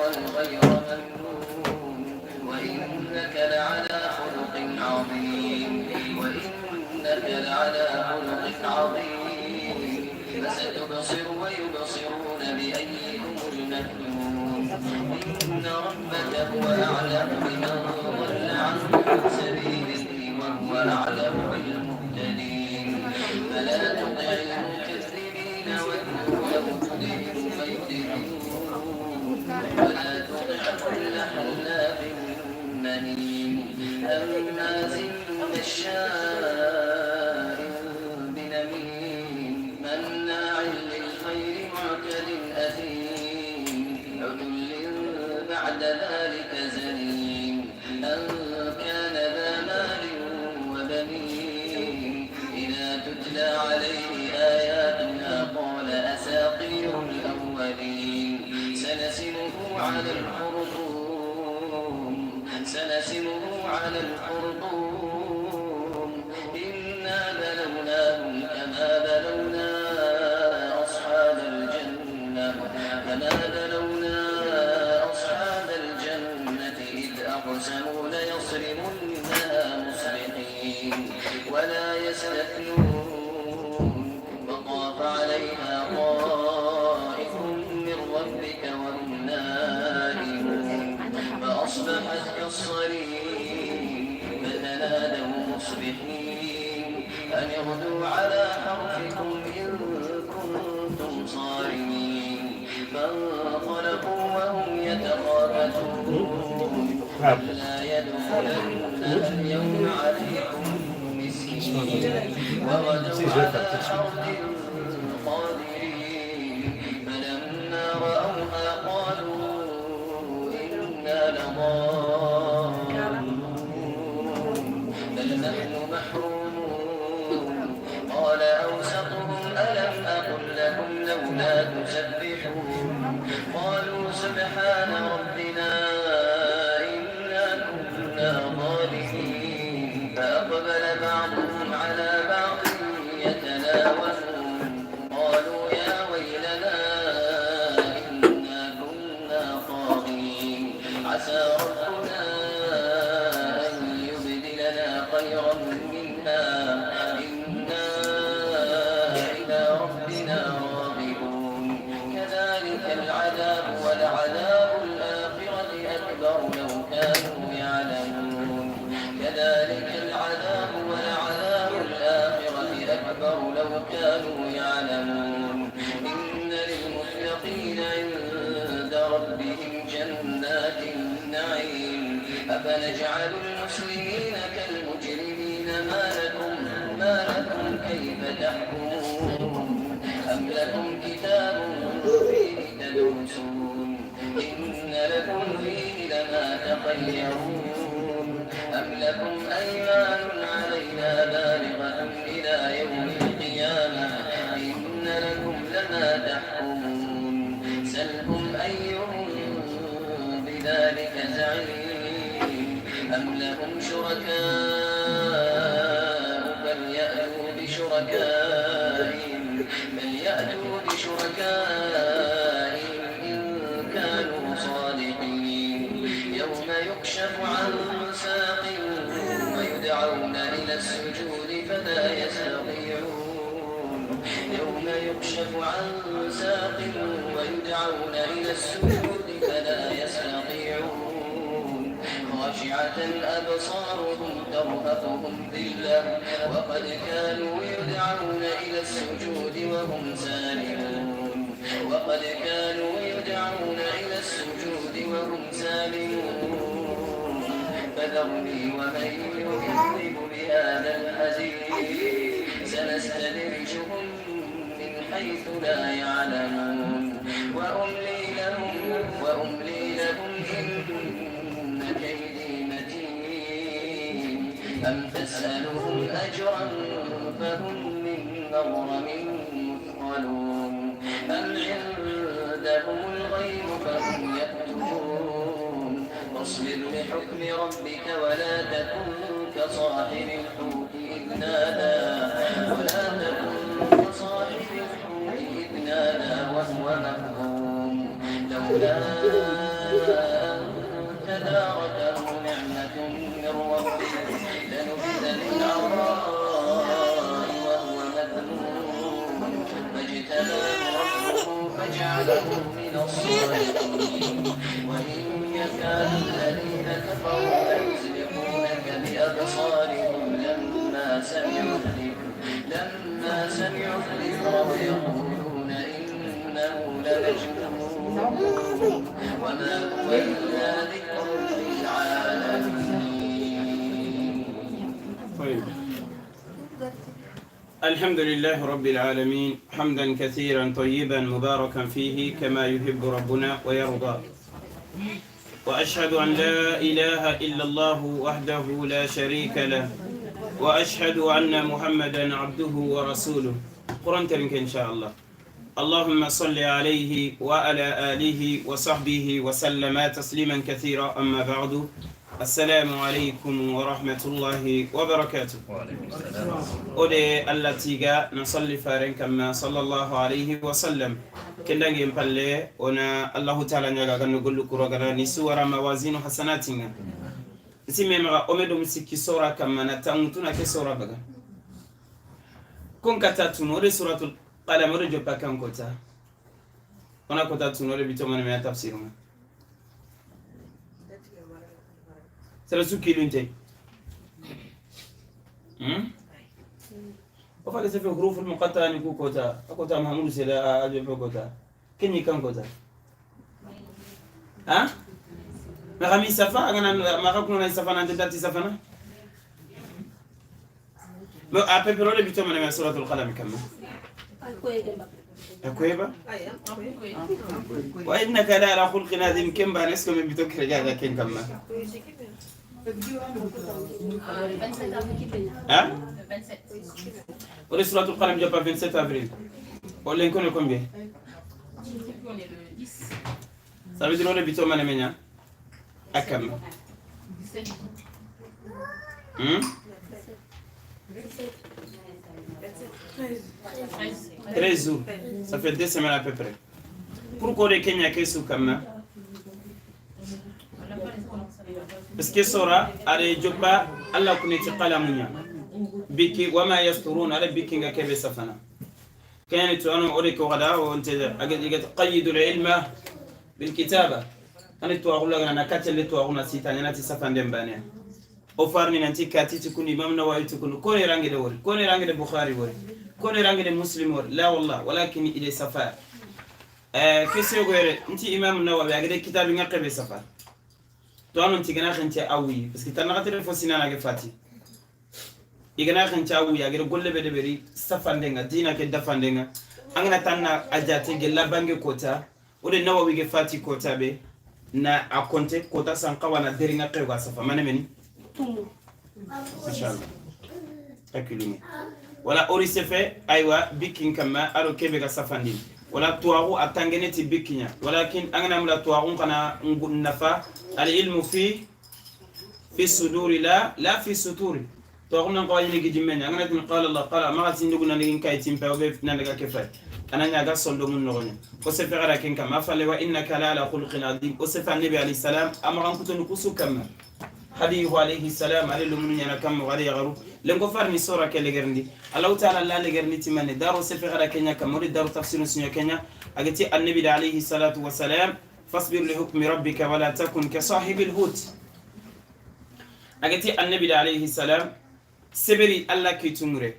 عطاء غير ممنون. وإنك لعلى خلق عظيم. وإنك لعلى خلق عظيم. فستبصر ويبصرون بأيكم المفتون. إن ربك هو أعلم بمن ضل عن سبيله وهو أعلم بالمهتدين. فلا تطع المكذبين ودوا لو تدهن فيدهنون. ولا تطع كل حلاف مهين هماز مشاء بنميم مناع للخير معتد أثيم عتل بعد ذلك زنيم. أن كان ذا مال وبنين. إذا تتلى عليه آياتنا قال أساطير الأولين. سنسمه على الخرطوم. سنسمه على الخرطوم. إنا بلوناهم كما بلونا أصحاب الجنة كما بلونا أصحاب الجنة إذ أقسموا ليصرمنها مصبحين ولا يستثنون. وطاف عليها طائف من ربك وهم نائمون. فأصبحت كالصريم. فتنادوا مصبحين أن اغدوا على حرثكم إن كنتم صارمين. فانطلقوا وهم يتخافتون ألا يدخلنها اليوم عليكم مسكين. وغدوا على حرد قادرين. فلما رأوها قالوا إنا لضالون بل نحن محرومون. قال أوسطهم ألم أقل لكم لولا تسبحون. قالوا سبحان ربنا إنا كنا ظالمين. فأقبل بعضهم على بعض يتلاومون. قالوا يا ويلنا إنا كنا طاغين. عسى ربنا أن يبدلنا خيرا منها إنا إلى ربنا راغبون. كذلك العذاب ولعذاب الآخرة أكبر لو كانوا يعلمون. كذلك العذاب ولعذاب الآخرة أكبر لو كانوا يعلمون. إن للمتقين عند ربهم جنات النعيم. أفنجعل المسلمين كالمجرمين. ما لكم كيف تحكمون. أم لكم كتاب فيه تدرسون. إن لكم فيه لما تخيرون. أم لكم أيمان علينا بالغة إلى يوم القيامة. إن لكم لما تحكمون. سلهم أيهم بذلك زعيم. أم لهم شركاء فليأتوا بشركائهم إن كانوا صادقين. يوم يكشف عن ساق ويدعون إلى السجود فلا يستطيعون. يوم يكشف عن ساق ويدعون إلى السجود فلا يستطيعون. خاشعة أبصارهم ترهقهم ذلة. وقد كانوا يدعون إلى السجود وهم سالمون. وقد كانوا يدعون إلى السجود وهم سالمون. فذرني ومن يكذب بهذا الحديث. سنستدرجهم من حيث لا يعلمون. وأملي لهم إن كيدي متين. أم تسألهم أجرا فهم من مغرم مثقلون. أم عندهم الغيب فهم يكتبون. فاصبر لحكم ربك ولا تكن كصاحب الحوت إذ نادى ولا تكن كصاحب الحوت إذ نادى وهو مكظوم. لولا أن تداركه نعمة من ربه لنبذ بالعراء وهو مذموم فاجتباه ربه فجعله من الصالحين. وإن يكاد الذين كفروا ليزلقونك بأبصارهم لما سمعوا الذكر ويقولون إنه لمجنون وما هو إلا ذكر للعالمين. طيب. الحمد لله رب العالمين، حمدا كثيرا طيبا مباركا فيه كما يحب ربنا ويرضى، وأشهد أن لا إله إلا الله وحده لا شريك له، وأشهد أن محمدا عبده ورسوله. قرآن ترنك إن شاء الله. اللهم صل عليه وعلى آله وصحبه وسلم تسليما كثيرا. أما بعد، السلام عليكم ورحمة الله وبركاته. وعليكم السلام. ودي التي نصلي فارن كما صلى الله عليه وسلم كندang palle ona الله تعالى نyaga kan gollu kuro gana ni suwara موازين حسناتنا sime maga omedum sikki sora kamma na tangutuna ke sora baga kon kata tunore suratul qalam ore joppa kan kota ona kota tunore bito man me tafsir ma sera su kilunte o fa se fe huruf al muqatta'a ni ku kota akota mahmud sela ajo fe kota kenni kan kota ha ما safa agana ma ka kuna safa nan tati safa na ما ape pero le bito man suratul qalam kamma akweba wa innaka la ala khulqin azim kem ba nesko me bito kreja ga ken kamma ha 27 ore suratul qalam japa 27 avril o len kono combien On est le 10. Ça veut dire le bito man menya akam 17. 13 jours. Ça fait 2 semaines à peu près. Pourquoi le Kenya kesu kamma? Parce que sora are jobba Allah kuneti qalamunya. Biki wama yasturun ala biki nga kebe safana. Kayani to anu ore ko gada o nte agad qayyidul ilma bil kitaba. Ani to agula na katele to aguna sita nyana ti safande mbane. O farni nanti kati tikuni imam Nawawi tikuni kone rangi de wori kone rangi de Bukhari wori kone rangi de Muslim wori la wallah walakin ile safar kese gore nti imam Nawawi agade kitabi ngaqebe safar to anon tigana khante awi parce que tan na fo sinana ge fati igana khante awi agade golle be de beri safande nga dina ke dafande nga angana tanna ajate ge labange kota ode Nawawi ge fati kota be na akonte kota sanqawa na deringa qeba safa manemeni mashallah akulumi wala orisefe aywa bikin kama aro kebe ga safandi wala tuaru atangene ti bikinya walakin angana mula tuaru kana nafa al ilmu fi suduri la fi suturi tuaru nan qawani ni gijimenya angana tin qala Allah qala ma tin duguna ni kay tin pa obe nan daga kefay ananya ga sondo mun nogonya o sefe gara ken kama fale wa innaka la ala khulqin azim o sefe annabi alayhi salam amran kutunu kusu kama hadiyu alayhi salam ale lumunu yana kam wala yagaru lengo farni sora ke legerndi Allah ta'ala la legerndi timane daro sefe gara kenya kamori daro tafsirun sunya kenya agati annabi alayhi salatu wa salam fasbir li hukmi rabbika wala takun ka sahibil hut agati annabi alayhi salam seberi Allah kitumure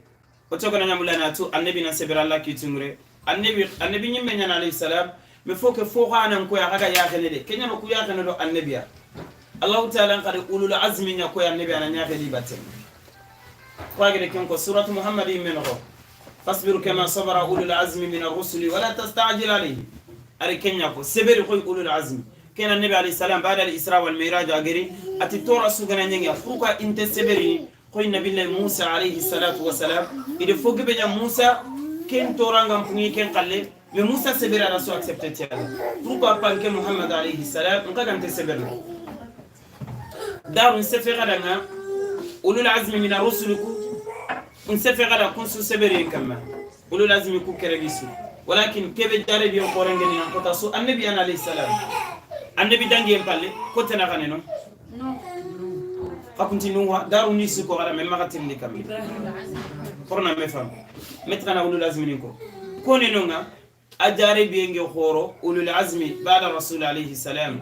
o togona nyamula na tu annabi na seberi Allah kitumure annabi nyimme nyana alayhi salam me foke fokhana ko ya ga ya khenede kenya no ku ya khenedo annabiya Allah ta'ala qad ulul azmi nya ko ya annabi ana nya khedi batte ko agede ken ko suratu muhammad men ko fasbiru kama sabara ulul azmi min ar-rusuli wala tasta'jil alayhi ari kenya ko seberi ko ulul azmi kena annabi alayhi salam ba'da al-isra wal miraj ageri ati tora sugana nyanga fuka inte seberi ko nabi Musa alayhi salatu wa salam ide fogi be Musa ken toranga mpungi ken qalle mais Musa seberi ala so accepter tiala pourquoi pas que Muhammad alayhi salam nka kan te seberi darun sefera danga ulul azmi min ar-rusul ku un sefera da kun su seberi kama ulul azmi ku keregisu walakin kebe jare bi qorengeni nan kota su annabi alayhi salam Annabi dangi en palle ko tena kaneno akunti nuwa daru ni suko ala me magatin ni kam korna me fam metrana ulul azmi ni ko kone nonga ajare bienge khoro ulul azmi ba'da rasul alayhi salam.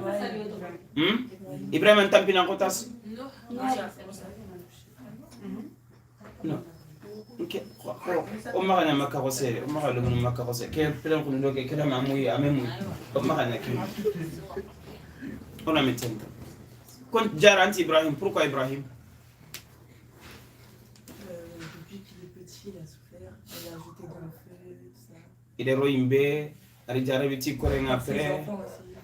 Ibrahim tampina ko tas no nke o ma kana makka ko sere o ma kana lugu makka ko sere ke plan ko ndoke ke ma muyi amemu o ma kana ki ona metenta kon jaranti Ibrahim. Pourquoi Ibrahim? Depuis qu'il est petit, il a souffert, il a jeté dans le feu, tout ça. Il est roimbe, ari jarabi ti korenga après.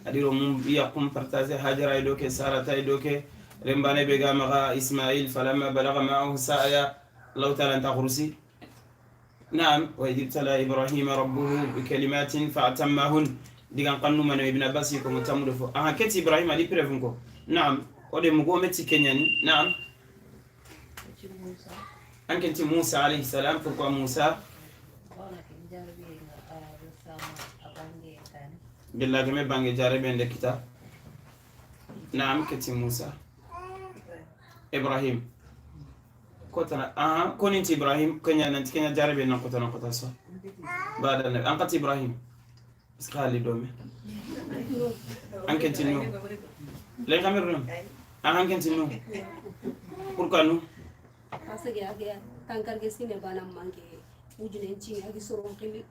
Adiro mum yaqum partager Hajara idoke Sarata idoke rembane be gamaga Ismaïl falamma balagha ma'ahu sa'ya Allah ta'ala anta khursi. Naam wa idibtala Ibrahim rabbuhu bi kalimatin fa'tammahun digan qannu man ibn Abbas ko mutamudo fo aha keti Ibrahim ali prevun ko. Naam ode mugo meti kenyani. Naam ankenti Musa alayhi salam. Pourquoi Musa? Billahi me bange jarabe nde kita. Naam keti Musa Ibrahim kotana aha koninti Ibrahim kenya nanti kenya jarabe nan kotana kota so bada nabi ankati Ibrahim iskali dome ankenti no le kamerun aha ankenti no pourquoi nous parce que aga tankar ke sine bana manke ujune ci agi soron qili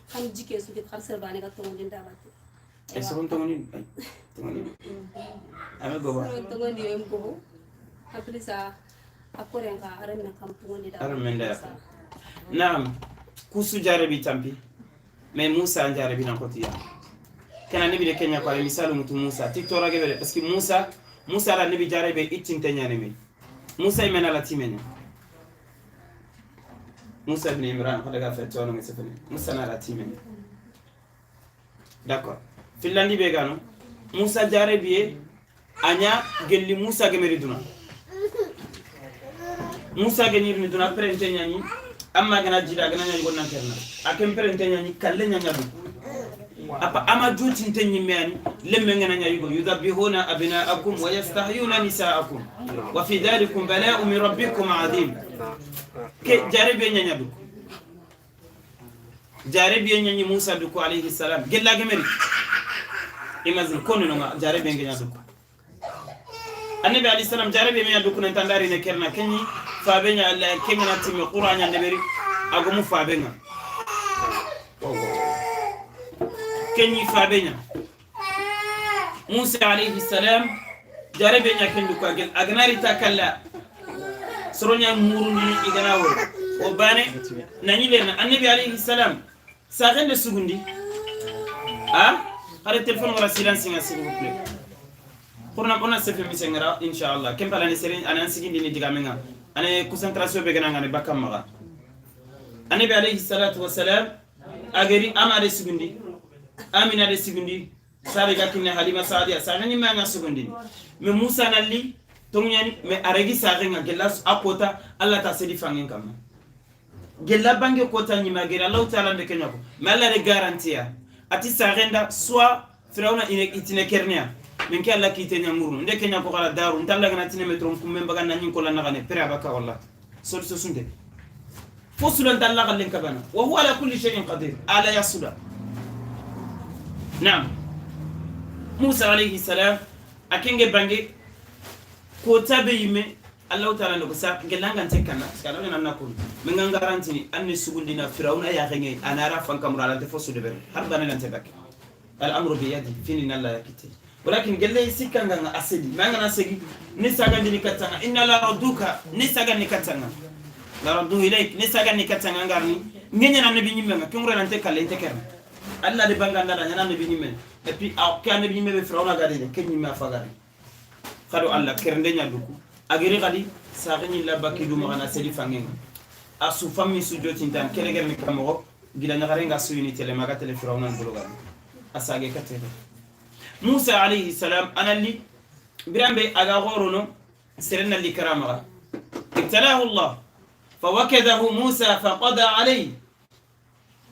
xam jike su kit kharsel bana ga tongon dinda bat e soron tongoni tongoni ame goba soron tongoni em gobo aplisa akore nga aran na kam tongoni da aran men da. Naam kusu jarabi tampi mais Musa jarabi nan kotiya kana nabi de Kenya ko misalu mutu Musa tiktora gebere parce que Musa la nabi jarabe ittinte nyane me Musa imena la timene Musa ibn Imran ko daga fetto no ngesefene Musa na la timene. D'accord Finlandi be gano Musa jarabiye anya gelli Musa gemeri duna Musa genir duna prente nyani amma gana jida gana nyani gonna kerna akem prente nyani kalle nyanya bu apa ama jutinte nyimeani lemme ngana nyayugo yudabihuna abnaakum wa yastahyuna nisaakum wa fi dhalikum bala'un min rabbikum adhim. Ke jarabe nyanya du jarabe nyanyi Musa du ko alayhi salam gella gemeri imagine kono no jarabe ngenya du annabi alayhi salam jarabe me du ko tandari ne kerna kenyi fabenya alla kengana timi qur'an ndeberi agomu fabenga kenyi fabenya Musa alayhi salam jarabe nya kendu ko agel agnari takalla soronya murundi igana wor o bane nani lerna annabi alayhi salam saxende sugundi ah hare téléphone wala silence nga s'il vous plaît xurna ona sefe mi sengara inshallah kem pala ni serin anan sigindi ni digamenga ane concentration be gana ngane bakam maga annabi alayhi salatu wassalam ageri amade sugundi amina de sugundi sare gakinne halima sadia saxeni ma nga sugundi me Musa nalli tongnyani me aregi saxenga gella akota alla ta sedi fangen kam gella bange kota nyima gera Allah ta'ala de kenya ko me alla de garantia ati saxenda soit firawna itine kernia men ke alla kite nya murnu nde kenya ko kala daru ndalla gana tine metron kum men bagan nanyin ko la nagane pere abaka wallah sol so sunde fosulan dalla gallen kabana wa huwa ala kulli shay'in qadir ala yasuda. Naam Musa alayhi salam akenge bange ko tabe yime Allah ta'ala no sa gelanga tekana skala na nakul men garantini anni sugundina firawna ya xenge anara fankamura ala te fosu de ber har bana lan tebak al amru bi yadi fini la yakite walakin gelle sikanga nga asedi manga na segi ni saga ni katanga inna la radduka ni saga ni katanga la raddu ilayk ni saga ni katanga ngarni ngenya na nabi nyimme nga kengure lan tekale tekerna alla de banga ndada nyana nabi nyimme et puis a ka nabi nyimme be firawna gade ke nyimme afagari khado alla kernde nya duku agiri gadi saxini la bakidu magana sedi fangenga asu fammi su jotintan kele ni kamogo gila nyagare nga suyini tele maga tele firawna buluga asage katele Musa alayhi salam analli birambe aga gorono serena li karama ibtalahu Allah fawakadahu Musa faqada alayhi.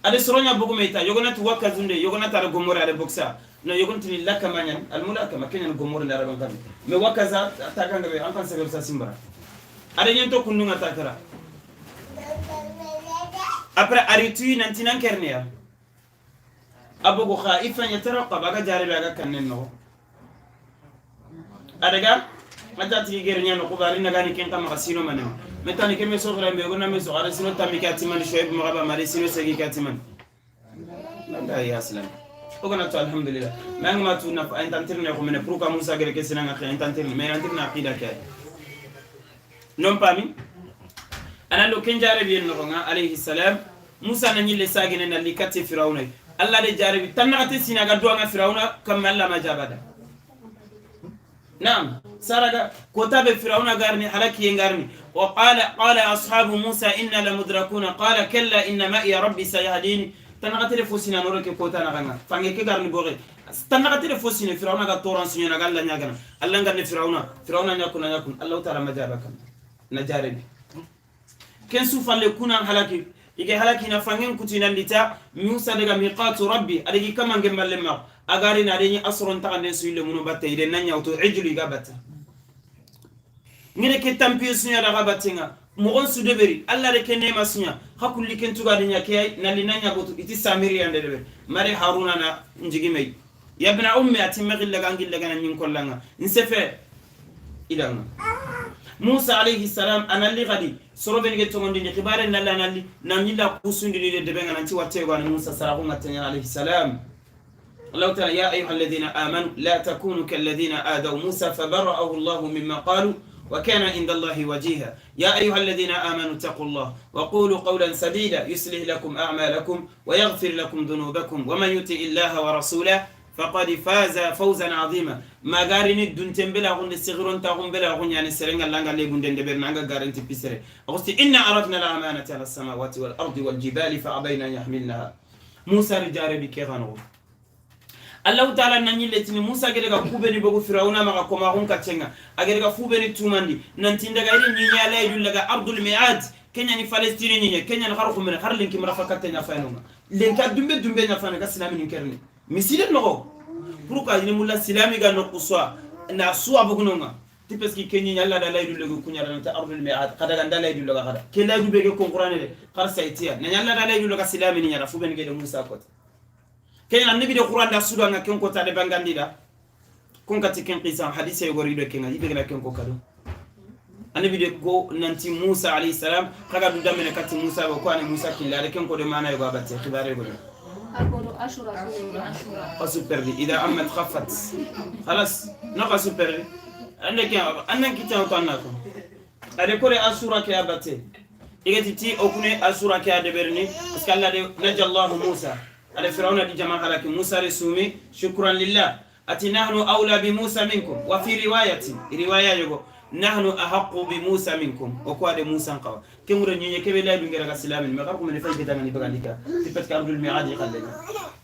Ade soronya bugu meta yogona tu wakazunde yogona tara gomore ade boxa no yogon tini lakamanya almulakama kenya gomore la raban kami me wakaza takanga be an kan sagar sa simbara ade nyento kundunga takara après aritu nantinan kernia abugo khaifan yataraqab aga jarabe aga kannen no adaga mata tigi gernya no kubari nagani ken kam kasino manema metani keme so khara be gona me so ara sino tamika timan shoyb magaba mari sino segi katiman la ya salam ogona to alhamdulillah ma tu na intantirne ko mene pourquoi Musa gere kesina nga intantirne mais intantirne aqida kay non pami ana lo ken jarabi en no nga alayhi salam Musa na nyille sagene na likati firawna Allah de jarabi tanakati sinaga do nga firawna kam Allah majabada نعم سرق كتاب فرعون غارني حلكي غارني وقال قال اصحاب موسى انا لمدركون قال كلا ان معي ربي سيهديني تنغتل فوسينا نورك كوتا نغنا فانغي كي غارني بوغي تنغتل فوسينا فرعون غا توران سينا غالا نياغنا الله غارني فرعون فرعون نياكون نياكون الله تعالى مجابك نجاربي كن سوف لكونا حلكي يجي حلكي نفانغين كوتينا ليتا موسى دغا ميقات ربي ادي كمان گمال agari na denyi asron ta ande su ile muno batte ide nanya auto ejulu igabata ngire ke tampiyo sunya daga batenga mo on su deberi alla de ke nema sunya hakulli ken tuga de nyake na linanya goto iti samiri ande deberi mari haruna na njigi mei ya ibn ummi atimagil laga ngil laga na nyin kollanga nsefe idanga Musa alayhi salam analli gadi sorobe nge togondi ni khibare nalla nalli namilla kusundi ni de debenga nanti watte go Musa saraku ngatanya alayhi salam الله تعالى يا أيها الذين آمنوا لا تكونوا كالذين آذوا موسى فبرأه الله مما قالوا وكان عند الله وجيها يا أيها الذين آمنوا اتقوا الله وقولوا قولا سديدا يصلح لكم أعمالكم ويغفر لكم ذنوبكم ومن يطع الله ورسوله فقد فاز فوزا عظيما ما غارني دونتن بلا غون الصغيرون تاغون بلا غون يعني سرنغا لانغا لي غوندن دبر نانغا غارنتي بيسري أغسطي إن أردنا الأمانة على السماوات والأرض والجبال فأبين أن يحملنها موسى رجال بكيغانو الله تعالى ناني لتني موسى غيرغا كوبني بوغو فرعون ما كوما هون كاتشنغا اغيرغا فوبني توماندي نانتيندا غيري نينيا لا يدلغا ارض الميعاد كينيا ني فلسطين نينيا كينيا نخرخو من خر لينكي مرافا كاتنيا فاينوما لينكا دومبي دومبي نا فانا سلامي نكرني مسيل نغو بروكا ني مولا سلامي غا نقصوا نا سوا بوغنوما تي باسكي كينيا لا لا يدلغا كونيا نتا ارض الميعاد قدا غندا لا يدلغا غدا كي لا يدبي كون قران دي خر سايتيا نيا لا لا يدلغا سلامي نيا فوبني غير موسى كوت كاين النبي القران دا سودان كن كوتا دي بانغاندي دا كون كاتي كن قيسان حديث يغوري دو كين يبي كن كو كادو النبي دي كو نانتي موسى عليه السلام كاغا دو دامene كاتي موسى بو كو اني موسى كين لا كن كو دي مانا يغو باتي خبار يغو اشورا سوبر اذا امت خفت خلاص نقا سوبر عندك انك كيتان تانako ade kore asura ke abate igati ti okune asura ke adeberni parce que Allah de najallahu Musa على فرعون دي جماعة لكن موسى رسومي شكرا لله أتي نحن أولى بموسى منكم وفي رواية رواية يقول نحن أحق بموسى منكم وقال موسى قوى كم رنيني كم لا يبين غير سلام ما قالكم من فايدة كده من بغاليكا تبت كأرض الميعاد يخلينا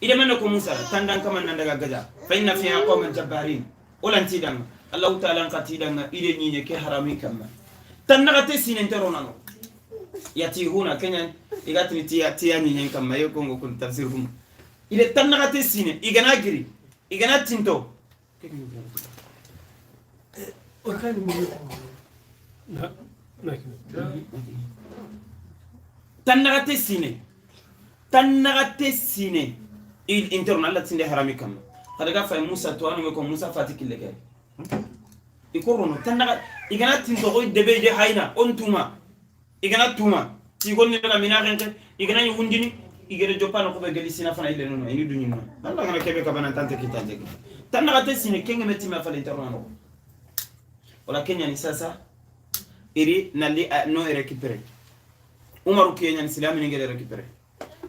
إذا ما نكون موسى تندن كمان نندق جدا فإن فيها قوم جبارين ولا انتي دم الله تعالى قتيلا إذا نيني كهرامي كم تنغتي سنين ترونا يتيهون كنيا إيجاتني تيا تيا نيني كم ما يكون وكل تفسيرهم إذا تنغتي سنين إيجانا جري إيجانا تنتو تنغتي سنين تنغتي سنين إل إنترنا الله تندي حرامي كم هذا كفاية موسى توانو يكون موسى فاتك اللي جاي يكورونو تنغ إيجانا تنتو قوي دبي دي هاينا أنتوما igana tuma ti gonni daga mina rente igana ni wundini igere jopano ko be geli sina fana ile nono ini dunyi no Allah ngana kebe ka bana tante kitante tanna ka tesine kenge metima fa l'interno wala kenya ni sasa iri nali no récupérer Umaru kenya ni silami ngere récupérer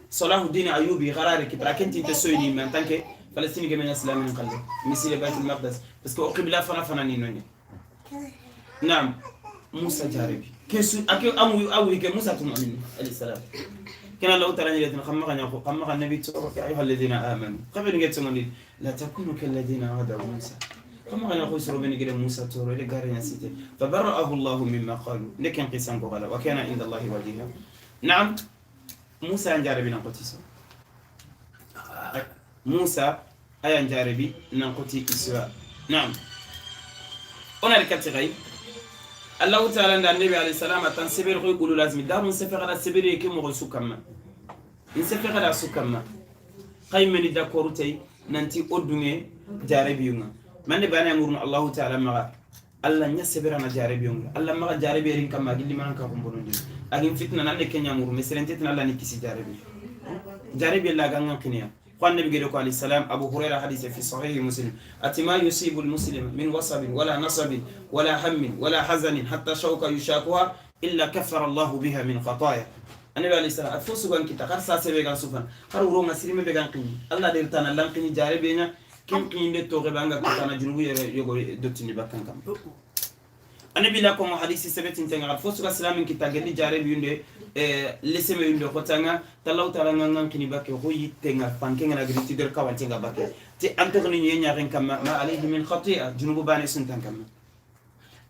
Salahuddin Ayyubi gara récupérer kenti te soyni mais en tant que Palestine ke mena silami ngalle misile Baitul Maqdis parce que qibla fana fana ni noni naam Musa jarabi كيسو أكيد أمو أو هيك موسى تؤمن عليه السلام كان الله تعالى يلتنا خمّا نياخو خمّا النبي تقول يا أيها الذين آمنوا قبل نجت تقولي لا تكونوا كالذين عادوا موسى خمّا نياخو يسرو بين كده موسى تقول إلى قارن سيتي فبرأه الله مما قالوا لكن قسم قال وكان عند الله وجيها نعم موسى أن جربنا قتيسو Musa ayan jarabi nan koti isra na'am ona rikati Allah ta'ala da annabi alayhi salam tan sebere ko ulul azmi darun sefera da sebere ke mo sukama in sefera da sukama qaymeni d'accord tay nanti odunge jarabiyunga manne bana ngurun Allah ta'ala ma Allah nya sebera na jarabiyunga Allah ma jarabi rin kama gilli man ka kumbonondi agin fitna nan kenya nguru meserente tan Allah ni kisi jarabi jarabi la ganga kinya قال النبي عليه السلام أبو هريرة حديث في صحيح مسلم أتما يصيب المسلم من وصب ولا نصب ولا هم ولا حزن حتى شوكة يشاكها إلا كفر الله بها من خطايا. النبي عليه السلام أفوسوا أن كتا خرسا سبيغان سوفان خرورو مسلم بيغان قيني الله ديرتانا لان قيني جاربينا كم قيني توغي بانغا كتانا جنوبي يغو دوتيني باكان كم. النبي لكم حديث سبتين تنغ أفوسوا السلام كتا غلي جاربي يندي leseme yunde khotanga tallahu ta'ala ngangan kini bakke hoyi tenga fankenga na griti der kawantenga bakke ti antogni nyenya ren kama ma alayhi min khati'a junubu bani suntan kama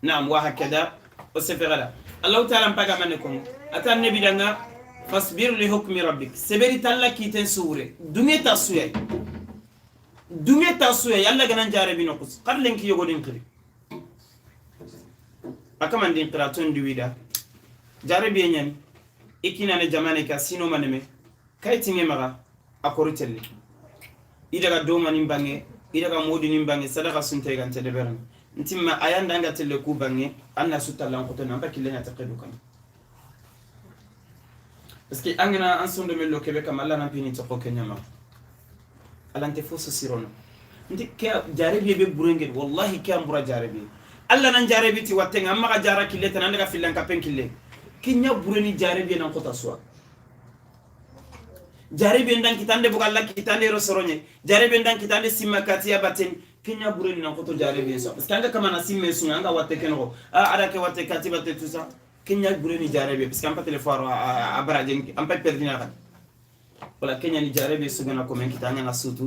na'am wa hakada usfegala Allah ta'ala mpaga manekom ata nabi danga fasbir li hukmi rabbik seberi talla kiten sure dunge tasuye yalla ganan jarabi noqus qarlen ki yogodin qiri akaman din qiraton diwida jarabi nyen ikina ne jamane ka sino maneme kaytinge maga akoritelle idaga domani bange idaga modini bange sadaka sunte gante deberan ntimma ayanda nga telle ku bange anna sutalan ko tan bakille nya taqidu kan parce que angana an sondo mello kebe kam alla nan pini to ko kenya ma alante fosu sirono nti ke jarabi be burenge wallahi ke ambura jarabi alla nan jarabi ti wattenga amma ga jara kille tan anga filan ka penkille kinya bureni jarabi nan kota suwa jarabi ndan kitande bugal kitande rosoronye jarabi ndan kitande simakati ya baten kinya bureni nan koto jarabi so parce que anga kama na simme sunga anga watte kengo a ada ke watte kati batte tout ça kinya bureni jarabi parce que am pa téléphone a baraje am pa perdina kan wala kenya ni jarabi sugana ko men kitanga na sutu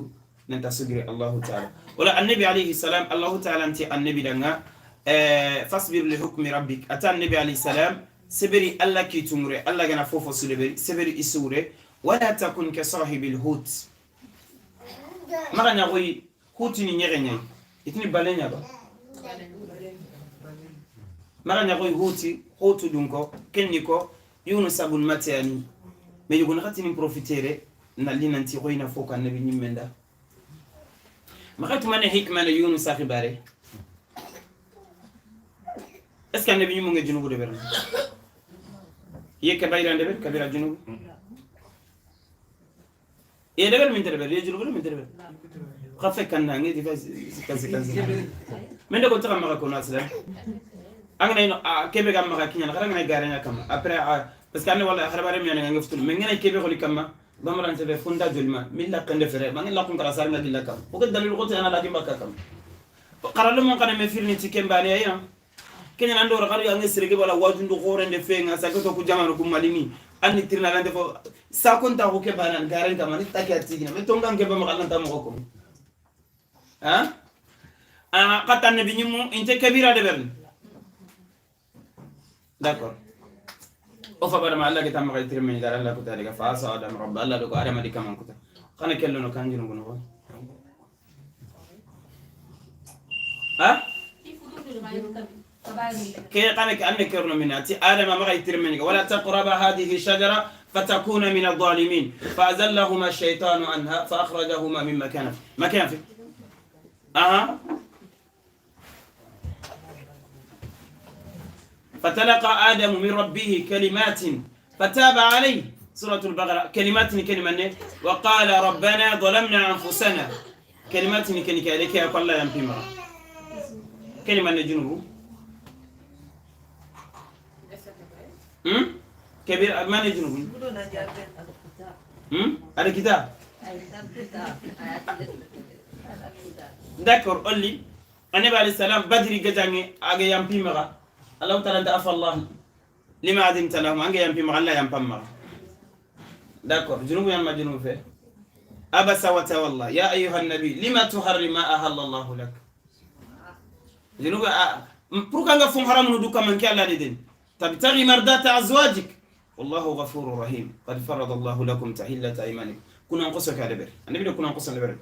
nan tasugri Allah ta'ala wala annabi alayhi salam Allah ta'ala anti annabi danga fasbir li hukmi rabbik ata annabi alayhi salam seberi Allah ki tumure Allah gana fofo suleberi seberi isure wala takun ka sahibil hut maganya goyi huti ni nyere itini balenya ba maganya goyi huti hutu dunko kenniko Yunus abun matani me yugon khatini profitere na linanti goyina foka nabi nyimmenda makatu mane hikma na Yunus akhibare est-ce que nabi nyimunga junubu de beran ye kabira ndebe kabira junubu ye debel min debel ye junubu min debel khafe kanna ngi di kasi kasi men de ko ta maka ko nasla angna ino kebe gam maka kinya khara ngana garenya kam après parce que anne wala khara bare mi ngana ngaftul men ngana kebe kholi kamma bamaran tebe funda julma milla kande fere mangin la kun kara sar ngadi la kam o ko dalil ko ta ana la di makka kam qaralu mon kana me firni ti kembani ay kenya nando ra xaru ange serege wala wajundu xorende fenga sakoto ku jamano ku malini anni tirna lande fo sakonta ko ke banan garen kam ni takya tigina me tonga ke ba ma ta mo ko ha a qatan nabi nyimu inte kabira de bern d'accord o fa badama Allah ke tam ma tirme dara Allah ko tariga fa sa adam rabb Allah do ko adama di kam ko ta xana kello no kanjino gono ha كي قالك أنك من أتي آدم ما غيتر منك ولا تقرب هذه الشجرة فتكون من الظالمين فأزلهما الشيطان عنها فأخرجهما مما كان فيه ما كان فيه أها فتلقى آدم من ربه كلمات فتاب عليه سورة البقرة كلمات كلمة وقال ربنا ظلمنا أنفسنا كلمات كلمة لك يا الله ينفي كلمة جنوب كبير ما نجنوب على كتاب d'accord قول لي النبي عليه السلام بدري جاني اجي يمبي مغا الله تعالى انت عفى الله لما عدمت لهم اجي يمبي مغا لا يمبي مغا d'accord جنوب يا ما جنوب فيه أبس وتولى يا أيها النبي لما تحرم ما أهل الله لك جنوب pourquoi nga fon haram no duka man ki Allah den تبتغي مرضات أزواجك والله غفور رحيم قد فرض الله لكم تحلة أيمانكم Kunan qoso ka deber annabi de kunan qoso deber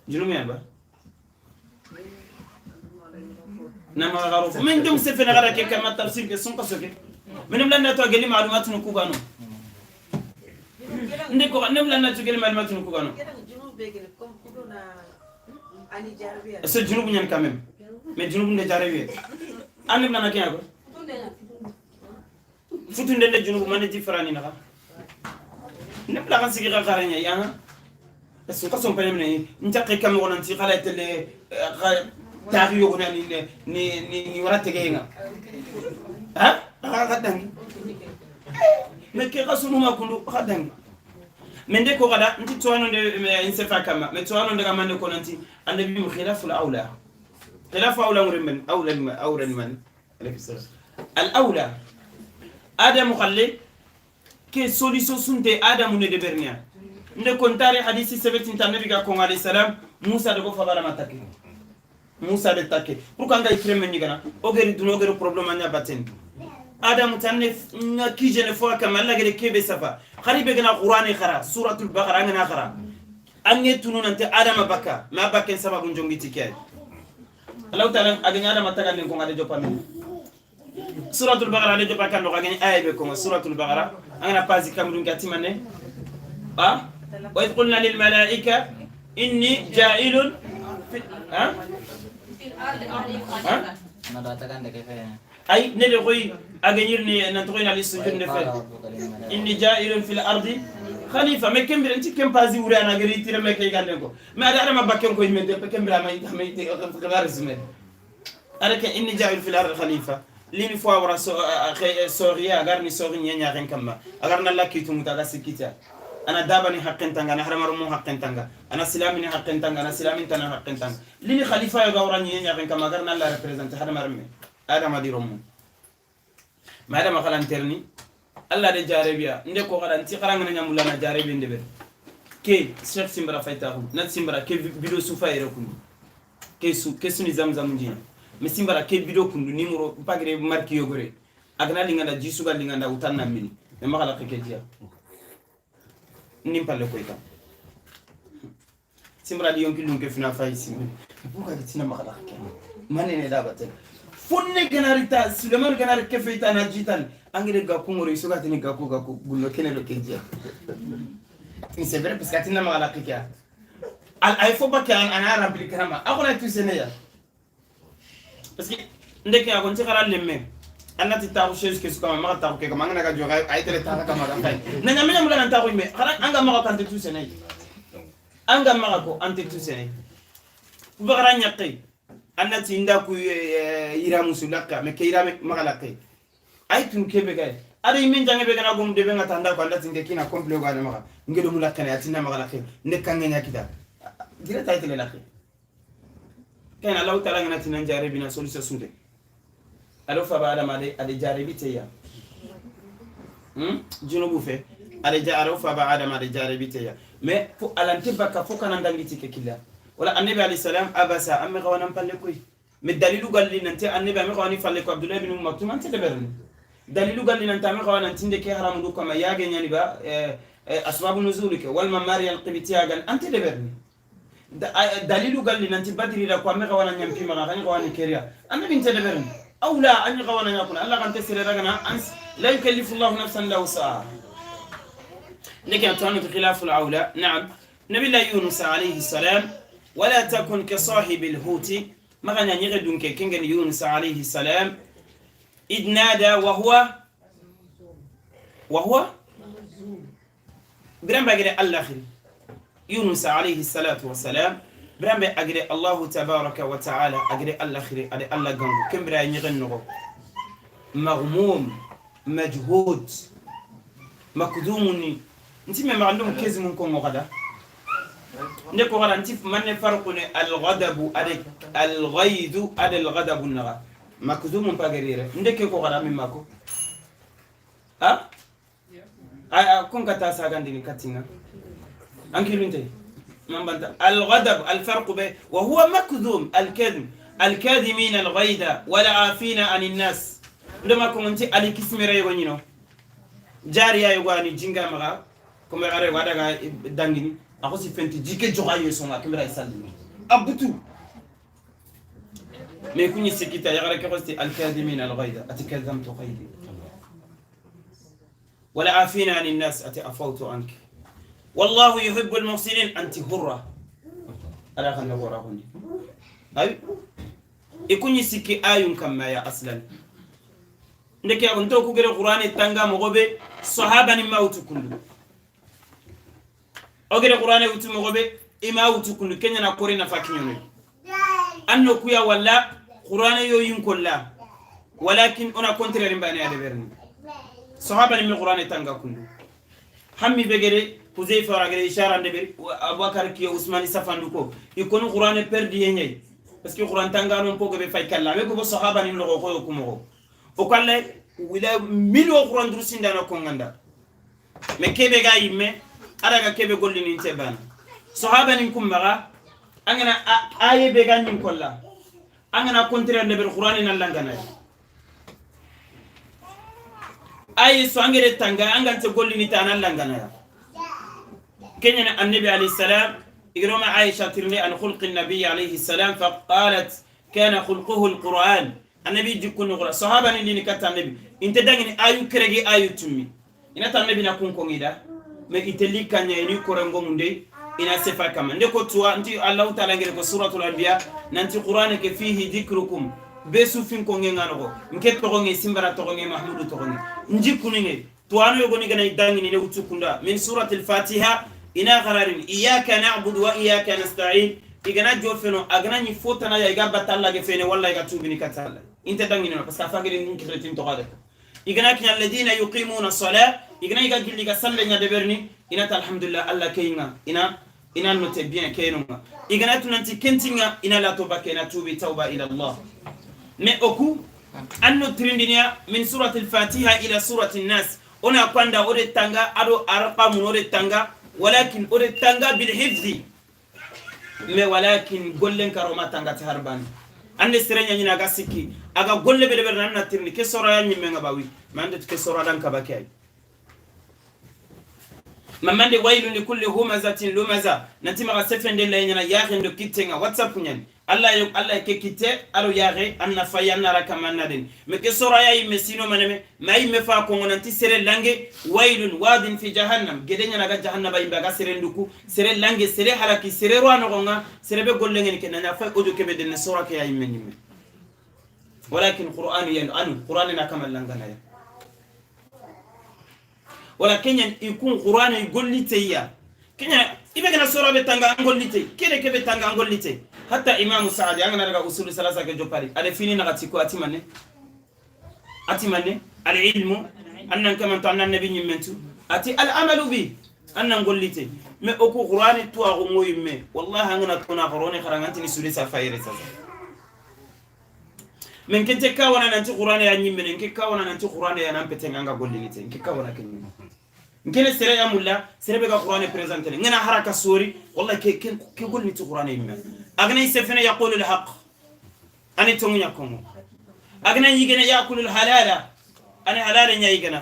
junubu yan ba nama garo min dum sefena gara ke kama tafsir ke sun qoso ke min lan na to geli ma'lumat nu kubano nde ko nem lan na to geli ma'lumat nu kubano c'est junubu ñan quand même mais junubu nde jarabi annabi nana ke ko futunde nde junubu man di farani naka nem la kan sigi xaranya ya est-ce que son panem ne ntaqi kam wonan ti xala tele taari yogo ni ni ni wara tege nga ha xa dangi mais ke rasulu ma kundu xa dangi men de ko gada nti toano de insefa kama mais toano de kama ne ko nanti annabi mu khilaful aula khilafu aula men aula aula man alayhi salam al aula adam khalle ke solution sunte adam ne de bernia nde kontare hadisi sebetin tan nabi ga ko alayhi salam musa de ko fabara matake musa de take pourquoi nga ikreme ni gana ogeri dun ogeri problème anya baten adam tanne na kijene fo kama la gere kebe safa kharibe gana qur'ani khara suratul baqara ngana khara ange tunu nante adam baka ma baken sababu jongiti ke Allah ta'ala aganya adam tagal ko ngade jopame suratul baqara de jopa kan do aganya aybe ko suratul baqara angana pasi kamdun gatimane ha wa idh qulna lil malaika inni ja'ilun fi ha ay ne le koy aganir ni nantoy na lisujud ne fe inni ja'ilun fil ardi khalifa mais kembir nti kem pasi wura na gari tire me kay ganden ko mais ada ma bakken ko yimbe de kembira ma ma te résumé araka inni ja'ilun fil ardi khalifa lini fo wara soriya agar ni sori nyanya ren kamma agar na lakitu mutaga sikita ana dabani haqqin tanga ana haramaru mu haqqin tanga ana silamini haqqin tanga ana silamin tana haqqin tanga lini khalifa yo gawra nyanya ren kamma agar na la représenter haramaru me adam adiromu madama khalan terni alla de jarebiya nde ko xaran ti xaranga na nyamula na jarebi ndebe ke cheikh simbara faytahu na simbara ke bido sufa yere kundu ke su ke suni zamzam njina mais simbara ke bido kundu numéro pagre marki yogore agna linganda jisuga linganda utanna mini mais makala ke dia nim palle koyta simbara di yonki lunke fina fay simbe pourquoi tina makala ke manene da batel fonne ganarita Suleiman ganar kefeita na jitan angire gaku ngoro isuga tini gaku gaku gullo kene do kedia c'est vrai parce que tina makala ke al ay faut pas que an ana rempli karama akona tu seneya parce que ndeke akon ti xara lemme anati taxu chose ke sukama ma taxu ke kama ngana ka joxe ay tele taxa kama da fay na nyame nyam la taxu me xara anga ma ko ante tu senay anga ma ko ante tu senay bu xara ñaqi anati inda ku ira musulaka me ke ira ma la ke ay tun ke be gay ari min jange be gana gum de be ngata nda ko andati nge kina complet go ma nge do mulaka ne atina ma la ke ne kange nyakita dira tay tele la ke kan Allah ta'ala ngana tinan jarebi na solution sunde alo fa ba adama ade jarebi teya junubu fe ade ja alo fa ba adama ade jarebi teya mais fo alante baka fo kana ndangiti ke kila wala annabi alayhi salam abasa amma gawana palle koy mais dalilu galli nante annabi amma gawani falle ko Abdullah ibn Maktum ante deberni dalilu galli nante amma gawana tinde ke haramu du kama yaage nyani ba asbabu nuzulika wal mamari al qibtiya gal ante deberni dalilu galli nanti badri la ko amma gawana nyampi ma gani gawani keriya annabi inte deberni aw la an gawana yakuna Allah kan tesire ragana ans la yukallifu Allah nafsan la wusaha لكن تعنت خلاف العولة. نعم نبي الله يونس عليه السلام ولا تكن كصاحب الحوت ما غنى نغدون كينغ يونس عليه السلام إذ نادى وهو برام بأجري الله خير يونس عليه الصلاة والسلام برام بأجري الله تبارك وتعالى أجري الله خير أجري الله جنبه كم برا نغنغو مغموم مجهود مقدومني انت ما عندهم كيز من كون غدا نكو غدا انت من فرق الغضب الغيظ على الغضب النغا مكذوم باغريره ndeke ko غدا من ماكو ها كون كتا ساغاندي كاتينا انكيلونتي من بنت الغضب الفرق به وهو مكذوم الكذب الكاذمين الغيظ والعافين عن الناس عندما كنت علي كسميره يغنينو جاريا يغاني جينغا مغا Comme are wada ga dangini ako si fenti jike joga yeso nga kembra isalli abutu me kunyi sikita ya gara ke khosti al-kadhimin al-ghayda atikadhamtu ghaydi ولا عافين عن الناس أتي أفوت عنك والله يحب المحسنين أنت هرة ألا خلنا هرة هوني أي يكون يسكي آيون كما يا أصلا ndeke ya nto kugere Qur'ani tanga mogobe sahaba ni mautu kundu ogere Qur'ani utu mogobe ima utu kundu kenya na kore na fakinyono anno kuya wala Qur'ani yo yinkolla walakin ona contraire mbani ya deberni sahaba ni Qur'ani tanga kundu hammi begere Huzaifa ragere ishara ndeberi Abubakar ki Usman safanduko ikonu Qur'ani perdi yenyai parce que Qur'an tanga non ko be fay kala be ko sahaba ni logo ko ko mo o kalle wila milo Qur'an drusinda na ko nganda me kebe ga yimme araga kebe golli ni tebana sahaba ni kum maga angana aye be ga nyin kolla angana contraire ndeberi Qur'ani na langana ay so angere tanga angante golli ni tana langana ya كان النبي عليه السلام إجرام عائشة ترني عن خلق النبي عليه السلام فقالت كان خلقه القرآن النبي يكون قرآن صحابة اللي نكت النبي انت دعني آيو كرجي آيو تمي إن النبي نكون كونيدا ما إتلي كان يعني قرآن قومندي إن سفا كمان نكو توا أنت الله تعالى غير سورة الأنبياء ننتي قرآن فيه ذكركم besu fin ko ngengano nke togonge simbara togonge mahmudu togonge njikunenge tuano yogoni gana dangini ne utukunda min surati al-fatiha ina qararin iyyaka na'budu wa iyyaka nasta'in igana jofeno agana ni fotana ya iga batalla ge fene wallahi ga tubini katalla inte dangini no parce que afagere ni kretin to gade igana kin alladina yuqimuna as-salat igana iga gilli ga salle nya deberni ina ta alhamdulillah alla kayinga ina ina note bien kayinga igana tunanti kentinga ina la toba kena tubi tauba ila allah mais oku anno trindinia min surati al-fatiha ila surati an-nas ona kwanda ore tanga ado arqamu ore tanga walakin ore tanga bil hifzi mais walakin gollen karoma tanga ti harban ande serenya nyina ga sikki aga golle be be nan tirni ke sora ya nyimme nga bawi mande ke sora dan ka bakay mamande wailun likulli humazatin lumaza nanti ma sefende la nyina yakhendo kittenga whatsapp nyan Allah yo Allah ke kitte alo yaxe anna fayanna rakamanna den me ke sora ya yimme sino maneme mai me fa ko nanti sere lange wailun wadin fi jahannam gedenya naga jahannaba yimbe ga sere nduku sere lange sere halaki sere rwano gonga sere be gollengen ke nanya fa ojo kebe den sora ke ya yimme nyimme walakin qur'an yan anu qur'an na kamal langana ya walakin ikun qur'an golliteya kenya ibe gana sora be tanga angollite kene ke be tanga angollite hatta imam saadi angana daga usul salasa ke jopari ale fini na gatiko atimane atimane al ilmu annan kama to annan nabi nyimmentu ati al amalu bi annan gollite me oku qur'ani to ago moyimme wallahi angana tona qur'ani kharanganti ni suri sa fayre sa men kente ka wana nanti qur'ani ya nyimmene nke ka wana nanti qur'ani ya nampete nganga gollinite nke ka wana kenyi nkene sere ya mulla sere be ga qur'ani presenter ngana haraka sori wallahi ke ke gollinite qur'ani yimme agna isefene yaqulu alhaq ani tongunya kongo agna yigena yaqulu alhalala ani halala nya yigena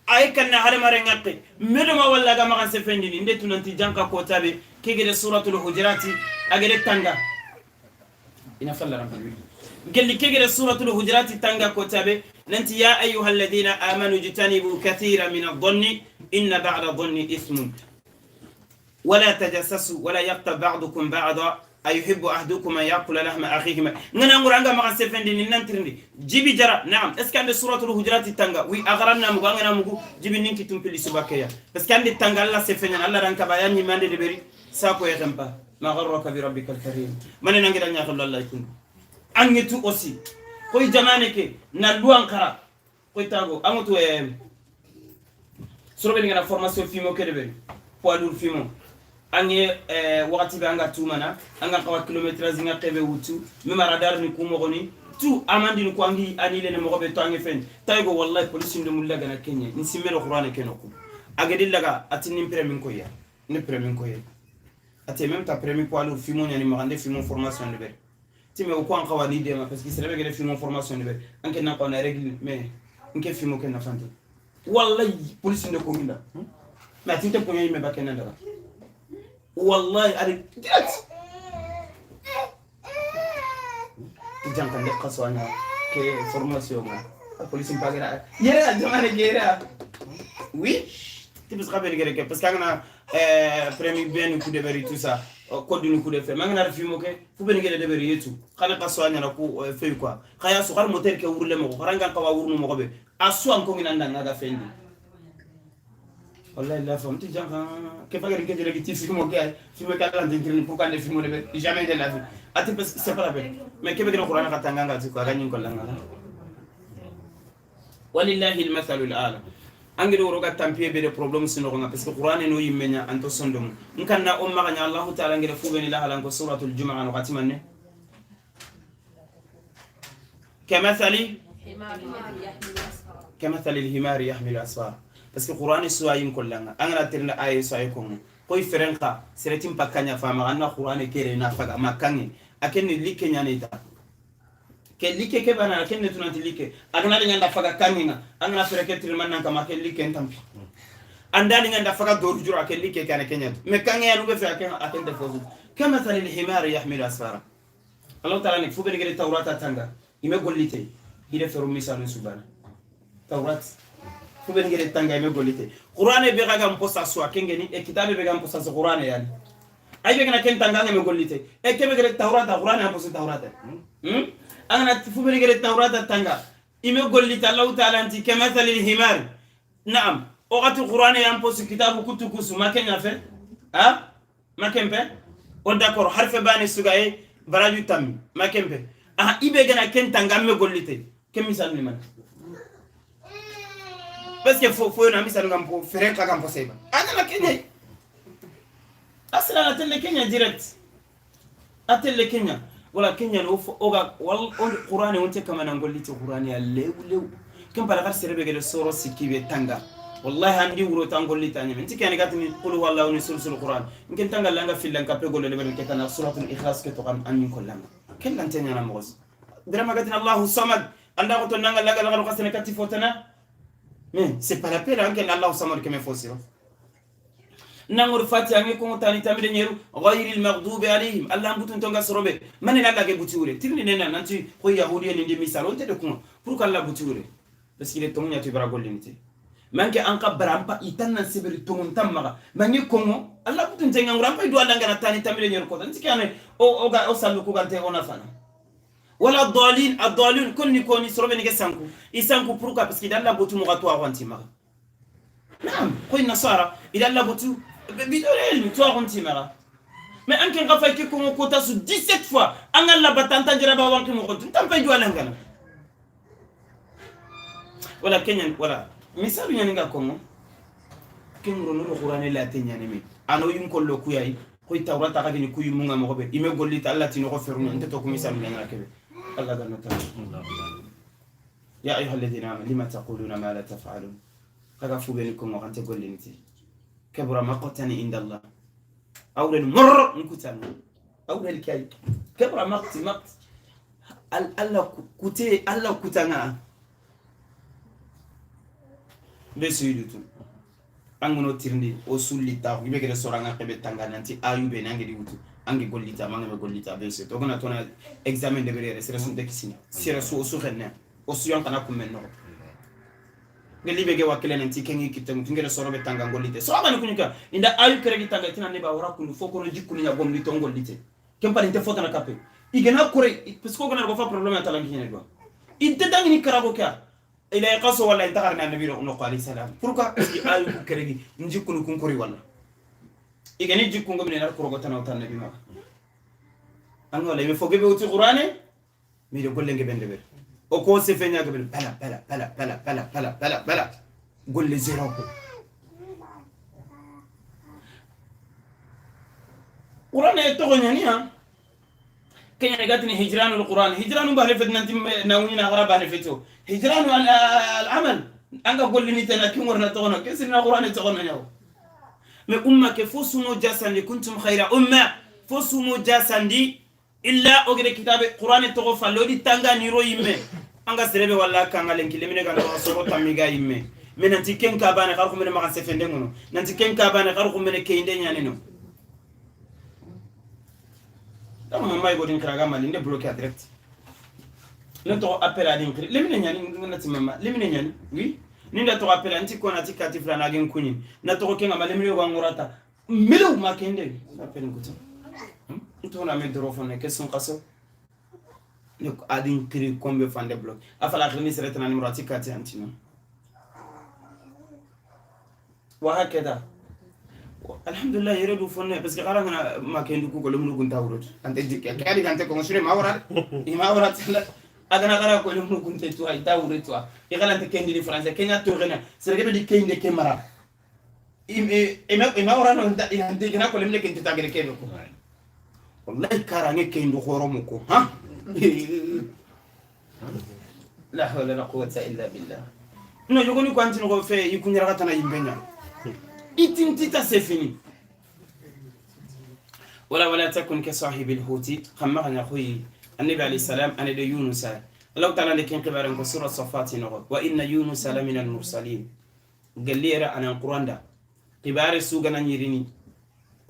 ay kanna halmare ngatte medoma walla ga magan sefendini nde tunanti janka ko tabe kegede suratul hujurati agede tanga ina falla rambi gelli kegede suratul hujurati tanga ko tabe nanti ya ayyuhalladhina amanu jtanibu kathiran min adh-dhanni inna ba'da dhanni ithmun wala tajassasu wala yaghtab ba'dukum ba'da ayuhibbu ahadukum an ya'kula lahma akhihi ngana nguranga ma sefendi ni nantirndi jibi jara na'am est ce que ande suratul hujurati tanga wi agranna mugu ngana mugu jibi ninki tumpili subakeya parce que ande tanga alla sefenya alla ranka bayani mande de beri sako ya tempa ma gharraka bi rabbikal karim man nangira nya khalla Allah ikun angetu aussi koy jamane ke na luan kara koy tago angutu sorobe ngana formation fimo ke de beri poids lourd fimo ange wakati be anga tumana anga kawa kilometre zinga kebe wutu mema radar ni kumogoni tu amandi ni ko angi anile ne mogobe to ange fen taygo wallahi police ndo mulla gana kenye ni simmelo qur'an keno ko agedi laga atini premier ko ya ni premier ko ya ate même ta premier poids lourd fimo nyani magande fimo formation de be time ko an kawa ni dema parce que c'est vrai que fimo formation de be anke na ko na règle mais nke fimo ken na fante wallahi police ndo ko nginda Mais atinte ponya yimme ba kenan daga wallahi ari direct jankan de qaswana ke formation ma police mpagera yera jamane yera oui tu peux rappeler que parce que ngana premier ben ku de beri tout ça code ni ku de fe mangana film ke fu ben gele de beri yetu khana qaswana na ku fe quoi khaya su khar moteur ke wurle mo kharanga ka wa wurnu mo be asu an ko ngina ndanga ga fendi wallahi la femme tu jankan ke fagari ke jere ki film ke film ka la ndin pour kan de film de jamais de la vie ati parce que c'est pas la peine mais ke be gele qur'an ka tanganga ti ko ga nyin ko langa walillahi almathalu al'a angere woro ga tampier be de problème sino nga parce que qur'an no yimmenya anto sondom nkanna o maganya allah ta'ala ngere fu beni la halan ko suratul jumu'a no khatimanne kamathali alhimari yahmilu asfar parce que qur'an suwa yim kollanga angana tirna aye suwa ko koy ferenka seretim pakanya fama anna qur'an kere na faga makangi akenni like nyanita ke like ke bana akenni tunanti like agana nganda faga kanginga angana fereke tirman nan kama ke like ntampi andali nganda faga doru jura ke like kana kenya me kangi ya lube fe aken aken defozu kamathali alhimari yahmilu asfara Allah ta'ala ni fu be ngere tawrata tanga ime gollite ide feru misalu subana tawrat fu be ngere tanga ime gollite qur'ane be ga mposa so akengeni e kitabe be ga mposa so qur'ane yani ay be gana ken tanga ngame gollite e kebe gere tawrata qur'ane mposa tawrata angana fu be ngere tawrata tanga ime gollite Allah ta'ala anti kamathali alhimar na'am o gati qur'ane ya mposa kitabu kutukusu makenya fe ha makempe o d'accord harfe bani sugaye baraju tammi makempe ah ibe gana ken tanga me gollite kem misal ni man parce que fo na misal ngam po fere ka gam po seba ana la kenya asla la tele kenya direct atele kenya wala kenya no fo oga wal on qur'ani wonte kama na gollite qur'ani ya lew lew kem para gar serebe gele soro sikibe tanga wallahi andi wuro tangollite anyame ntiki ani gatini qul huwallahu ni sulsul qur'an nken tanga langa fillan kape golle le ke kana suratul ikhlas ke to kam annin kollanga kellan tenya na mogos drama gatini Allahu samad anda ko to nanga langa langa qasene kati fotana mais c'est pas la peine anken Allahu samad ke me fosiro nangor fatiha ngi ko tani tamide nyeru ghayril maghdubi alayhim Allah butun tonga sorobe manen Allah ke butiure tirni nena nanti ko yahudi en ndi misal on te de kuma pour qu'Allah butiure parce qu'il est tonya tu bara gollimité manke an ka barampa itanna seberi tongon tammaga mangi kongo Allah butun tenga ngurampa do Allah ngana tani tamide nyeru ko tan tikane o ga o sallu ko gante ona fana wala dalin adalun konni koni sorobe ni ke sanku isanku pour quoi parce qu'il Allah butu mo gato awanti maga naam koy nasara il Allah butu bidon ilm to awanti maga mais an ken gafa ki kongo kota su 17 fois an Allah batanta jiraba wanki mo ko tampa do Allah ngana wala kenyan wala misalu nyani nga kongo kengro no qur'ani la tenyani me ano yum kollo kuyai koy tawrata ka ni kuyu munga mo be ime gollita Allah tino ko ferunu ente to ko misalu nyani kebe Allah ganno ta ya ayyuha alladhina amanu lima taquluna ma la taf'alun kaga fu be ni kongo kante golliniti kabura maqtani inda Allah awren mur nkutan awren kay kabura maqti maqt Allah kute Allah kutanga be suyudu angono tirndi o sullita ko be gere soranga kebe tanga nanti ayube nangi di wutu angi gollita manga be gollita be se to gona tona examen de bere sere sun de kisina sere su o su xenne o su yan kana kummen no ngeli be ge wakile nanti kengi kitem ngere sorobe tanga gollite so abani kunika inda ayu kere gi tanga tina ne ba wara kunu foko no jikku ni gomli to gollite kem pari te fotana kape igena kore parce que gona go fa problème atalangi ne do inte dangi ni karago ka ila yaqasu wala intagarna annabi no alayhi salam pourquoi parce que ayu ku keregi njikku kun kori wala igani jikku ngom ne nar korogo tan tan nabi ma an wala mi foge be uti qur'ane mi de golle nge bende be o ko se fenya be bala bala bala bala bala bala bala bala golle zero ko qur'ane to nyani ha kenya gatni hijran alquran hijran ba refet nanti nawni na gara ba refeto hijran al-amal anga gollini tana ki ngorna togono kesina qur'an togono nyaw mais umma ke fosumo jasandi kuntum khayra umma fosumo jasandi illa ogre kitabe qur'an togo falodi tanga ni ro yimme anga serebe walla kanga lenki lemine ga no soro tamiga yimme Mais nanti ken ka bane xar xumene maxan sefende ngono nanti ken ka bane xar xumene keinde ñani no dama mamay godin kiraga mali nde bloqué direct ne to appel adin kiri lemine ñani nati mama lemine ñani oui ninda to appel anti ko nati kati flana gen kunyi na to kenga ma lemine go ngorata melew ma kende appel ngutu to na me drofone question qaso ne adin kiri kombe fande bloc afala khini seretana numéro ati kati antino وهكذا الحمد لله يردو فن بس غارنا ما كان دوكو كل من كنت اورد انت كاري كانت كونسري ما ورا ما ورا انا غارا كل من كنت تو اي تاورد تو يغلا انت كاين دي فرنسا كاين تو غنا سرغدو دي كاين دي كاميرا إما ورا انت كنا كل من كنت تاغري كينكو والله كاراني كاين دو خورمكو ها لا حول ولا قوة إلا بالله. No, yogoni kwanti no fe ikunyira katana yimbenya. Itintita c'est fini. ولا تكن كصاحب الحوت خمغنا خوي النبي عليه السلام أنا يونس الله تعالى لكن كبار سورة صفات نغ وإن يونس لمن المرسلين قال لي أنا القرآن ده كبار السوق أنا يريني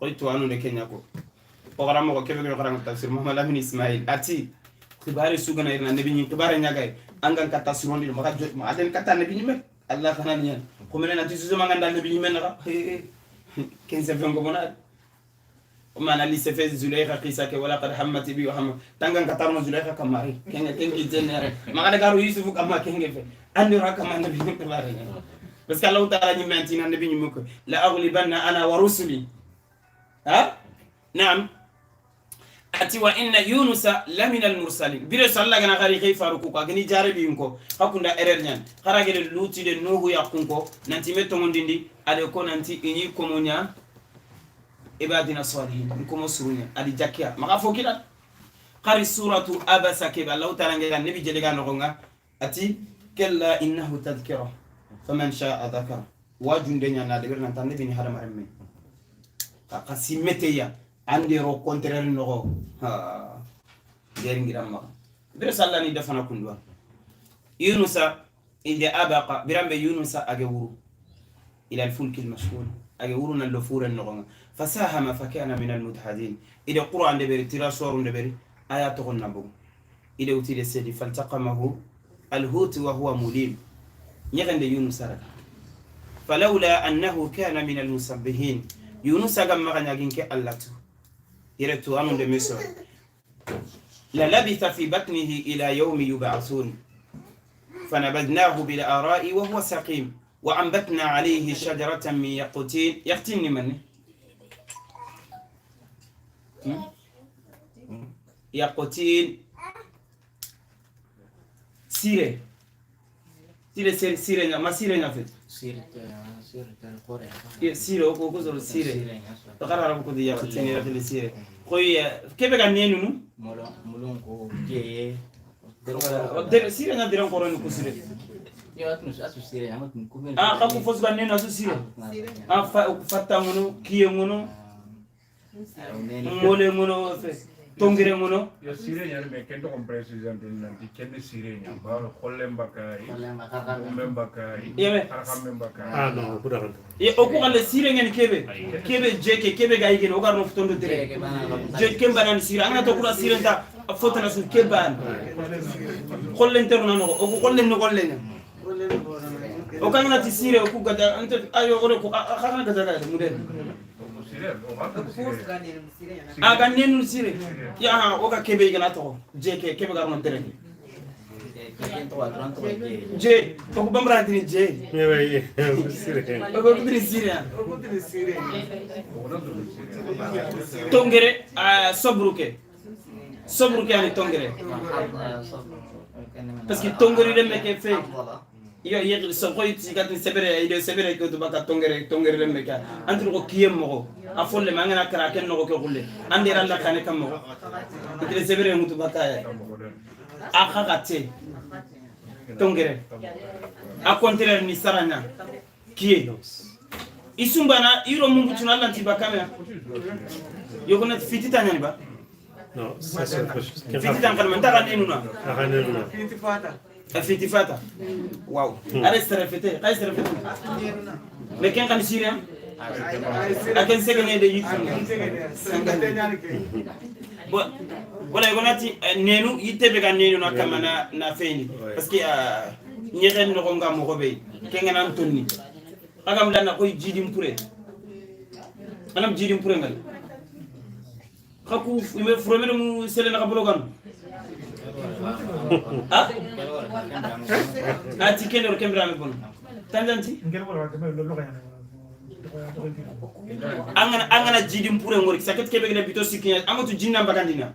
قلت أنا لكن يقول وغرام كيف يقرأ التفسير محمد من إسماعيل أتي كبار السوق أنا يرنا النبي كبار نجاي angan kata surondi maka ma aden kata nabi nyime Allah kana nyan ko menen ati suzo manganda nabi nyime na ken se fengo bona o man ali se fe Zulaikha qisa ke wala qad hammat bi wa ham tangan kata no Zulaikha kamari ken ken ki jenere maka de garu Yusuf kama ken fe andi raka ma nabi nyime bare parce que Allah ta'ala nyime anti na nabi nyime ko la aghlibanna ana wa rusuli ha na'am ati wa inna yunusa lamina al-mursalin bire salla gana gari kay faruku ko agni jarabi yinko hakunda erreur nyan haragele luti de nuhu yakunko nanti meto ngondindi ade ko nanti inyi komonya ibadina salihin ko mo surunya adi jakia maka fokila qari suratu abasa ke Allah ta'ala ngega nabi jelega no gonga ati kalla innahu tadhkira faman sha'a dhakara wajunde nyana de berna tan nabi ni harama remme ka qasimeteya ande ro contraire no ha jeringira ma bire sallani defana kundwa yunusa inde abaqa birambe yunusa age wuru ila alfulk almashhun age wuru nan lofure no fasahama fakana min almudhadin ide qur'an de beri tira soru de beri ayatu nabu ide utile sedi faltaqamahu alhut wa huwa mulim nyegande yunusa raka falawla annahu kana min almusabbihin yunusa gamma ganyaginke allatu يرتو أمن دمسو للبث في بطنه إلى يوم يبعثون فنبذناه بالآراء وهو سقيم وأنبتنا عليه شجرة من يقطين يقطين من يقطين سيرة سيرة سيرة ما سيرة نفت سيرة القرآن سيرة وكوزر سيرة تقرأ ربك دي يقطين يا سيرة خوي كيف كان نينو مولون كو جي در سيرة نديرن قرآن كسيرة يا أتنس أسو سيرة أنا كومين خافو فوز بنين أسو سيرة فتا منو كي منو مولى منو tongere ngono yo sire nyar me kendo kom president nanti kende sire nya ba kholle mbakari kholle mbakari xarxam mbakari ah non ko daxal ye o ko xale sire ngeen kebe kebe jeke kebe gayi gen o garno fotondo tere je kemba nan sire angana to kura sire ta fotana su keban kholle interno no o ko kholle no kholle nya o kangana ti sire o ku gada ante ayo ore ko xana gada gada mu den aga nenu sire ya o ka kebe gana to jeke kebe garno tere je to ko bambara tini je sire o ko tini sire tongere sobruke sobruke ani tongere parce que tongere le meke fe iyo yegli so koy ti gatni sebere ide sebere ko to baka tongere tongere le meke antri ko kiyem mo afolle mangana kara ken no ko gulle andira Allah kane kam mo itile sebere mutu baka ya akha gate tongere a contraire ni saranya kiye isumbana iro mungu tunalla ti baka me yogona fitita nyani ba non ça c'est autre chose fitita ngal man taga nenuna taga nenuna fitita fata Afiti fata waaw are serefete kay serefete mais ken kan sirien aken segene de yitu bon wala gonati nenu yitte be ga nenu na kama na feini parce que ñexen no nga mo ko be ken ngana tonni agam dana koy jidim puré anam jidim puré ngal xaku me fromé mu sele na kablogan ah ati kenor kembra me bon tandanti angana jidim puré ngori saket kebe gina bito sikinya amatu jinna bagandina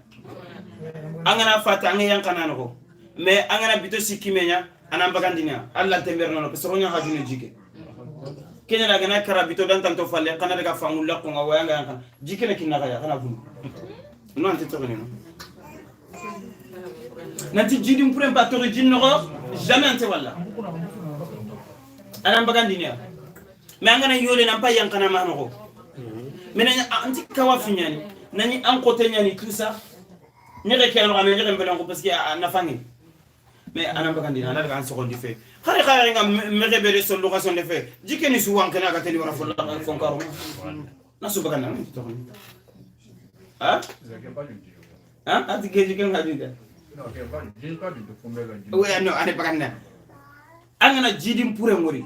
angana fata anga yankana no mais angana bito sikimenya anan bagandina alla tember no parce que ronya hajune jike kenya la gana kara bito dan tanto falle kana daga fangulla ko nga wayanga yankan jike ne kinna kaya kana bunu no ante togoni no nanti jidim puré pa to jin no jamais ante walla anan bagandina mais angana yole nan pa yankana ma no mais anti kawa finyani nani an côté nyani tout ça nyere ke no amé nyere mbelon ko parce que na fangi mais anan bagandina na daga an sogondi fe khare khare nga mere bere sol location de fe jikeni su wankana ka teli wara folla fonkaro na su baganda ni to ah ah ati ke jiken hajida no ke ba jika du fombe ga we no ane baganda angana jidim pure ngori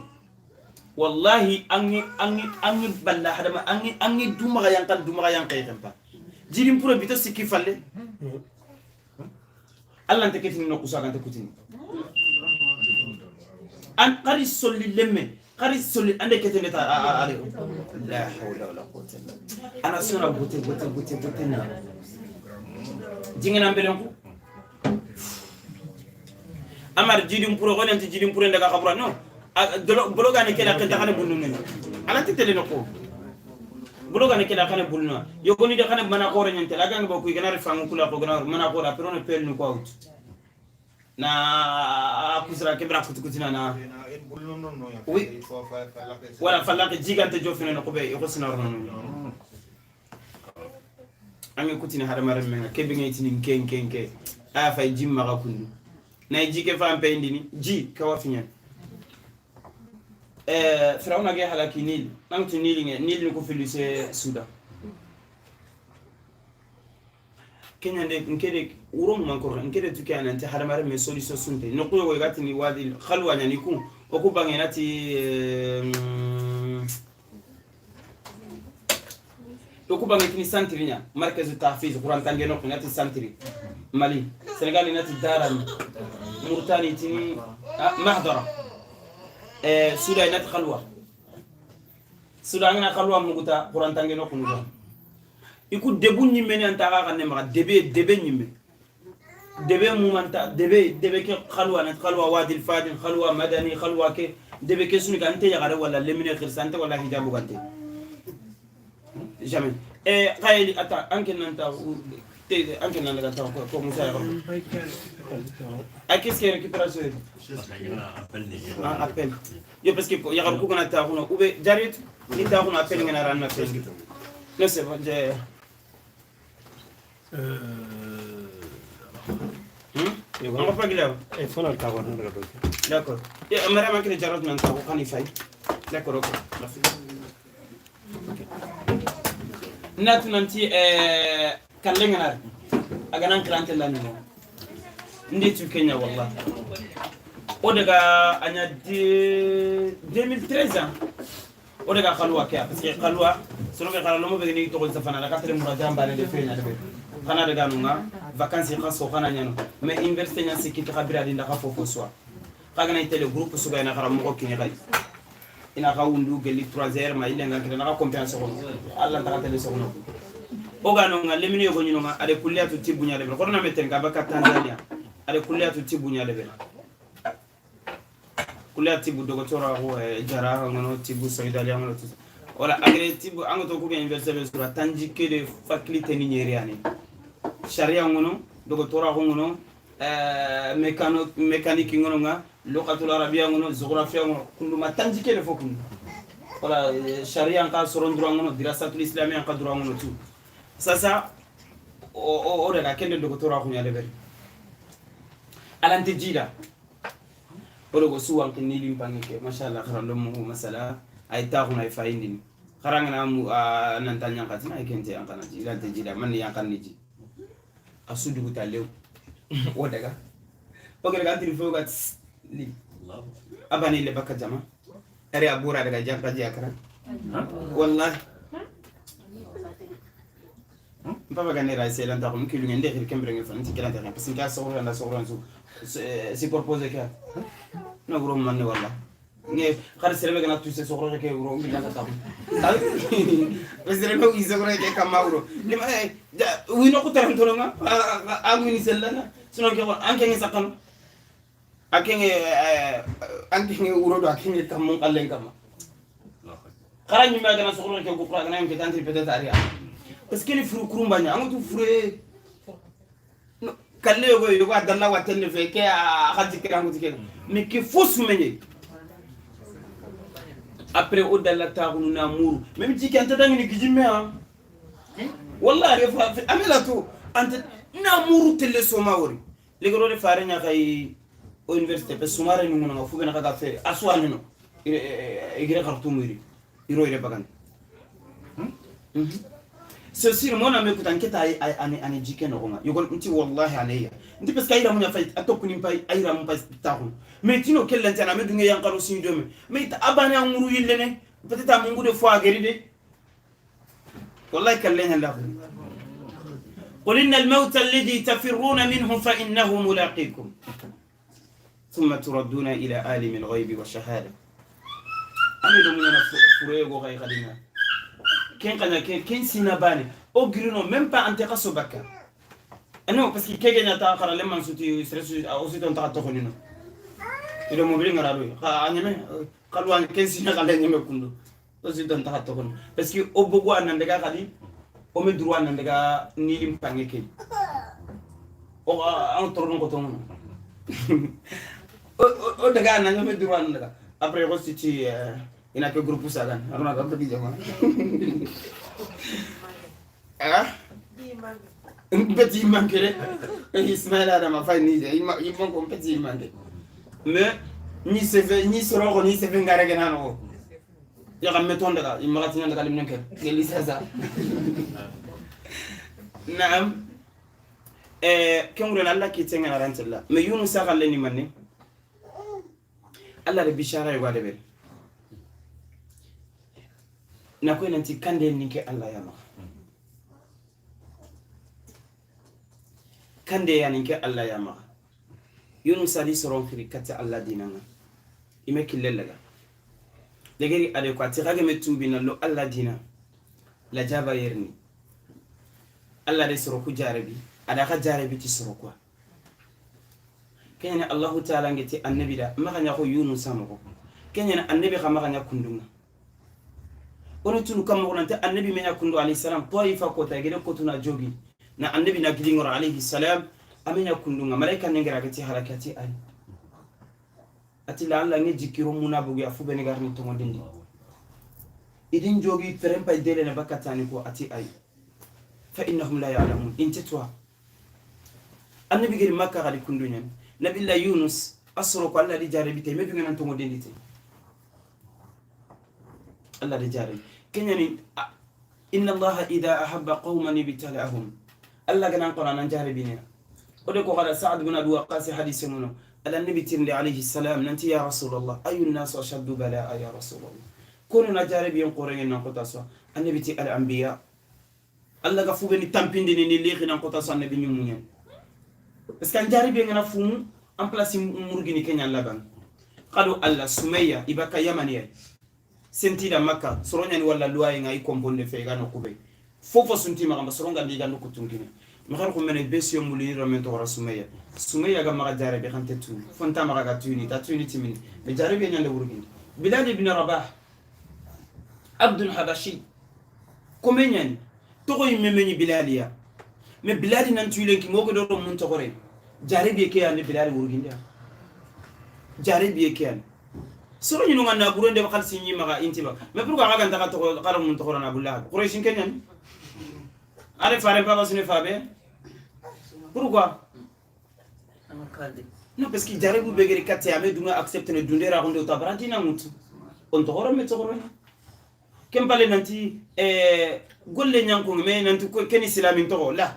wallahi angi angi angi balla hadama angi angi duma yankan duma yankan pa jidim pure bito sikki falle Allah ante ketini no kusa kan te kutini an qari solli lemme qari solli ande ketini ta ale la hawla wala quwwata illa billah ana sona bote bote bote bote na jingana mbelen ko amar jidim pure ko nanti jidim pure ndaga xabura no bologa ne kela kenta xane bunnu ne ala tele no ko bologa ne kela xane bunnu yogoni de xane mana ko reñante la gang bokku gana refangu kula ko gana mana ko la pero ne pel nu ko out na kusra kebra kutukutina na oui wala falaka jigante jofene no ko be ko sina rono angi kutina hada mare menga kebe ngeti ni nken nken ke aya fay jimma ga kundu na jike fa ampe indini ji ka wafinya Firauna ge halaki Nil nanti Nil nge Nil ni ko filise Sudan Kenya de nkede urom mankor nkede tuki anante hada mare me solution sunte no ko go gati ni wadi khalwa nyani ku oku bange nati oku bange tini santri nya markaz tahfiz Qur'an tange no nati santri Mali Senegal nati Darani Mauritanie tini mahdara Sudan nati khalwa Sudan na khalwa muguta Qur'an tange no kunuga iku debu nyimme ni antara kan ma debe debe nyimme debe mumanta debe debe ke khalwa nat khalwa wadi al-fadil khalwa madani khalwa ke debe ke sunu kan te yagare wala lemine khirsante wala hijabu gante jamais qayli ata anke nanta te anke nanta ta ko musa ya a qu'est-ce qu'il y a récupération ah appel yo parce que yagar ku kana ta hono ube jarit ni ta hono appel ngana ran na fel non c'est bon j'ai on va pas guiler. Il faut le tavoir. D'accord. Et madame qui jarot nan ta ko kani fay. D'accord, OK. Merci. Natu nanti kalle ngana aga nan krante la nimo. Ndi tu Kenya wallah. O daga anya 2013 o daga khalwa ke parce que khalwa solo be khala lomo be ni to ko safana la katre muraja mbane de fe nya de. Kana daga nunga vacances khaso kana nyano mais université nya sikki khabira dinda ka fofo soa kaga na tele groupe suga ina khara mo ko kini kay ina ka wundu gelli 3h ma ile ngakira na ka confiance ko Allah ta tele sokono o ga nunga lemini ko nyinunga ale kulliyatu tibunya lebe ko na meten ka baka Tanzania ale kulliyatu tibunya lebe kulliyatu tibu dogotora ko jara ngono tibu soidalia ngono wala agre tibu angoto ko université be sura tanji ke de faculté ni nyeriani sharia ngono dogotora ko ngono mécanique ngono nga luqatul arabia ngono géographie ngono kundu ma tanji ke de fokun wala sharia ka soron droit ngono dirasatul islamia ka droit ngono tout sasa o daga kende dogotora ko nyale be alante jida Odo go suwan kin ni limpange ke mashallah kharando mo masala ay taxuna ay fayindini kharangana mu nan tan yankatina ay kente yankana ji ilante jida man yankan ni ji asu duguta lew o daga o gere ga tiri fo ga li abani le bakka jama ari abura daga janka ji akara wallahi papa ganera ra se lan taxum ki lu ngende xir kembre ngi fan ci kelante xen parce que ka soxla na soxla su si proposé ka na wuro man ne walla nge xar serebe gana tu se soxla ke wuro ngi la taxum parce que rebe wi soxla ke kam wuro ni ma wi no ko taram to nga a ngi ni sellana sino ke an ke ngi sakano akenge anke wuro do akenge kam mon qallen kam xara ñi ma gana soxla ke ko qura gana ke tantri peut-être aria parce que les furu kurumbanya angu tu fure kalle yogo yogo adalla watenne fe ke a khati ke angu tike mais ke fo sumenye après o dalla taxunu na muru même ci kan tadang ni gijimme ha wallahi fa amela to anta na muru telle soma wori ligoro de fare nya kay o université pe sumare ni ngona fu bena ka fe aswani no igre khartu muri iro ire bagan. Ceci mon ami écoute enquête ay ay ay jike no gonga yogon nti wallahi alayya nti parce que ayra munya fay atokuni pay ayra mun pay taxu mais tino kellen tana me dunge yankaro sin dome mais abane amuru yillene peut-être amungu de fois geride wallahi kallen la. قل إن الموت الذي تفرون منه فإنه ملاقيكم ثم تردون إلى عالم الغيب والشهادة. أنا دومنا فريغو غاي غادينا كين قنا كين سيناباني او غرينو même pas انت قصو بكا انو parce que كي غنا تا قرا لما سوتي ستريس او سيتو انت تخونينو إلو موبيل غرالو انيمي قالوا ان كين سينا قال نيمي كوندو او سيتو انت تخون parce que او بوغو ان ندغا غادي او مي droit ندغا نيلم بانغي كي او ان تورون كو تون او دغا ان مي droit ندغا après ko siti ina ke groupe sagan aruna ka petit jama ah petit manque Ismaël Adama fay ni il manque un petit manque mais ni se fait ni soro ni se fait ngare gena no ya kam meton daga imagati nan daga limnen ke ngeli sasa naam kengure Allah ki tenga rantella mais Yunus sagal ni manne Allah de bishara yo gade be na ko nanti kande ni ke Allah ya ma kande ya ni ke Allah ya ma Yunus ali soron khiri kata Allah dinanga ime killellaga legeri ale ko ati rage metubi na lo Allah dina la jaba yerni Allah de soro ku jarabi ada ka jarabi ti soro quoi kenya Allah ta'ala ngeti annabi da maganya ko Yunus amako kenya annabi ka maganya kundunga ono tunu kam mo nante annabi menya kundu alayhi salam taifa ko ta gede ko tuna jogi na annabi na gidingor alayhi salam amenya kundunga malaika nengera gati harakati ay ati la Allah ngi jikiro muna bugi afu be negar ni tongo dindi idin jogi ferempa dele na bakatani ko ati ay fa innahum la ya'lamun intatwa annabi gari makka gadi kundunya nabi la Yunus asro ko Allah di jarabi tay mebi ngana tongo dindi tay Allah di jarabi kenya ni inna Allah idha ahabba qauman ibtalahum Allah gana qur'an an jarabi ne ode ko qala Sa'd ibn Abi Waqqas hadith ngono ala nabi tirndi alayhi salam nanti ya rasulullah ayu an-nas ashaddu balaa ya rasulullah kono na jarabi en qorengen nan kota so annabi ti al anbiya Allah ga fubeni tampindi ni lexi nan kota so annabi ñum parce que an jarabi ngana fumu en place murgini kenya laban qalu Allah Sumayya ibaka yamaniya sentida makka soronya ni wala luwaye ngai komponde fe ga no kube fofo sunti ma soronga ndi ga no kutungine ma xar ko mene besio muli ramen to Sumayya Sumayya ga ma jarabi xante tu fonta ma ga tuni ta tuni timini be jarabi nyande wurgini Bilal ibn Rabah Abdul Habashi komenyan to yimme Bilaliya mais Bilal nan tuilen ki moko do mun to gore jarabi ke ande Bilal wurginde jarabi ke ande soro ñu nga na buronde waxal si ñi maga intiba mais pourquoi nga ganta to xara mun to na Abdullah Quraysh kenyan are fare papa sune fabe pourquoi Non, parce que jarabu begeri katte ame dunga accepte ne dundera gonde ta barantina mutu. On to horo me to horo. Kem pale nanti golle nyanko me nanti ko keni silamin to la.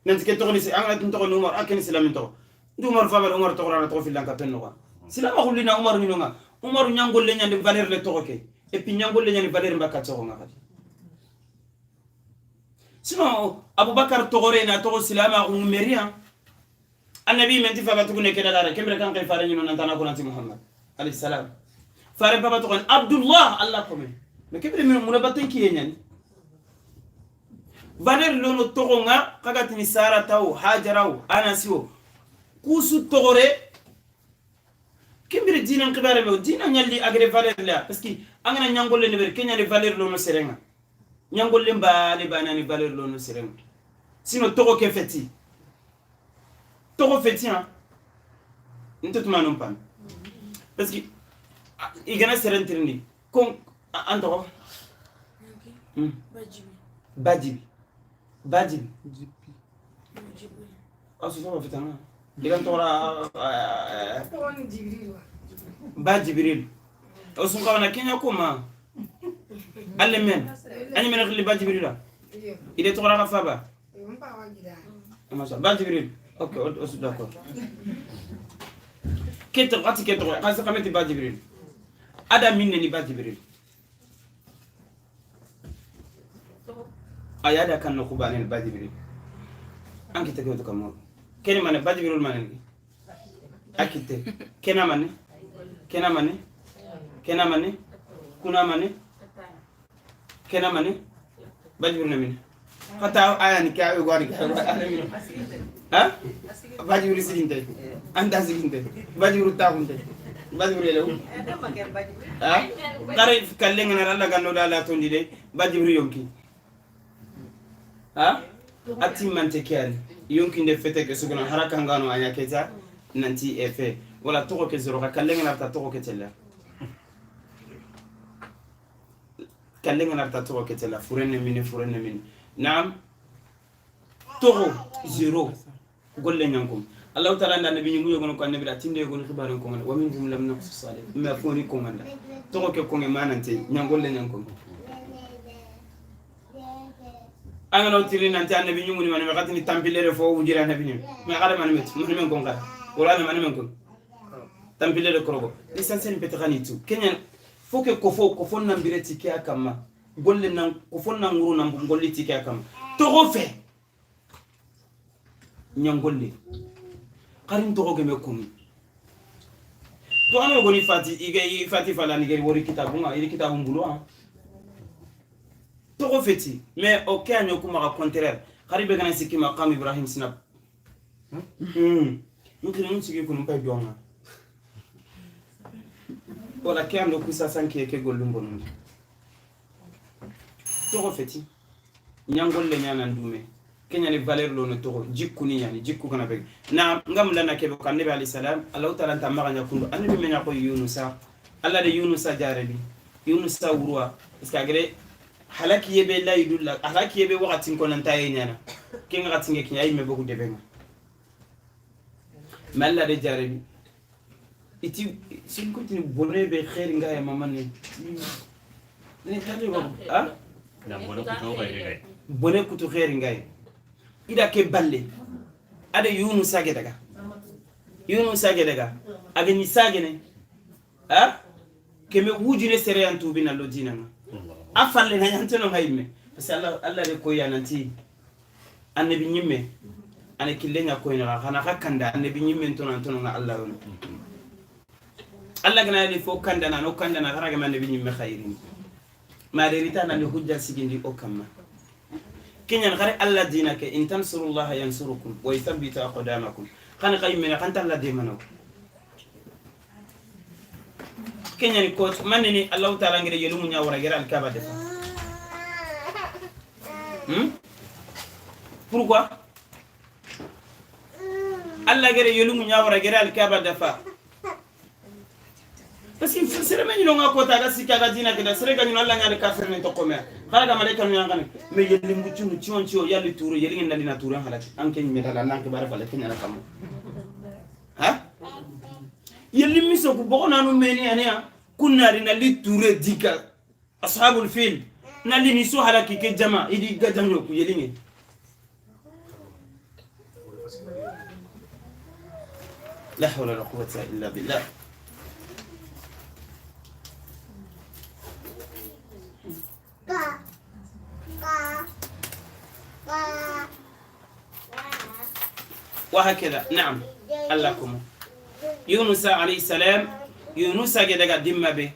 Nanti ke to ni anga tun to Umar akeni silamin to. Ndu Umar fa Umar to rana to filan ka penno ko. Silama hullina Umar ni nonga. Umar nyangolle nyande valeur le to ke. Et puis nyangolle nyande valeur mbaka to nga kadi. Sinon Abubakar togore na to silama umeriya. Annabi menti fa batugune ke dara kemre kan kay fare nyino nantana ko nanti Muhammad alayhi salam. Fare baba to Abdullah Allah kome. Mais kemre min mun baten ki nyani. Valeur lono togonga kagatini Sara taw Hajaraw Anasiwo kusu togore kemre dinan kibare me dinan nyalli agre valeur la parce que angana nyangol le ber kenya le valeur lono serenga. Nyangol le ba le banani valeur lono serenga. Sinon togo ke feti. Togo feti hein. Ntutuma non pas. Parce que igana serentirni kon anto Bajibi. Bajibi. Ah, c'est ça, va faire un. Il a Bajibril. Osun kawana Kenya koma. Allemen. Ani mena khili Bajibril la. Il est trop la faba. Bajibril. OK, on d'accord. Keto ati keto, kasi kameti Bajibril. Ada minne ni Bajibril. Ayada kan no kubane Bajibril. Anki te keto kamo. Keni mane Bajibril mane. Akite. Kena mane. Kena mane. Kena mane. Kuna mane. Kena mane. Bajibril na mine. Hata aya ni ka gwari ka. Ha? Bajibril siginte. Anda siginte. Bajibril ta kunte. Bajibril le. Ha? Kare kalle ngana Allah ganno la la tondi de Bajibril yonki. Ha? Ati mante kyani. Yonki nde fete ke suguna haraka ngano anya keta nanti efe. Wala toko ke zero ka kalle ngana ta toko ke tella. Kalle ngana ta toko ke tella furenne mine furenne mine. Naam. Toko zero. Golle nyankum. Allah ta'ala nda nabi ngu yogono ko annabi da tinde yogono khibaran ko ngana wa min hum lam naqsus alayhi ma foni ko nganda toko ke ko ngemanante nyangolle nyankum. Angano tiri nanti annabi ngu ni man wakati ni tampilere fo wujira annabi ni ma kada man met man men ko ngara wala man men ko tampilere korogo l'essentiel petrani tu kenya faut que ko fo nambire tike akama golle nan ko fo nan nguru nan golle tike akama toko fe nyangolle karin togo geme komi to ana goni fati iga fati fala ni geri wori kitabu nga iri kitabu mbulo ha togo feti mais ok anyo kuma ka contraire karibe kana sikki maqam Ibrahim sinap nkiri nsigi kunu pay bionga wala ke am do kusa sanke ke gollum bonum togo feti nyangolle nyana ndume kenya ni valeur lo no togo jikku ni yani jikku kana be na ngam lana kebe kan nabi alayhi salam Allah ta'ala ta maganya kundu annabi menya ko Yunusa Allah de Yunusa jarabi Yunusa wurwa parce que agre halaki yebe la yudulla halaki yebe wakati ko nan taye nyana kenga katinge kinya ay me boku debenga malla de jarabi iti sin ko tini bonne be khair nga ya mamane ni tali ba ha na bonne kutu khair ngay bonne kutu khair ngay ida ke balle ada Yunusa ge daga Yunusa ge daga aga ni sagene ha keme wujine sere an tubina lodina nga afalle na yanteno hayme parce Allah Allah le ko yananti annabi nyimme ana killenya ko ina kana hakanda annabi nyimme tono tono nga Allah won Allah gana li fo kanda na no kanda na haraga man annabi nyimme khairin ma de ritana ni hujja sigindi o kamma kenyan khare Allah dinaka in tansurullaha yansurukum wa yuthabbit aqdamakum khana qaymina khanta Allah de mano kenyan ko manni Allah ta'ala ngire yelumu nyawara gera alkaba defa pourquoi Allah gere yelumu nyawara gera alkaba defa parce que sere men nga ko ta ga sika ga dina ke sere ga nyino Allah nyaade kafir ni to ko me xala ga malaika nu yangane me yelimbu ci ci on ci yalli touru yeli ngeen dalina touru halaki an ken me dala nan ke bara fala ken ala kam Yelli miso ku bogo nanu meni ania kunari nali touré dika ashabul fil nali ni so halaki ke jama idi gajanyo ku yelinge لا حول ولا قوة إلا بالله. وهكذا. نعم لكم يونس عليه السلام يونس قد قدم به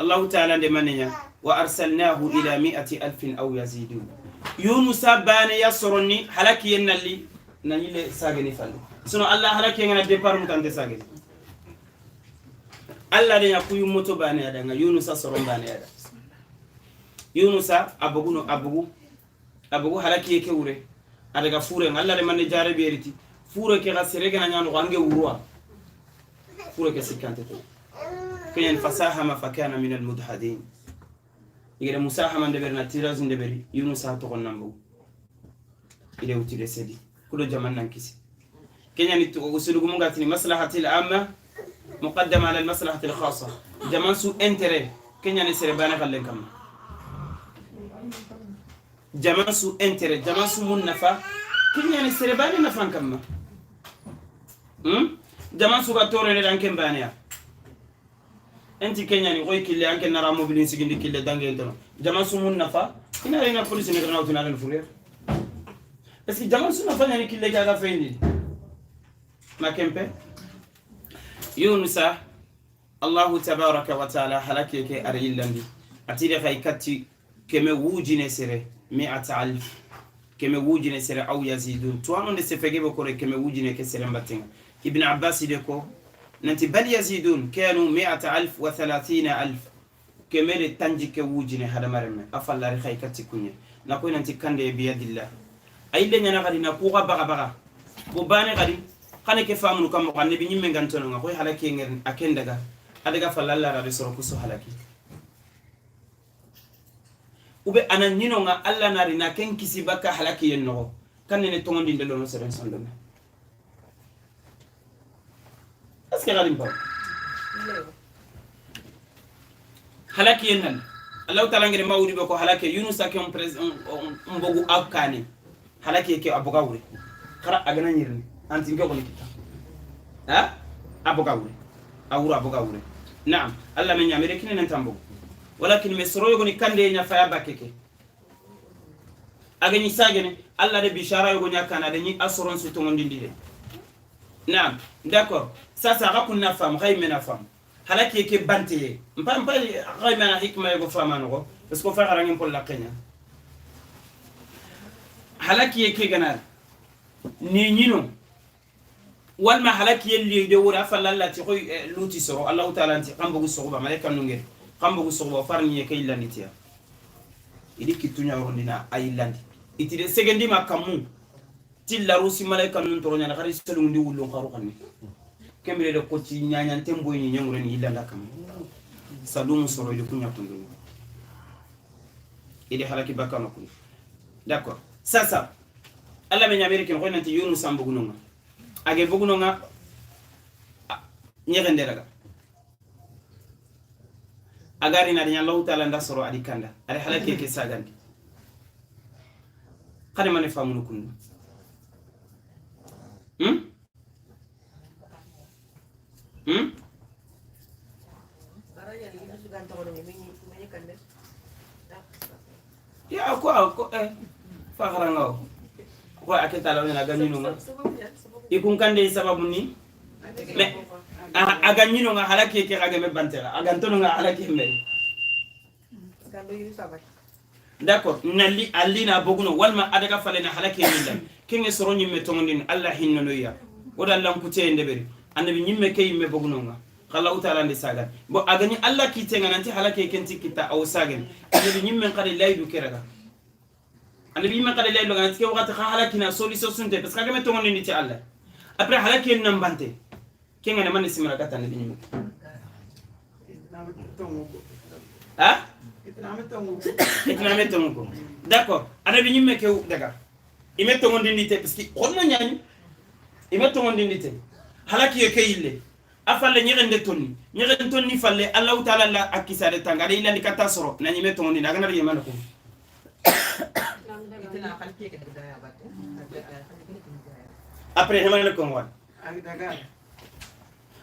الله تعالى لمنيا وأرسلناه إلى 100,000 أو يزيدون. يونس بان يسرني حلكي اللي نيل ساغني فالو سنو الله حلكي غنا ديبار متانت ساغني الله دي يكوي موتو بان يدا يونس سرون بان يدا يونس ابغونو ابغو ابغو حلكي كوري adaga fure Allah de manne jare beriti fure ke gasere gana nyano ange wurwa fure ke sikante to kenyan fasahama fakana min almudhadin igere musahama de berna tiraz de beri Yunus to kon nambu ide utile sedi kudo jaman nan kisi kenyan to usulugu mungatini maslahati al-amma muqaddama ala al-maslahati al-khassa jaman su intérêt kenyan sere bana gallen kam jaman su intérêt jaman su mun nafa kenyan sere bana nafan kam jaman su ga tore ne dan ken bana enti kenya ni goy kille anke nara mobilin sigindi kille dange tono jaman su mun nafa ina rena police ne grana utuna len fourier parce que jaman su nafa ni kille ga fendi ma kempe Yunusa Allah tabaraka wa taala halake ke arillandi atire kay katti keme wujine sere 100,000 keme wujine sere aw yazidun to on se fege be kore keme wujine ke sere mbatenga Ibn Abbas de ko nanti bal yazidun kanu 100,000 و30,000 kemere tanji ke wujine hada maremme afallari khay katti kunye na ko nanti kande biyadillah ayille nyana gadi na ku ga baga baga ko bane gadi khane ke famunu kam ko annabi nyimme gantono nga koy halaki nger akendaga adaga falalla rabe soro kuso halaki ube anan nyino nga alla nari na ken kisi baka halaki yenno kanne ne tongondi ndelo no seren sondome est-ce que gadi pa halaki yennan Allah ta'ala ngere mawdi be ko halaki Yunus ak on président on bogu akane halaki ke aboga wuri khara agana nyirni anti ngoko nikita ha aboga wuri awura aboga wuri na'am Allah men nyamere kine nan tambo walakin mesro yogo ni kande nya faya bakeke agani sagene Allah de bishara yogo nyakana de ni assurance to ngondindi de na'am d'accord ça ça rakunna fam ghaymena fam halaki ke banteye mpa mpa ghaymena hikma yogo fama no parce que fa rangin pol la kenya halaki ke ganar ni nyino walma halaki yelli de wura fa lalla ti khoy luti soro Allah ta'ala anti kambo soro ba malaika nungere kambo soro farni ke illandi tiya idi kitunya rondina ayillandi itide segendi makamu tilla rusi malaika nun toronya na khari selu ndi wullu kharu khanni kemire de ko ci nyanyan tembo ni nyangure ni illanda kam salum soro idi kunya tundu idi halaki bakano kun d'accord sasa Allah men nyamere ken khoynanti Yunus ambugunonga age bugunonga nyegende daga agari na dinya Allah ta'ala nda soro adi kanda ari halaki ke sagandi khane mane famunu kundu ya ko faxaranga ko aketa la na ganino nga ikun kande sababu ni mais aga nyino nga halaki ke aga me bantera aga ntono nga halaki me d'accord nalli allina boguno walma adaga falena halaki milla kenge soro nyimme tongondin Allah hinno ya oda lankute ndeberi annabi nyimme kay me boguno nga Allah ta'ala ndi sagan bo agani Allah kitenga nanti halaki kenti kita aw sagan annabi nyimme qali laydu keraga annabi nyimme qali laydu ganati ke wakati halaki na solution sunte parce que aga me tongondin ti Allah après halaki en nambante kenga ne man simra kata annabi nyimme ha itna tongo d'accord annabi nyimme ke daga ime tongondin te parce que xonna ñani ime tongondin te halaki ke yille Afalle nyegende tonni nyegen tonni falle Allah ta'ala la akisare tangare ila likata soro na nyime tonni daga na yemana ko après hemana ko wan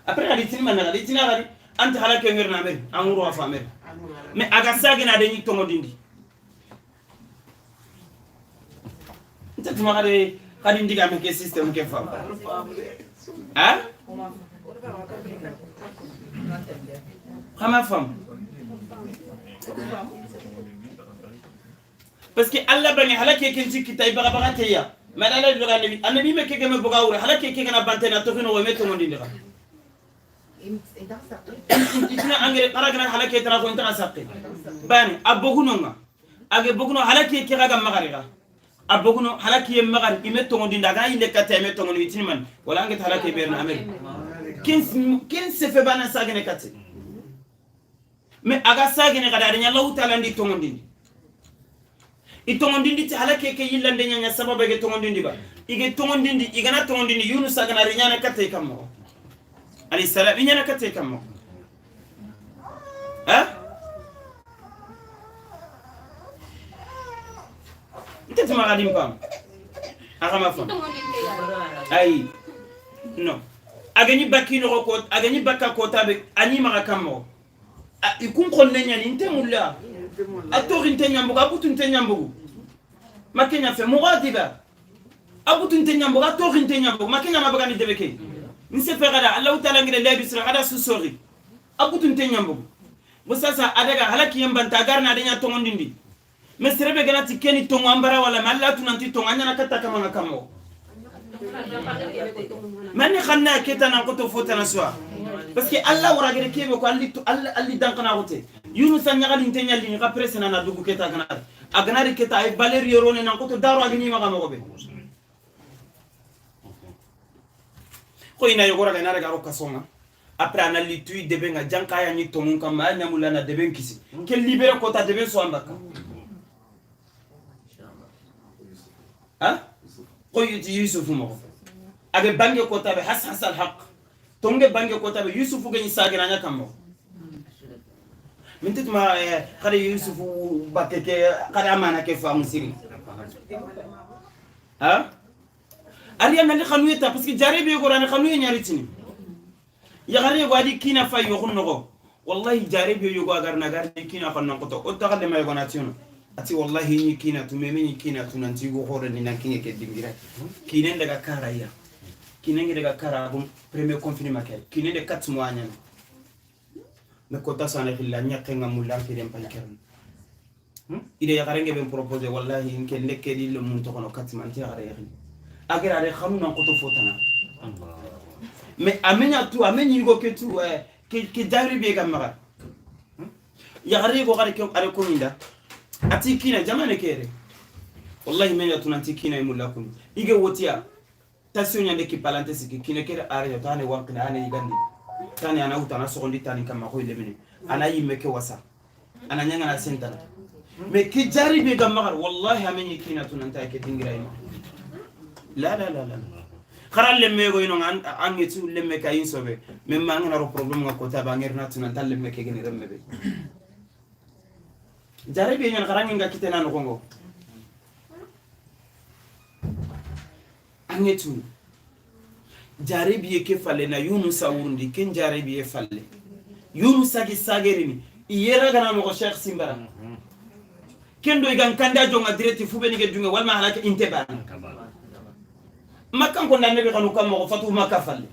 après gadi tin man gadi tin gadi anta halake ngirna mer amuru wa famer mais aga sagina de ni tongo dindi nta tuma gadi gadi ndiga me ke system ke fam ha xama fam parce que Allah bani halake ken ci kitay baga baga teya ma dala doga nabi annabi me ke me boga wure halake ke kana bantena to fino me to mondi ndiga itina angere qaragna halake tara ko inta saqqi bani aboguno nga age boguno halake ke ga magariga aboguno halake magari ime to mondi ndaga ile kata ime to mondi itini man wala ange halake berna amer kin se fe bana sagene kate mais aga sagene gada nya Allah ta'ala ndi to mondi itongondindi ti halake ke yillande nya sababu ge tongondindi ba ige tongondindi igana tongondindi Yunus agana rinyana kate kammo alayhi salam rinyana kate kammo ha nte ma gadim pam aga ma fam ay no agani bakino ko agani bakka ko tabe ani ma kammo ikun khonne nya ni nte mulla atori nte nyambugu abutu nte nyambugu makenya fe mugadiba abutu nte nyambugu atori nte nyambugu makenya mabaga ni debeke nse fe gada Allah ta'ala ngire lebi sura gada susori abutu nte nyambugu musasa adaga halaki yambanta garna de nya tongondindi mesrebe gana tikeni tongo ambara wala malla tunanti tongo anyana kata kama kamo mani khanna ketana ko to fotana suwa parce que Allah wara gere kebe ko alli alli dankana gote Yunus anyagali ntenya li ga presse na dugu keta gana aganari keta ay baler yorone nan ko to daro agni maga mogobe ko ina yogora ga nara ga roka songa après ana li tuy debenga janka ya ni tongun kam ma nyamula na deben kisi ke libere ko ta deben so ambaka ha ko yuti Yusuf mo age bange ko ta be has has al haq tonge bange ko ta be Yusuf ge sagina nya kam mo min tutma khare Yusuf bakeke khare amana ke fa musiri ha ariya nali khanuyeta parce que jarabe go rani khanuye nyaritini ya gare go adi kina fa yo khonno wallahi jarabe yo go agar nagar ni kina khonno ko to o taxale may go natino ati wallahi ni kina tu meme ni kina tu nanti go hore ni nan kinge ke dingira kinen daga kara ya kinen daga kara bum premier confinement ke kinen de 4 mois nyana me kota sana khilla nyakke ngamulla fi dem pankern ide ya garenge ben proposer wallahi inke lekke di le mun to kono 4 mois ti gare yaxi agera re xamu nan ko to fotana mais amenya tu ameni go ke tu ke jari be gamara ya gare go gare ke are ko minda ati kina jamane kere wallahi menya tunanti kina imulla kun ige wotiya tasio nyande ki palante siki kina kere are tane wankina ane igandi tane ana utana sogondi tane kama ko lebene ana yimme ke wasa ana nyanga na sentana mais ki jari be gamara wallahi ameni kina tunanta ke dingira ima la la la la xaral lemme go ino an ngetu lemme kayin sobe même ma ngana ro problème ngako ta ba ngerna tunanta lemme ke geni remme be jarabi nyan xarangi nga kitena no kongo angetu jarabi ke falle na Yunus awundi ken jarabi falle Yunus agi sagerini iyera gana mo Cheikh Simbara kendo igan kanda jonga direct fube ni ke dunga walma halaka inteba makkan ko nabi xanu kam mo fatu makka falle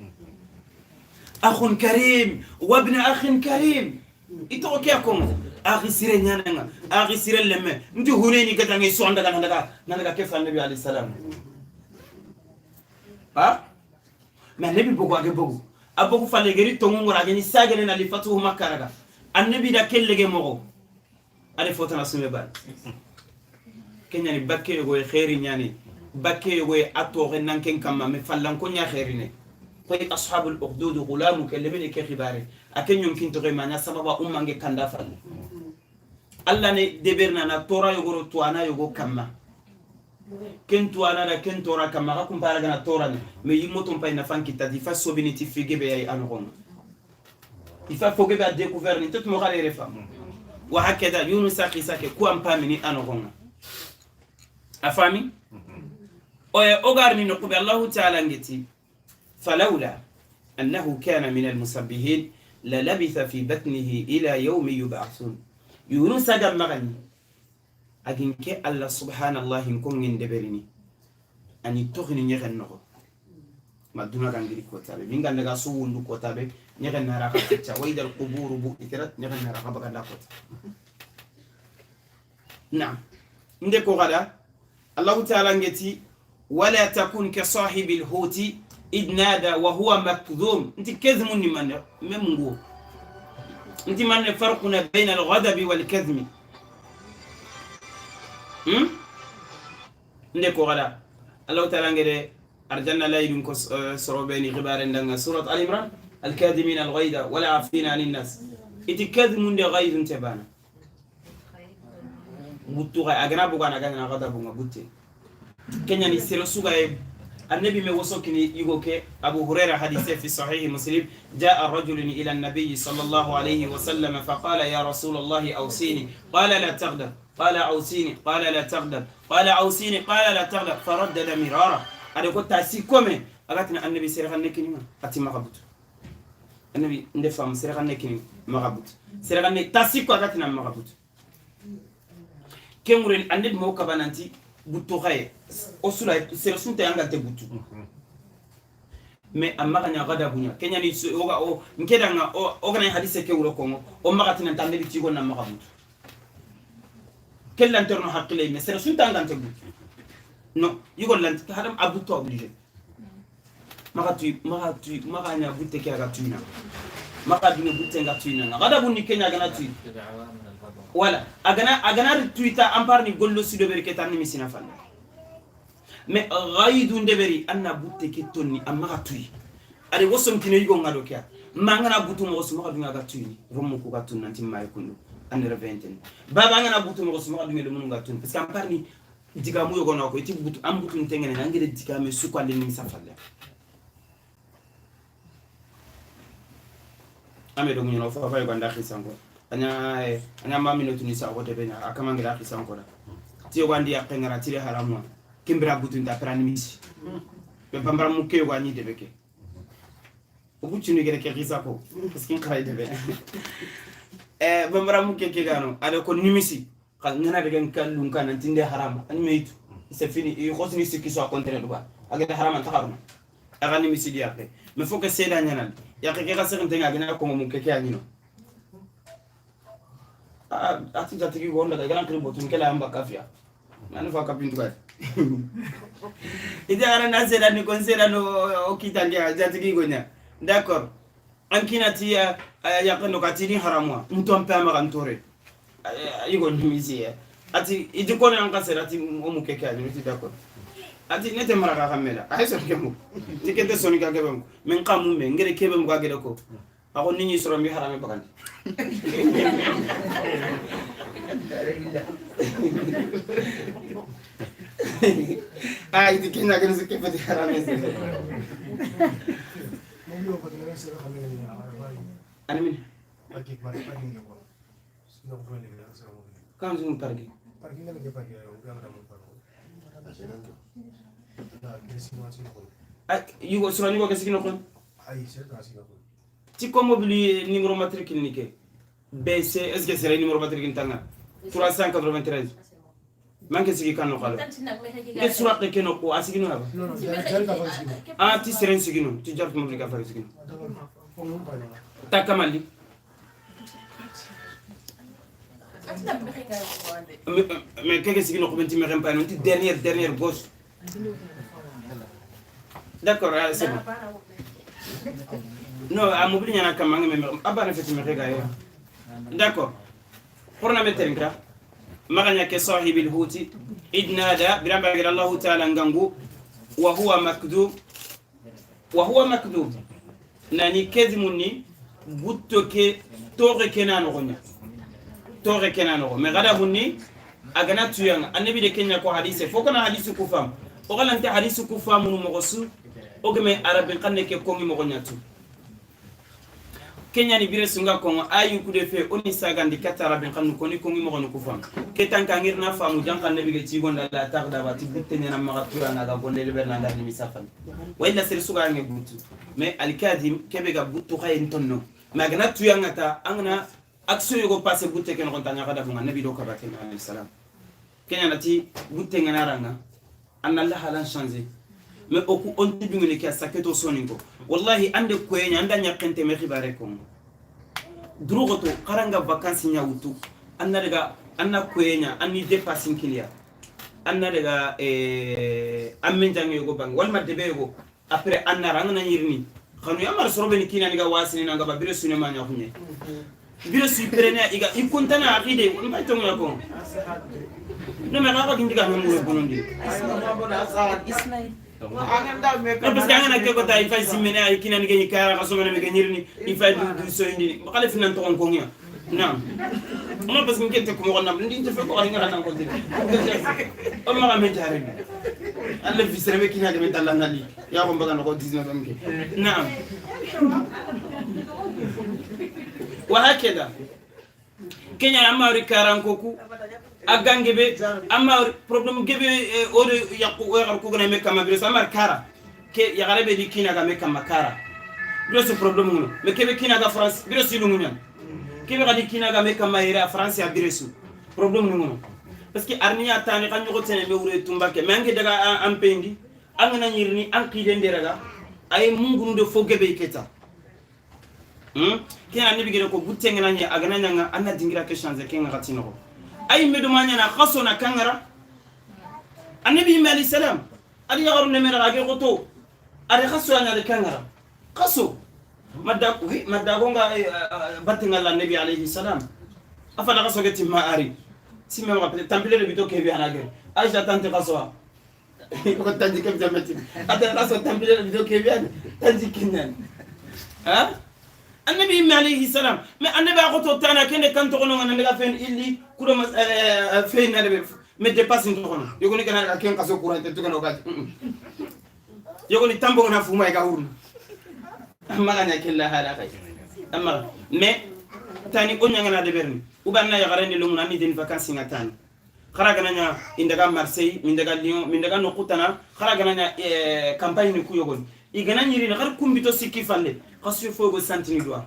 akhun karim wa ibn akhin karim ito ke ko akhi sire nyananga akhi sire lemme ndi huneni gatangi so andaga nandaga nandaga ke fa nabi alayhi salam ha mais nabi bogo age bogo abogo falle geri tongu ngora geni sagene na li fatu makka raga annabi da kellege mogo ale fotana sume bal kenya ni bakke go khairi nyani bakke go atore nanken kamma me fallan ko nya khairine koy ashabul ukhdud gulamu kellemene ke khibare akenyum kinto re manya sababa ummange kanda falle alla ne deberna na tora yogoro tuana yogo kamma ken tuana na ken tora kamma ga kumpara na tora ne me yimoto pay na fanki tadi fa sobiniti fige be ay anogon Il faut que ba découvert ni tout mo xale refa wa hakada Yunus akhisake ku am pamini anogonga afami oye ogarni no qubi Allah ta'ala ngeti falawla annahu kana min almusabbihin la labitha fi batnihi ila yawmi yub'athun Yunus aga magani aginke Allah subhanallah ko ngin deberini ani toxini ñexen noxo ma duna gangiri kotabe min ganda ga suwundu kotabe ñexen nara xa fecca wa idal quburu bu'thirat ñexen nara xa baganda kota naam nde ko xada Allahu ta'ala ngeti wala takun ka sahibil huti id nada wa huwa makdhum inti kadhmun man même ngo inti man farquna bayna al-ghadabi wal kadhmi nde ko xada الله تعالى ngere arjanna la yidun ko sorobeni xibare ndanga surat al imran الكاذمين الغيظ والعافين عن الناس iti kadhimun de ghaydun tebana buttu ga agana bugana gana gadabu nga butte kenya ni sero suga النبي me وصوكني يقولك أبو هريرة حديث في صحيح مسلم جاء رجل إلى النبي صلى الله عليه وسلم فقال يا رسول الله أوصيني قال لا تغضب قال أوصيني قال لا تغضب قال أوصيني قال لا تغضب فردد مرارا أنا كنت أسيكم أغتنا النبي سيرغن نكني أتي ما غبت النبي ندفهم سيرغن نكني ما غبت سيرغن تاسيكو أغتنا ما غبت كمرين النبي موكبا نانتي butoxaye o sula sere sunte anga te butu mais a maxaña xadabuña keñani oga o nkedanga o gana hadise ke wuro kongo o maxatina ta annabi tigo na maxa butu ke lanterno haqqile mais sere sunte anga te butu non yigo lant hadam a butu obligé maxa tuy maxa tuy maxaña butte ke aga tuyna maxa dune butte nga tuyna xadabuni keña gana tuy wala agana agana tuita ampar ni gollo sido beri ke tan misina falla mais ghaidu ndeberi anna butte ke tonni amma tuy ari wosom kine yigo ngado kya mangana butu mo so mo dunga ga tuyni romu ko ga tun nanti may kundu an reventen baba ngana butu mo so mo dunga le munu ga tun parce que ampar ni diga mu yogo nako iti butu am butu ntengene ngere diga me sukande ni misa falla ame do ngino fa fa yoga ndaxisango anya anya mami no tunisa ko tebe nya akama ngira khisan ko da ti wandi ya ngara tire haramu kimbira butun da prani misi be bambara mu ke wani debe ke o bucinu gere ke khisa ko parce que ngara debe bambara mu ke ke gano ada ko nimisi ka ngana de gan kallun kan tinde haram ani meitu c'est fini e khosni sikki so contre do ba aga haram ta haruma aga nimisi di akhe mais faut que seda nyanal ya ke ka sekin tenga gina ko mu ke ke anino ati jatigi gonda ga gran kribo tun kala amba kafia nanu fa kapintu ka ida ara na sera ni konsera no okitanga jatigi gonya d'accord ankina ti ya kando katini haramwa mtu ampe ama kantore yugo nimisi ati idi kone anka sera ati omukeke ani ti d'accord ati nete maraka kamela ay so kemu tikete soni ka kebe men kamu me ngere kebe mu ka gere ko ako ninyi soro mi harame bagandi ay di kenya gene se kefe di harame se ani min kam zum pargi ay yugo soro ni ko ke ko ay c'est ça ti ko mobili numéro matricule ni ke BC est-ce que c'est le numéro matricule tanga 393 manke sigi kanu khalo ke sura ke no ko asigino haba ah ti seren sigino ti jart mobili ka fari sigino takamali mais ke sigino ko benti me rempa non ti dernière gauche d'accord c'est bon non a mobili nyana kam ngi me abba na feti me rega yo d'accord pour na meterinka maganya ke sahibil huti idnada biramba gira Allah ta'ala ngangu wa huwa makdub nani kedmunni butto ke tore kenano gonya tore kenano me gada bunni agana tuyanga annabi de kenya ko hadise fo kana hadise ku fam o galante hadise ku famu mo gosu o geme arabin kanne ke kongi mo gonya tu Kenya ni bire sunga kongo ayu kude fe oni sagandi katara ben kanu koni kongi mo ko fam ketan ka ngirna famu janka nabi ge cigonda la taxda ba ti butte nyana ma tura na ga gonde le berna ndar ni misafan wa illa sel suga nge butu mais alkadim kebe ga butu khay ntonno ma gana tuyanga ta angna action yogo passer butte ken kon tanya kada bunga nabi do ka batte alayhi salam kenya nati butte ngana ranga anna la halan changer mais oku on tibingune ki saketo soningo wallahi ande koyenya anda nyakente me khibare ko drugoto karanga vacances nya wutu anna daga anna koyenya anni dépasser kilia anna daga amen jange yogo bang walma debe yogo après anna ranga na yirni khanu yamar sorobe ni kina ni ga wasini na ga ba bire sunema nya khunye bire su prene iga ikontana aqide mbay to ngako no me ga kindiga no bonondi Ismail non parce que angana ke kota ifay simene ay kinani ke kara ka somene me nyirni ifay du so indi bakale finan to ko ngia non non parce que ngente ko mo nam ndi te fe ko ngara nan ko dine o ma me jare alla fi serbe kina de mentalla nali ya ko mbaga ko 19 am ke naam wa hakeda kenya amari karan koku agangebe amma problem gebe ore yakku o ko gna me kama biro samar kara ke yagarabe di kina ga me kama kara biro ce problème ngono me kebe kina ga France biro si lungunya kebe ga di kina ga me kama ira France ya biro su problème ngono parce que arniya tani kan nyoko tene me wure tumba ke me ange daga an pendi an na nyirni an kiden deraga ay mungunu de fo gebe iketa kena ni bigere ko gutte ngana nya agana nyanga anna dingira ke changer ke ngati no ay medumanya na khasona kangara annabi alayhi salam ali yagaru ne mera age goto ari khaso anya de kangara khaso madda madda gonga batinga la nabi alayhi salam afala khaso geti ma ari si me rappelle tampile le bito ke bi anage aisha tante khaso ko tanji ke jamati ata khaso tampile le bito ke bi an tanji kinan ha النبي عليه السلام ما النبي اخوته تانا كن كان تغنو انا نغا فين اللي كودو فين انا مي ديباس تغنو يغوني كان كان كاسو كوران تغنو كات يغوني تامبو na fuma ga hurnu amma ganya kella hala kay amma mais tani onya ngana de berni ubanna ya garani lunguna ni den vacances nga tani khara gananya indaga Marseille mindaga Lyon mindaga nokutana khara gananya campagne ni kuyogon igana nyiri na khar kumbito sikki falle khasu fogo santini doa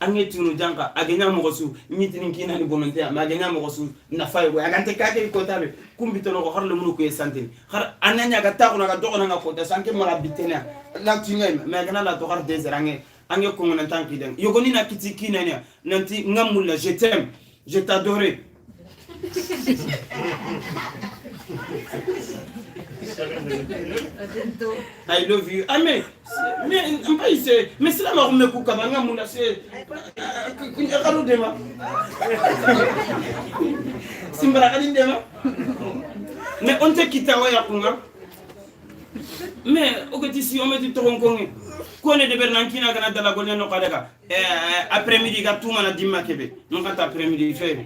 ange tunu janka agenya mogosu mitini kina ni bononte ma agenya mogosu na fay go agante kake ko tabe kumbito no khar le munu ko santini khar ananya ga ta ko na ga dogo na ko ta sanke mara bitena la tunga ma agana la to khar des range ange ko ngona tanki den yogoni na kiti kina ni nanti ngamulla je t'aime je t'adore I love you. Ah mais mais c'est la mort me kuka banga muna c'est kunya karu dema. Simbara kali dema. Mais on te kita wa yakunga. Mais okoti si on met to nkongi. Kone de bernankina kana dala gonya no kadaka. Après midi ga tuma na dimma kebe. Non kata après midi fe.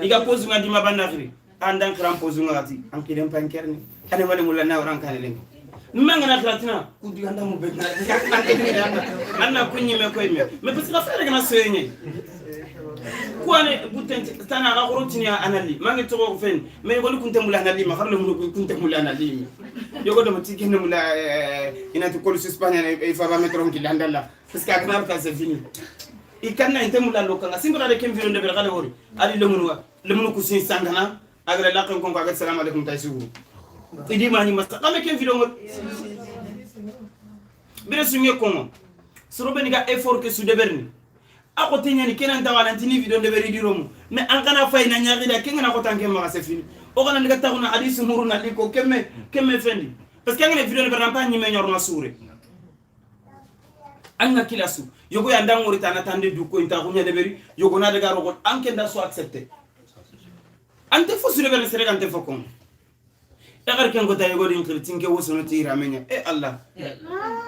Iga pose nga dimma bandakri. Andan kram pose nga ati. Ankidem pankerni. Ane wale mulla na oran kane lengi. Manga na tratina kudu anda mu be anna kunyi me koy me mais parce que affaire kana soyenye kuane butente tana ga gorotini anali mangi to ko fen mais ko kunte mula anali ma xarle mu kunte mula anali yogo do tiki ne mula ina to kol suspendre e fa va mettre on ki landalla parce que akna ta c'est fini ikanna inte mula lokanga simbra de kem viron de be xale wori ali le munu ku sin sangana agre la kon ko aga assalamu alaikum taysugu idi mani masa kame kem vidongo bire sunge kongo sorobe ni ga effort ke su deberni ako tenyani kenan tawala tini video deberi diromu mais an kana fay na nyaagida kenga na ko tanke ma c'est fini o kana ndiga taxuna hadith muruna liko kemme kemme fendi parce que ngene video deber pa nyime nyorna sure anga kilasu yogo ya ndangori tana tande du ko inta kunya deberi yogo na daga rogo an kenda so accepter ante fo su deber sere ante fo kongo agar ken ko tayi godin khiltin ke wosono ti ramenya e Allah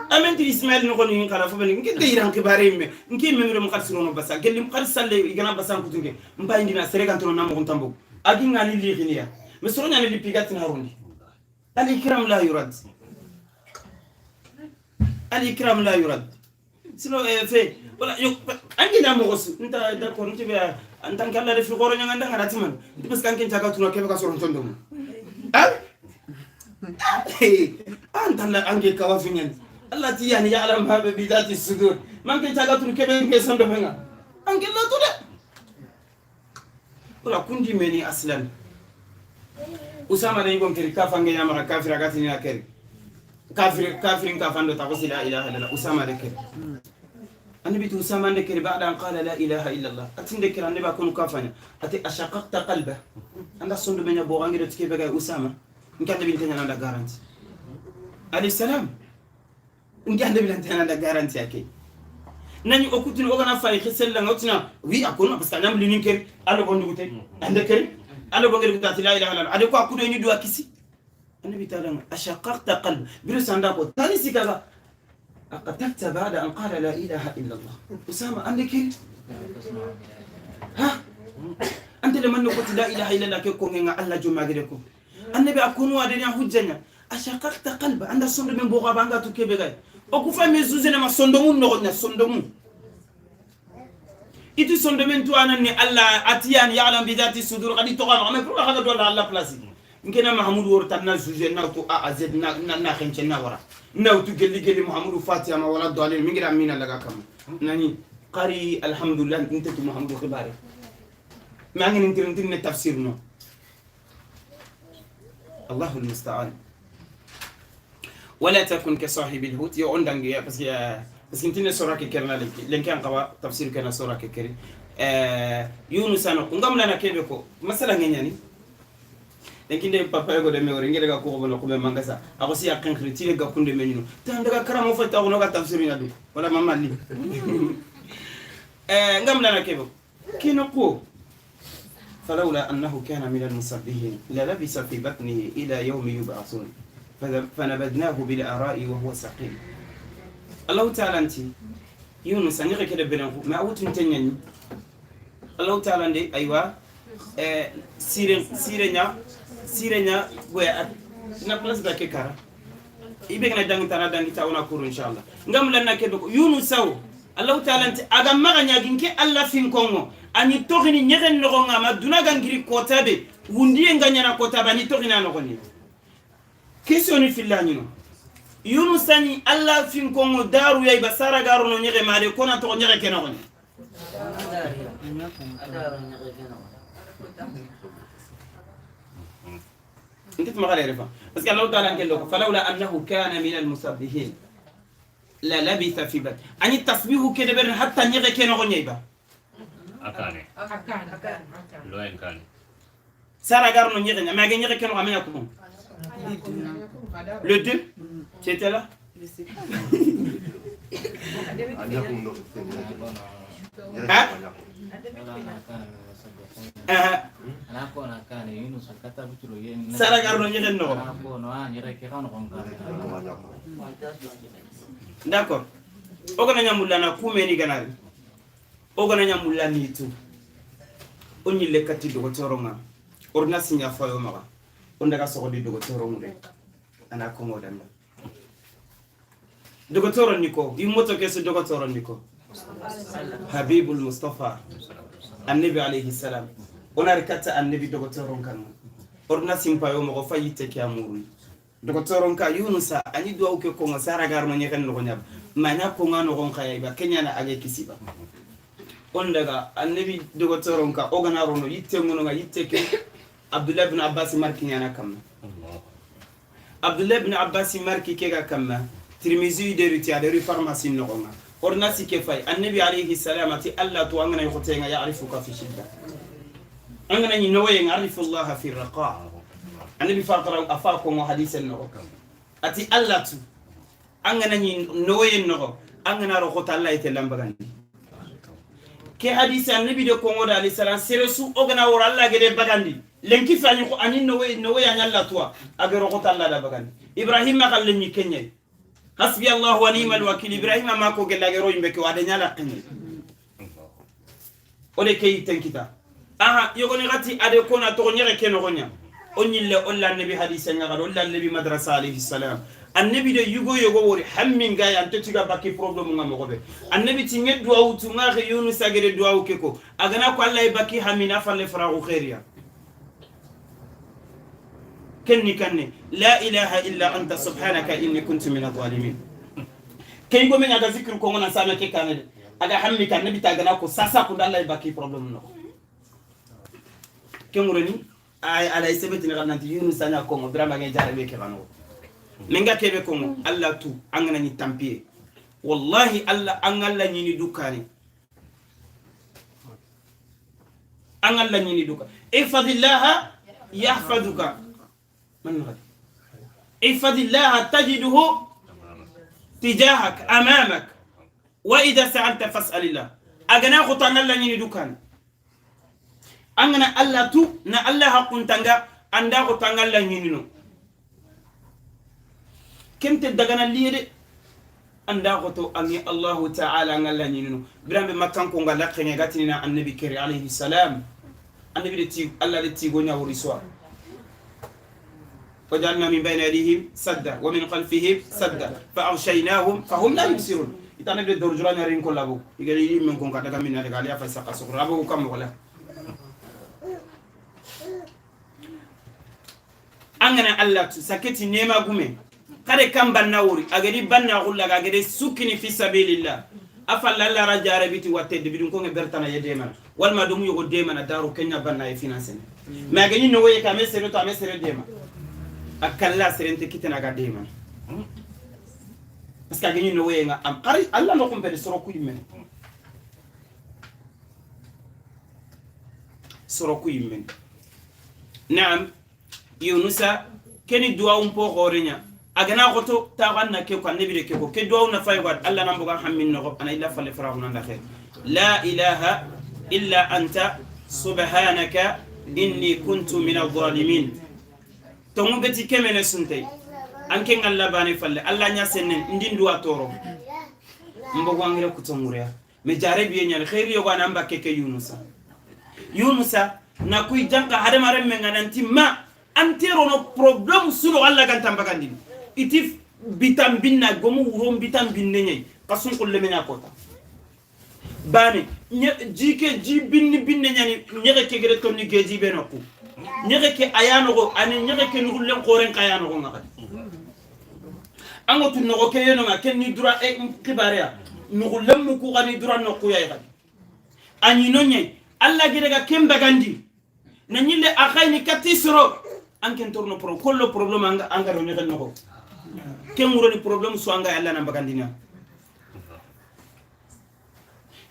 amenti Ismail no goni kala fo ben ngi de iran kibare me ngi memre mo khat sirono basa gellim khat salle igana basan kutunge mbay ndina sere kan tono namo tambo agi ngani li khiniya me soro nyani li pigatin harundi al ikram la yurad al ikram la yurad sino fe Wala yo angi na mo gosu nta d'accord nti be en tant qu'Allah de fi goro nyanga ndanga ratiman nti parce qu'anken taka tuna kebe ka soro ntondo mo ah anta la ange ka wafinyan Allah ti yani ya'lam ma bi dhati sudur man ken taka tuna kebe ke sondo benga ange la tude wala kundi meni aslan Usama ne ngom keri kafange nyama kafira gati ni akeri kafir kafirin kafando ta la ilaha illallah Usama de keri النبي أسامة ذكر بعد أن قال لا إله إلا الله أتذكر النبي أكون كافنا أتي أشققت قلبه عند الصندوق من أبو غانغ تكيب بقى أسامة إن كان النبي انتهى عند غارانتي عليه السلام إن كان النبي انتهى عند غارانتي أكيد ناني أكوتين أغنى فاي خسر لنا أتنا وي أكون بس أنا ملي نكر ألو بندو تي عندك ألو بندو تي لا إله إلا الله أديكو أكودو إني دوا كيسي النبي تعالى أشققت قلب بيرس عندك تاني سكذا أقتلت بعد أن قال لا إله إلا الله أسامة عندك ها أنت لما قلت لا إله إلا الله كيكون الله جمع غيركم النبي أكون وادني حجنا أشققت قلب عند صندوق من بوغا بانغا تكيبغاي أكوفا ميزوزنا ما صندوق نغنا صندوق إتو صندوق تو أنا ني الله أتيان يعلم بذات الصدور غادي تقام ما كل هذا دول الله بلاسي يمكن محمود ورتنا زوجنا تو أزيد نا نا خنشنا ورا ناوتو قال لي قال لي محمود فاتحة ما ولا ضالين من غير أمينة لقى كم ناني قاري الحمد لله أنت تو محمود خباري ما عندي ننتر ننتر التفسير نو الله المستعان ولا تكن كصاحب الحوت يا عندك بس يا بس انت سورة كيرنا لك لين كان قوا تفسير كان سورة كيري يونس أنا قام لنا كيبكو مثلا يعني لكن ده papa yego de mewore ngere ga ko bono ko be mangasa ako si yakin khri ga kunde menino tan daga karamo fata ko no ga tafsir nya du wala mama li ngam lana kebo kino ko falawla annahu kana min almusabbihin la labisa fi batnihi ila yawmi yub'athun fanabadnahu bil ara'i wa huwa saqim Allah ta'ala anti Yunus ani ke de benen ma awutun tanyani Allah ta'ala ndi aywa sirenya sirenya goya na place da ke kara ibe ngana dangita na dangita ona kuru inshallah ngam lanna ke ko Yunus saw Allah ta'ala anti aga maga nyaginke Allah fin kongo ani toxini ñexen noxonga ma duna gangiri kotabe wundiye nga ñana kotabe ani toxina noxoni question ni fillañino Yunus ani Allah fin kongo daru yay basara garono ñexe made kona toxo ñexe ke noxoni انت ما غير عرفها بس قال الله تعالى قال له فلولا انه كان من المسبحين لا لبث في بطن اني التسبيح كده بر حتى نيغي كي نغنيبا اكاني اكاني لوين كان سارا غارنو نيغي ما غنيغي كي نغامي يكون le deux tu étais là ها سارا غارنو نيغي نغو d'accord ogana nyamulla na kumeni ganari ogana nyamulla nitu onni lekati dogotoro nga ordinance nya fayo maka on daga sogodi dogotoro ngure ana kongo danda dogotoro niko imoto keso dogotoro niko habibul mustafa annabi alayhi salam onar kata annabi dogotoro kan ordinance mpayo mako fayite ke amuru dogotoro ka Yunusa ani duwa ke kongo sara garno nyeken no nyab mana konga no gon kaya ba kenya na age kisiba on daga annabi dogotoro ka ogana rono yitte ngono nga yitte ke Abdullah ibn Abbas marki nyana kamma Abdullah ibn Abbas marki ke ga kamma Tirmizi de ruti ade pharmacie no gonga ordinance ke fay annabi alayhi salamati alla to angana yotenga ya'rifuka fi shidda angana ni noye ngarifu Allah fi raqa annabi faqara afa ko mo hadith no ati alla tu angana ni noye no angana ro khota alla ite lambagani ke hadith annabi de ko ngoda alayhi salam seresu ogana wor alla gede bagandi lenki fani ko ani noye noye alla tu agero khota alla da bagandi Ibrahim qal ni kenye hasbi Allah wa ni'mal wakil Ibrahim ma ko gella gero yimbe ko ade nyala kenye ode kay tenkita aha yogoni gati ade ko na to nyere ke no gonya onyille olla nabi hadith nga olla nabi madrasa alayhi salam Annabi de yugo yogo wori hammin ga ante tiga bakki problème nga mo be. Annabi ti nged duwa tu nga Yunus agere duwa ke ko agana ko Allah bakki hamina falle faragu khairiya. Kenni kanne la ilaha illa anta subhanaka inni kuntu min adh-dhalimin. Kay go men aga zikr ko ngona sama ke kanade aga hammi kan nabi ta gana ko sasa ko Allah bakki problème no. Kengureni ay ala sebeti ni gananti Yunus anya ko ngo drama ngi jare be ke gano. Menga kebe ko ngo Allah tu angana ni tampier. Wallahi Allah angalla ni dukani. Angalla ni duka. Ifadillaha yahfazuka. من غد احفظ الله تجده تجاهك أمامك وإذا سألت فاسأل الله. أغنى خطان الله نيني دوكان أغنى الله تو نا الله حقون تنغا أندا خطان الله نيني نو كم تدغنا اللي أندا خطو أغنى الله تعالى أغنى الله نيني نو برام بمكان كونغا لقيني غاتنين النبي كري عليه السلام النبي دي الله دي تيغونيا ورسوا وجعلنا من بين أيديهم سدا ومن خلفهم سدا فأغشيناهم فهم لا يبصرون. إذا نبي الدرجران يرين كل أبو يقول لي من كون كذا من هذا قال يا فسق سكر أبو كم ولا أنا الله سكتي نيما قومي كذا كم بناوري أجري بنا أقول لك أجري سكني في سبيل الله أفلا الله رجع ربيتي واتد بدون كون برتنا يديما والما دمو يقول ديما دارو كنيا بنا يفينانسين ما أجني نوي كم سيرو تام سيرو ديما akalla serente kitena ga dema parce que agni no wenga am qari Allah no kumpele soro kuyimen soro kuyimen. Naam Yunusa keni duwa un po gorenya agana goto ta ganna ke ko annabi de ke ko ke duwa na fay wa Allah nan boga hammin no ana illa falle farahu nan da khair. La ilaha illa anta subhanaka inni kuntu min adh-dhalimin. Tongu beti kemene sunte anke ngalla bane falle Allah nya sennen ndin duwa toro mbogo angira kutonguria me jare biye nyal khairi yogo anamba keke Yunusa Yunusa na kuy janka hadama remme ngananti ma antero no problem suno Allah kan tambagandi itif bitam binna gomu wurom bitam binne nyai kasun kulle mena kota bane jike ji binni binne nyani nyege kegere tonni geji be nokku nyege ayanogo ani nyege ke nugullen koren kayanogo ngakati ango tun nogo ke yeno nga ken ni dura e kibarea nugullen muku gani dura nokku ya gadi ani nonye alla girega kemba gandi na nyille akhayni katisro anken torno pro kollo problème anga anga ro nyege nogo ken wuroni problème so anga alla na bagandina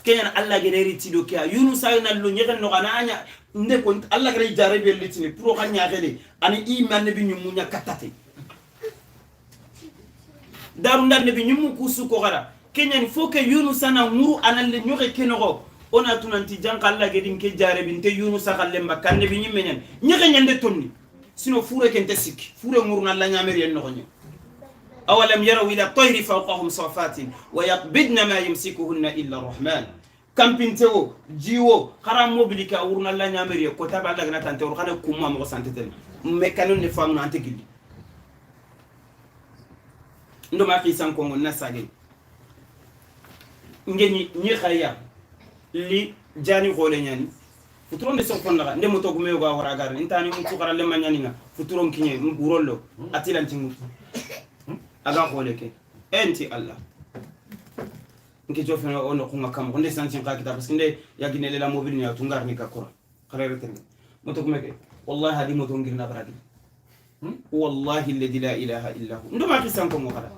kenyan alla gereri tido ke Yunus ayna lo nyege nogo ana anya nde ko alla gere jarabe litini pro ka nyaagele ani iman ne bi nyumunya katate daru ndar ne bi nyumu kusu ko gara kenyan fo ke Yunus ana nguru anan le nyoge kenogo ona tunanti janka alla gedin ke jarabe nte Yunus xalle mbakkan ne bi nyimmen nyege nyande tonni sino fure kente sik fure nguru na la nyameri en nogo awalam yaraw ila tayri fawqahum safatin wa yaqbidna ma yumsikuhunna illa arrahman kampintewo jiwo xara mobili ka wurna la nyameri ko taba alla gana tante wur xana kuma mo sante ten mekanu ne famu ante gilli ndo ma fi san ko na sage ngeni ni khaya li jani gole nyani futuron de son konna nde moto gume go wara gar intani mutu xara le manyani nga futuron kinye ngurollo atilanti mutu aga gole ke enti Allah nke jofena ono kunga kam nde santin ka kita parce que nde yagine lela mobile ni tungar ni ka kura xarere ten moto gume ke wallahi hadi moto ngirna baradi wallahi alladhi la ilaha illa hu ndo ma kisan ko mo kala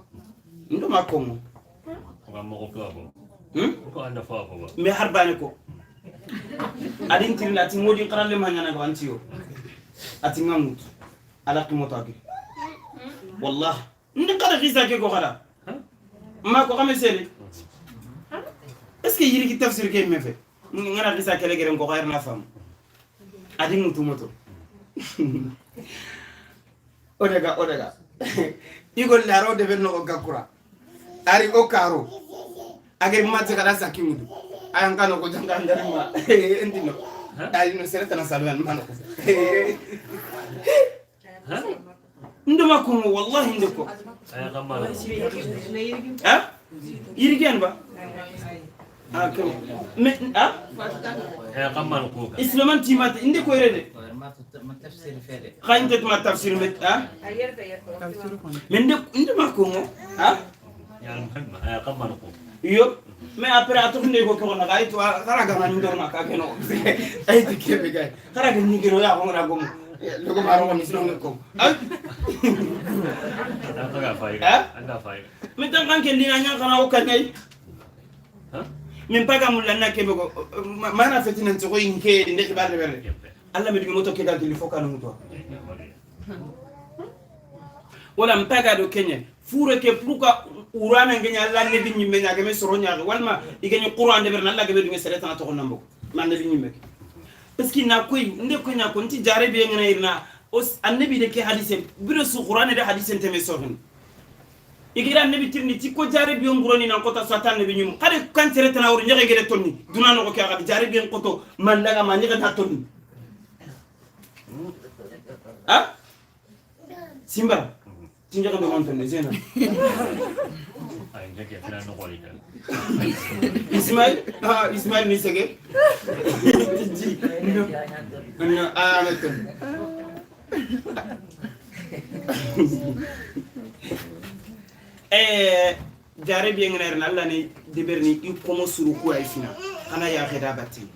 ndo ma ko mo ko ko anda fa ko me harbane ko adin tirna ati modi qaralle ma nyana ko antiyo ati ngamut ala qimoto agi wallahi ndi qara khisa ke ko kala ma ko xamé seli est-ce que yiri ki tafsir ke me fe ngana khisa kele geren ko xayr na fam adin mutu moto odega odega igol laro de ben no gakura ari o karo agir mati kala sakimudu ayan kano ko janga ndarima endino ay no sereta na salwan mano ko Nduma ko wallahi ndeko. Ha? Yirigen ba? Ah ko. Me ah? Isleman timat inde ko yerede. Ma tafsir fere. Khayinte ma tafsir met ah? Men nduma ko ah? Yo mais après atourne ko ko na gay to khara ga ni ndorma ka keno. Ay ti kebe gay. Khara ga ni gero ya ko na gomo. Logo maro ni sino ko. Ah? Mais tant que lina nyang kana o kanay. Min paga mulla na kebe ko mana fetina ntsoko inke ndé xibar bere. Allah mi digi moto ke dal il faut kanu muto. Wala mpaga do Kenya fure ke pourquoi urana ngenya Allah ne bi nyimme nyaage me soro nyaage walma igenya Qur'an de berne Allah gebe dunge sereta na to nambo man ne bi nyimme parce que na koy nde ko nya ko nti jare bi ngena irna os annabi de ke hadise biro su Qur'an de hadise teme sohni igira annabi tirni ti ko jare bi nguroni nan kota satan ne bi nyum xade kan sereta na wori nyege gede tonni duna no ko ke ga jare bi ngoto man daga ma nyege ta tonni ah simba tinja ko mon tonni zena Ismail ah Ismail ni sege ji no no ah no jare bi ngene na Allah ni deberni i komo suru ku ay fina kana ya kheda batin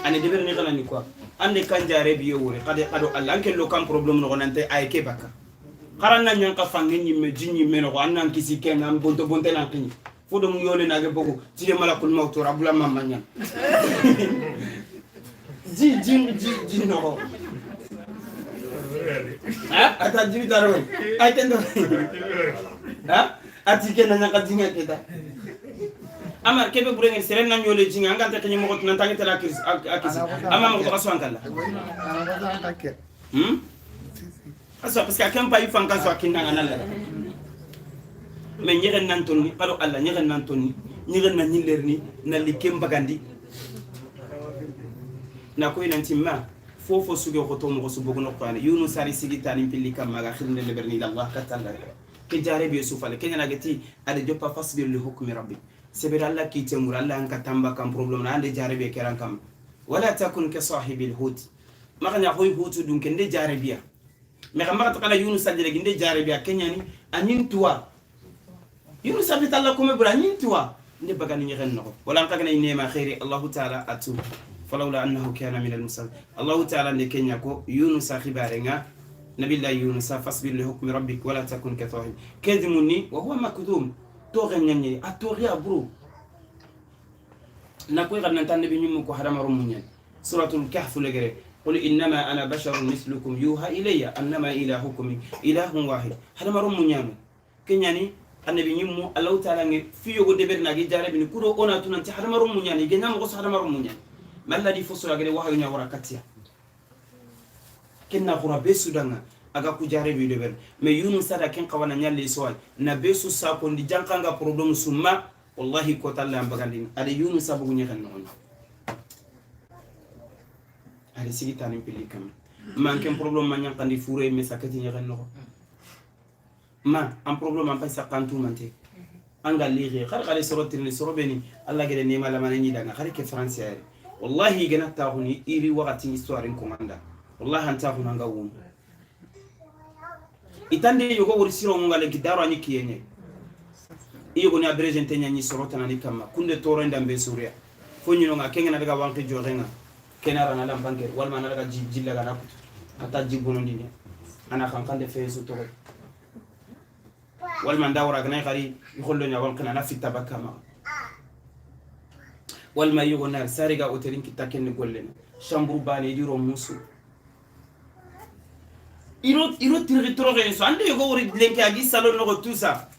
ane deberni kana ni quoi ande kan jare bi yowore kade kado Allah anke lo kan problème no nante ay ke baka xaran na ñanka fange ñimme ji ñimme no annan kisi ken am bonto bonte nan kini fodo mu yole na ge bogo tile malakul mawt rabula mamma ñan ji ji ji ji no ha ata jibi taro ay tendo ha ati ken na ñanka jinga keta amar kebe burenge seren na ñole jinga anga te ñi mo ko nan tangi tala kis akisi ama mo ko kaso ankala aso parce que akan payi fanka so akinna ngana la mais ñexen nan tonni qalo Allah ñexen nan tonni ñexen na ñillerni na likem bagandi na koy nan timma fofo suge ko to mo ko subugo no ko Yunus sari sigitani pilli kam maga khirne le berni Allah katalla ke jare bi Yusuf ale kenya nagati ade joppa fasbir li hukmi rabbi sebir Allah ki temur Allah an katamba kam problème na ande jare be keran kam wala takun ka sahibil hut maganya hoy hutu dun kende jare biya mais xam nga takala Yunus adire ginde jare biya kenya ni anin tuwa Yunus abita Allah ko me bra anin tuwa nde bagani ñexen noko wala an kagana inema khairi Allah ta'ala atu falawla annahu kana min al-musal Allah ta'ala ne kenya ko Yunus khibarenga nabillahi Yunus fasbir li hukmi rabbik wala takun ka sahib kadhimuni wa huwa makdum to ganyanye atori abru na ko ganna tan nabi nyum ko harama rumunyan suratul kahf legere قل إنما أنا بشر مثلكم يوحى إلي أنما إلهكم إله واحد هذا ما رمو كنياني النبي نيمو الله تعالى في يوغو دبر ناغي جاري بني كودو أنا تونتي هذا ما رمو نياني جنا مغوص هذا ما رمو نياني ما الذي فصل أجري وحي نيا كاتيا كنا غرا بيسو دانا aga ku jare bi debel mais Yunus sada ken kawana nyalle soal na besu sako ndi jankanga problème summa wallahi ko talla am bagandin ale Yunus sabu nyakan non ale sigitani pili kam man ken problème ma nyankandi fure me sakati nyakan no ma an problème an passa kantu mante anga lire khar khare sorotirni sorobeni Allah gede nema la manani danga khare ke français wallahi gena taxuni iri wakati histoire en komanda wallahi an taxuna nga wum itande yogo wori siro ngale gidaro ani kiyenye iyo ni abrégé tenya ni sorotana ni kama kunde toro ndambe suria fonyi no nga kenga na daga wanki jorenga kenara na lambanke walma na daga jilla ga nakutu ata jigono ndini ana kankande fesu to walma ndawra ga nay khari yhollo nya wankana na fitta bakama walma yugo nar sariga hotelin kitta ken gollen chambre bane diro musu iro tirri toroge so ande yugo wori lenke agi salon no tout ça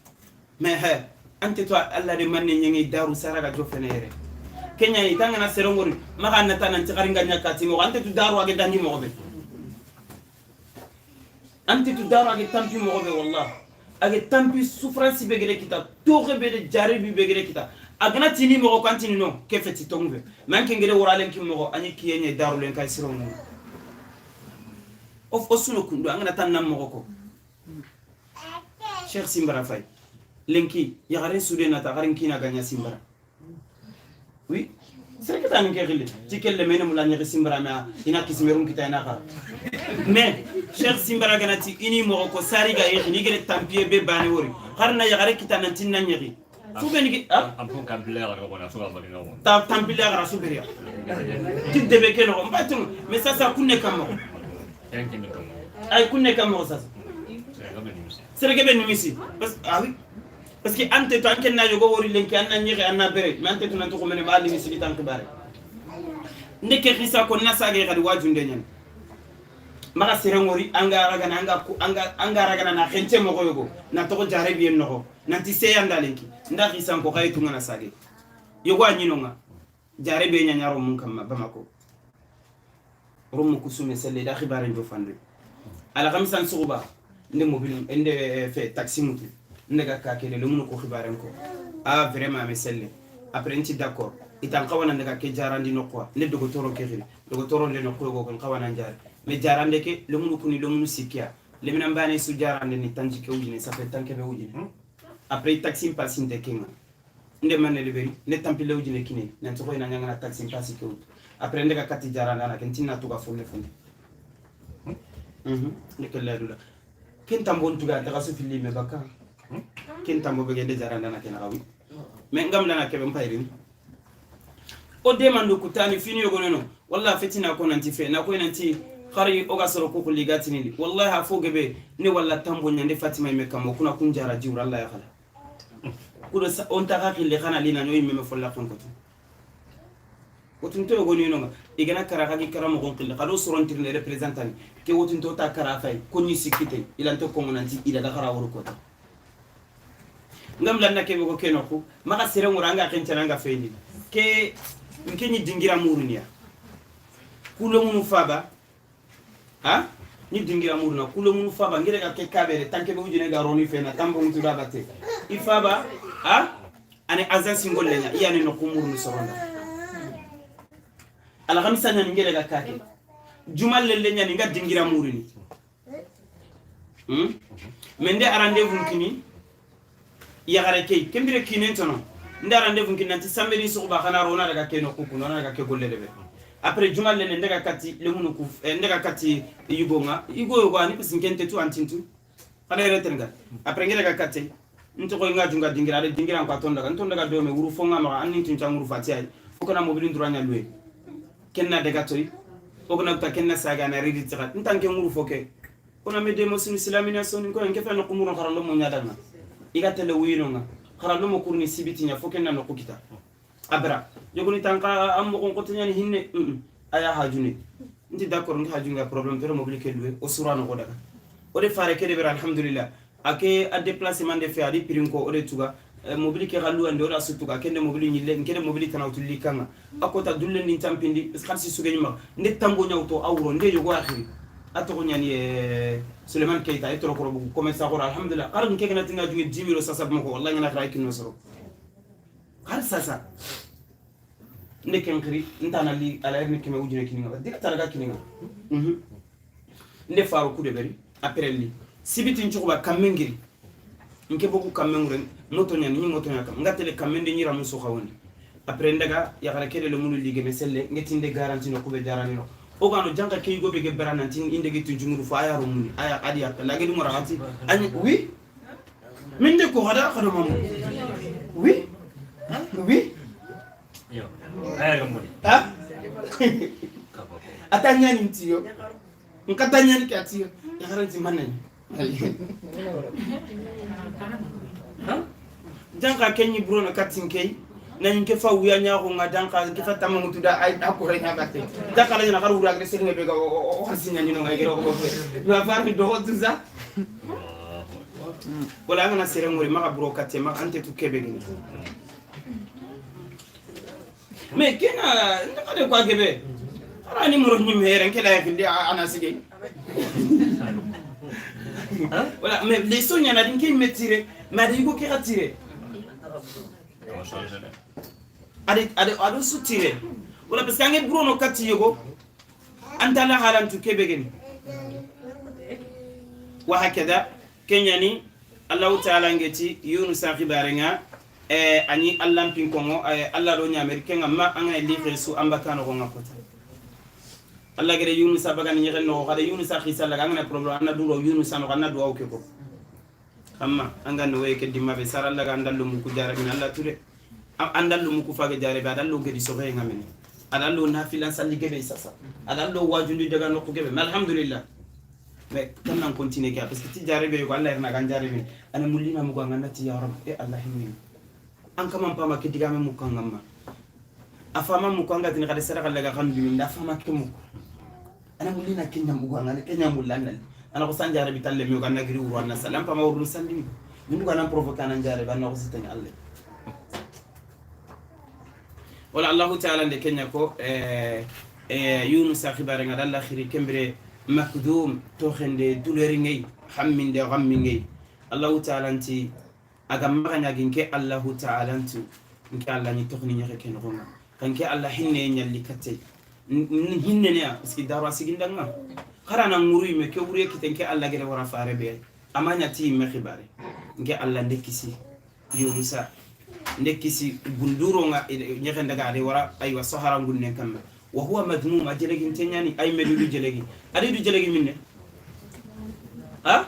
mais he ante to Allah de manne nyengi daru saraga jofenere Kenya itanga na serongori maka nata nan tikari nganya kati mo ante tu daru age dangi mo be ante tu daru age tampi mo be wallah age tampi souffrance be gele kita toxe be de jare bi be gele kita agana tini mo ko antini no ke feti tongbe man ke ngere woralen ki mo ani kiyenye daru len kay sirongo O suno kundu angana tan nam mo ko Cheikh Simbara Fay lenki yagaren sude na ta garin kina ganya Simbara oui c'est que tan ke xile ci kelle mene mula nyaki Simbara ma ina kismerun kita ina xara mais Cheikh Simbara ganati ini mo ko sari ga yexi ni gere tampie be bani wori xarna yagare kita nan tinna nyaki fu ben ki ah am ko kampile ga ko na suga bari no ta tampile ga su beria ti debe ke no mbatum mais ça ça kunne kam ay kunne kam mo ça c'est que ben nimisi parce ah oui parce que ante to anke na yogo wori lenki anna nyexi anna bere mais ante to nan to ko mene ma nimisi li tank bare ndeke xisa ko nasage xadi wajunde ñan maga serengori anga ragana anga anga ragana na xenche mogo yogo na to jare bien noxo nanti seyanda lenki nda xisan ko xayitu ngana sage yogo a ñinonga jare be ñañaro mun kamma Bamako romu kusume selle da xibaren jo fandu ala xamisan suxuba nde mobile nde fe taxi mutu ndega ka kele le mun ko xibaren ko ah vraiment me selle après nti d'accord itan xawana ndega ke jarandi no quoi nde dogotoro ke xiri dogotoro le no ko go kon xawana jare mais jarande ke le mun kuni le mun sikkia le mina mbane su jarande ni tanji ke wujine ça fait tanke be wujine après taxi pasinte kenga nde manne le beri ne tampile wujine kine nan to ina nyanga na taxi pasi ke wut après ndega kati jarande na ken tinna tuga fonne fonne ne ke la dula ken tambon tuga daga su filli me bakka ken tambo be nde jarande na ken rawi mais ngam lana ke be mpayrin o demande kutani fini yogo nono wallahi fitina ko nanti fe na ko nanti khari oga soro ko ligatini li wallahi ha fo gebe ne walla tambo nyande Fatima me kam kuna kunjara jiwra Allah ya khala kudo on ta khile khana lina no yimme folla kon ko wotun to yogo nono igana kara khagi kara mo gon qille khado soron tirne représentant ke wotun to ta kara fay ko ni sikite ilanto ko nanti ila da khara woro ko ta ngam lan na ke ko keno ko maka sere ngura nga kenchana nga feyni ke nkenyi dingira muruniya kulo munu faba ha ni dingira muruna kulo munu faba ngire ka ke kabere tanke be ujine ga roni fena tambo mutu da batte i faba ha ane azan singol lenya iyane no ko murunu soronda ala khamsa nyani ngire ga kake jumal lelle nyani nga dingira muruni mende arande kini yagare kei kembire kinen tono ndara rendez-vous ki nanti samedi suba xana rona daga ke no kuku nona daga ke golle debe après jumal le ndaga kati le munu ku ndaga kati yugonga yugo yugo ani parce que tu antintu xana retenga après ngi daga kati nto ko nga junga dingira de dingira ko atonda kan tonda ga do me wuru fonga ma anni tun tanguru fati ay fokona mobile nduranya luwe kenna daga toy ogna ta kenna saga na ridi tira ntanke nguru foke ona me demo sunu islamina sonu ko nge fa no kumuro xaralo mo nya danga igatele wino nga xaralo mo kurni sibiti nya foke na no kukita abra yogoni tanka am mo ko tanya ni hinne aya hajune nti d'accord ngi hajunga problème to mobile ke luwe o surano ko daga o de fare ke de bera alhamdulillah ake a déplacement de fait adi pirinko o de tuga mobile ke galu ande ora sutuga kende mobile nyille kende mobile tan awtulli kanga akota dulle ni tampindi khalsi sugeni ma nde tambo nyawto awro nde yogo akhiri atoko nyani Suleiman Keita etoro ko bu commerce ko alhamdulillah qaran ke kana tinga jungi 10000 sasa mako wallahi ngana khray kinno soro khal sasa nde ken khiri ntana li ala erni keme ujine kininga dika taraga kininga nde faro ku de beri après li sibiti nchuba kamengiri nke boku kamengure moto nyani ni moto nyaka ngatele kamende nyira muso khawoni après ndaga ya khara kele le munu lige meselle ngetinde garantie no kube jarani no ogano janka ke yugo be ge berananti inde ge tunjunguru fa aya romuni aya adi ya lage dum rahati ani oui minde ko hada khado mamu oui oui yo aya romuni ha atanya ni mtiyo nkatanya ni katiyo ya garantie manani janka kenyi bruno katinkei na nke fa wuya nyaako nga danka nke fa tamamutu da ay akore nya batte dakala nya xaru wura agre seringa be ga o xarsi nya nyino nga gero ko fe ma far mi do tuza wala nga na serengori ma bro katte ma ante tu kebe ni mais kena ndaka de ko gebe ara ni moro nyim here nke la yakindi ana sige voilà mais les sonya na dinke me tirer mais di ko ke tirer ade ade ado su tirer wala parce que ngi bruno kati yogo antala halantu kebe geni Wa hakada kenyani Allah ta'ala ngeti Yunus khibarenga ani Allah pinkongo Allah do nyameri kenga ma anga li khisu ambaka no gonga kota Allah gere Yunus bagani nyel no khade Yunus khisa la anga problem anna duro Yunus no anna duwa ke ko amma anga no weke dimma be sar Allah ga andallo mu ku jarabi Allah ture andallo mu ku faage jarabi adallo gedi so he ngamen adallo nafilan salli gebe sasa adallo wajundi daga no ku gebe alhamdulillah mais kan nan continuer ka parce que ti jarabi ko Allah irna kan jarabi ana mulina mu ko ngannati ya rab e Allah hinni an kama pama ke digame mu ko ngamma afama mu ko ngati ni khade saraka laga kan bi min afama ke mu ana mulina kenya mu ko ngana kenya mulanal ana ko san jarabi talle mi ko nagiri wuro anna salam pama wuro sallimi min ko nan provoquer nan jarabi anna ko sitani Allah wala Allah ta'ala de kenya ko Yunus khibare ngal Allah khiri kembre makdum toxende douleur ngay hamminde gammi ngay Allah ta'ala nti aga maganya ginke Allah ta'ala nti nke Allah ni toxni ñaxe ken gonga kanke Allah hinne ñalli katte hinne ne parce que daro sigindanga xarana nguru me ke wure kiten ke Allah gere wara faare be amanya ti me khibare nke Allah ndekisi Yunusa ndekisi gunduro nga ñaxe ndaga ade wara aywa sahara ngunne kamma wa huwa madmum ajelegi tenyani ay medudu jelegi adidu jelegi minne ha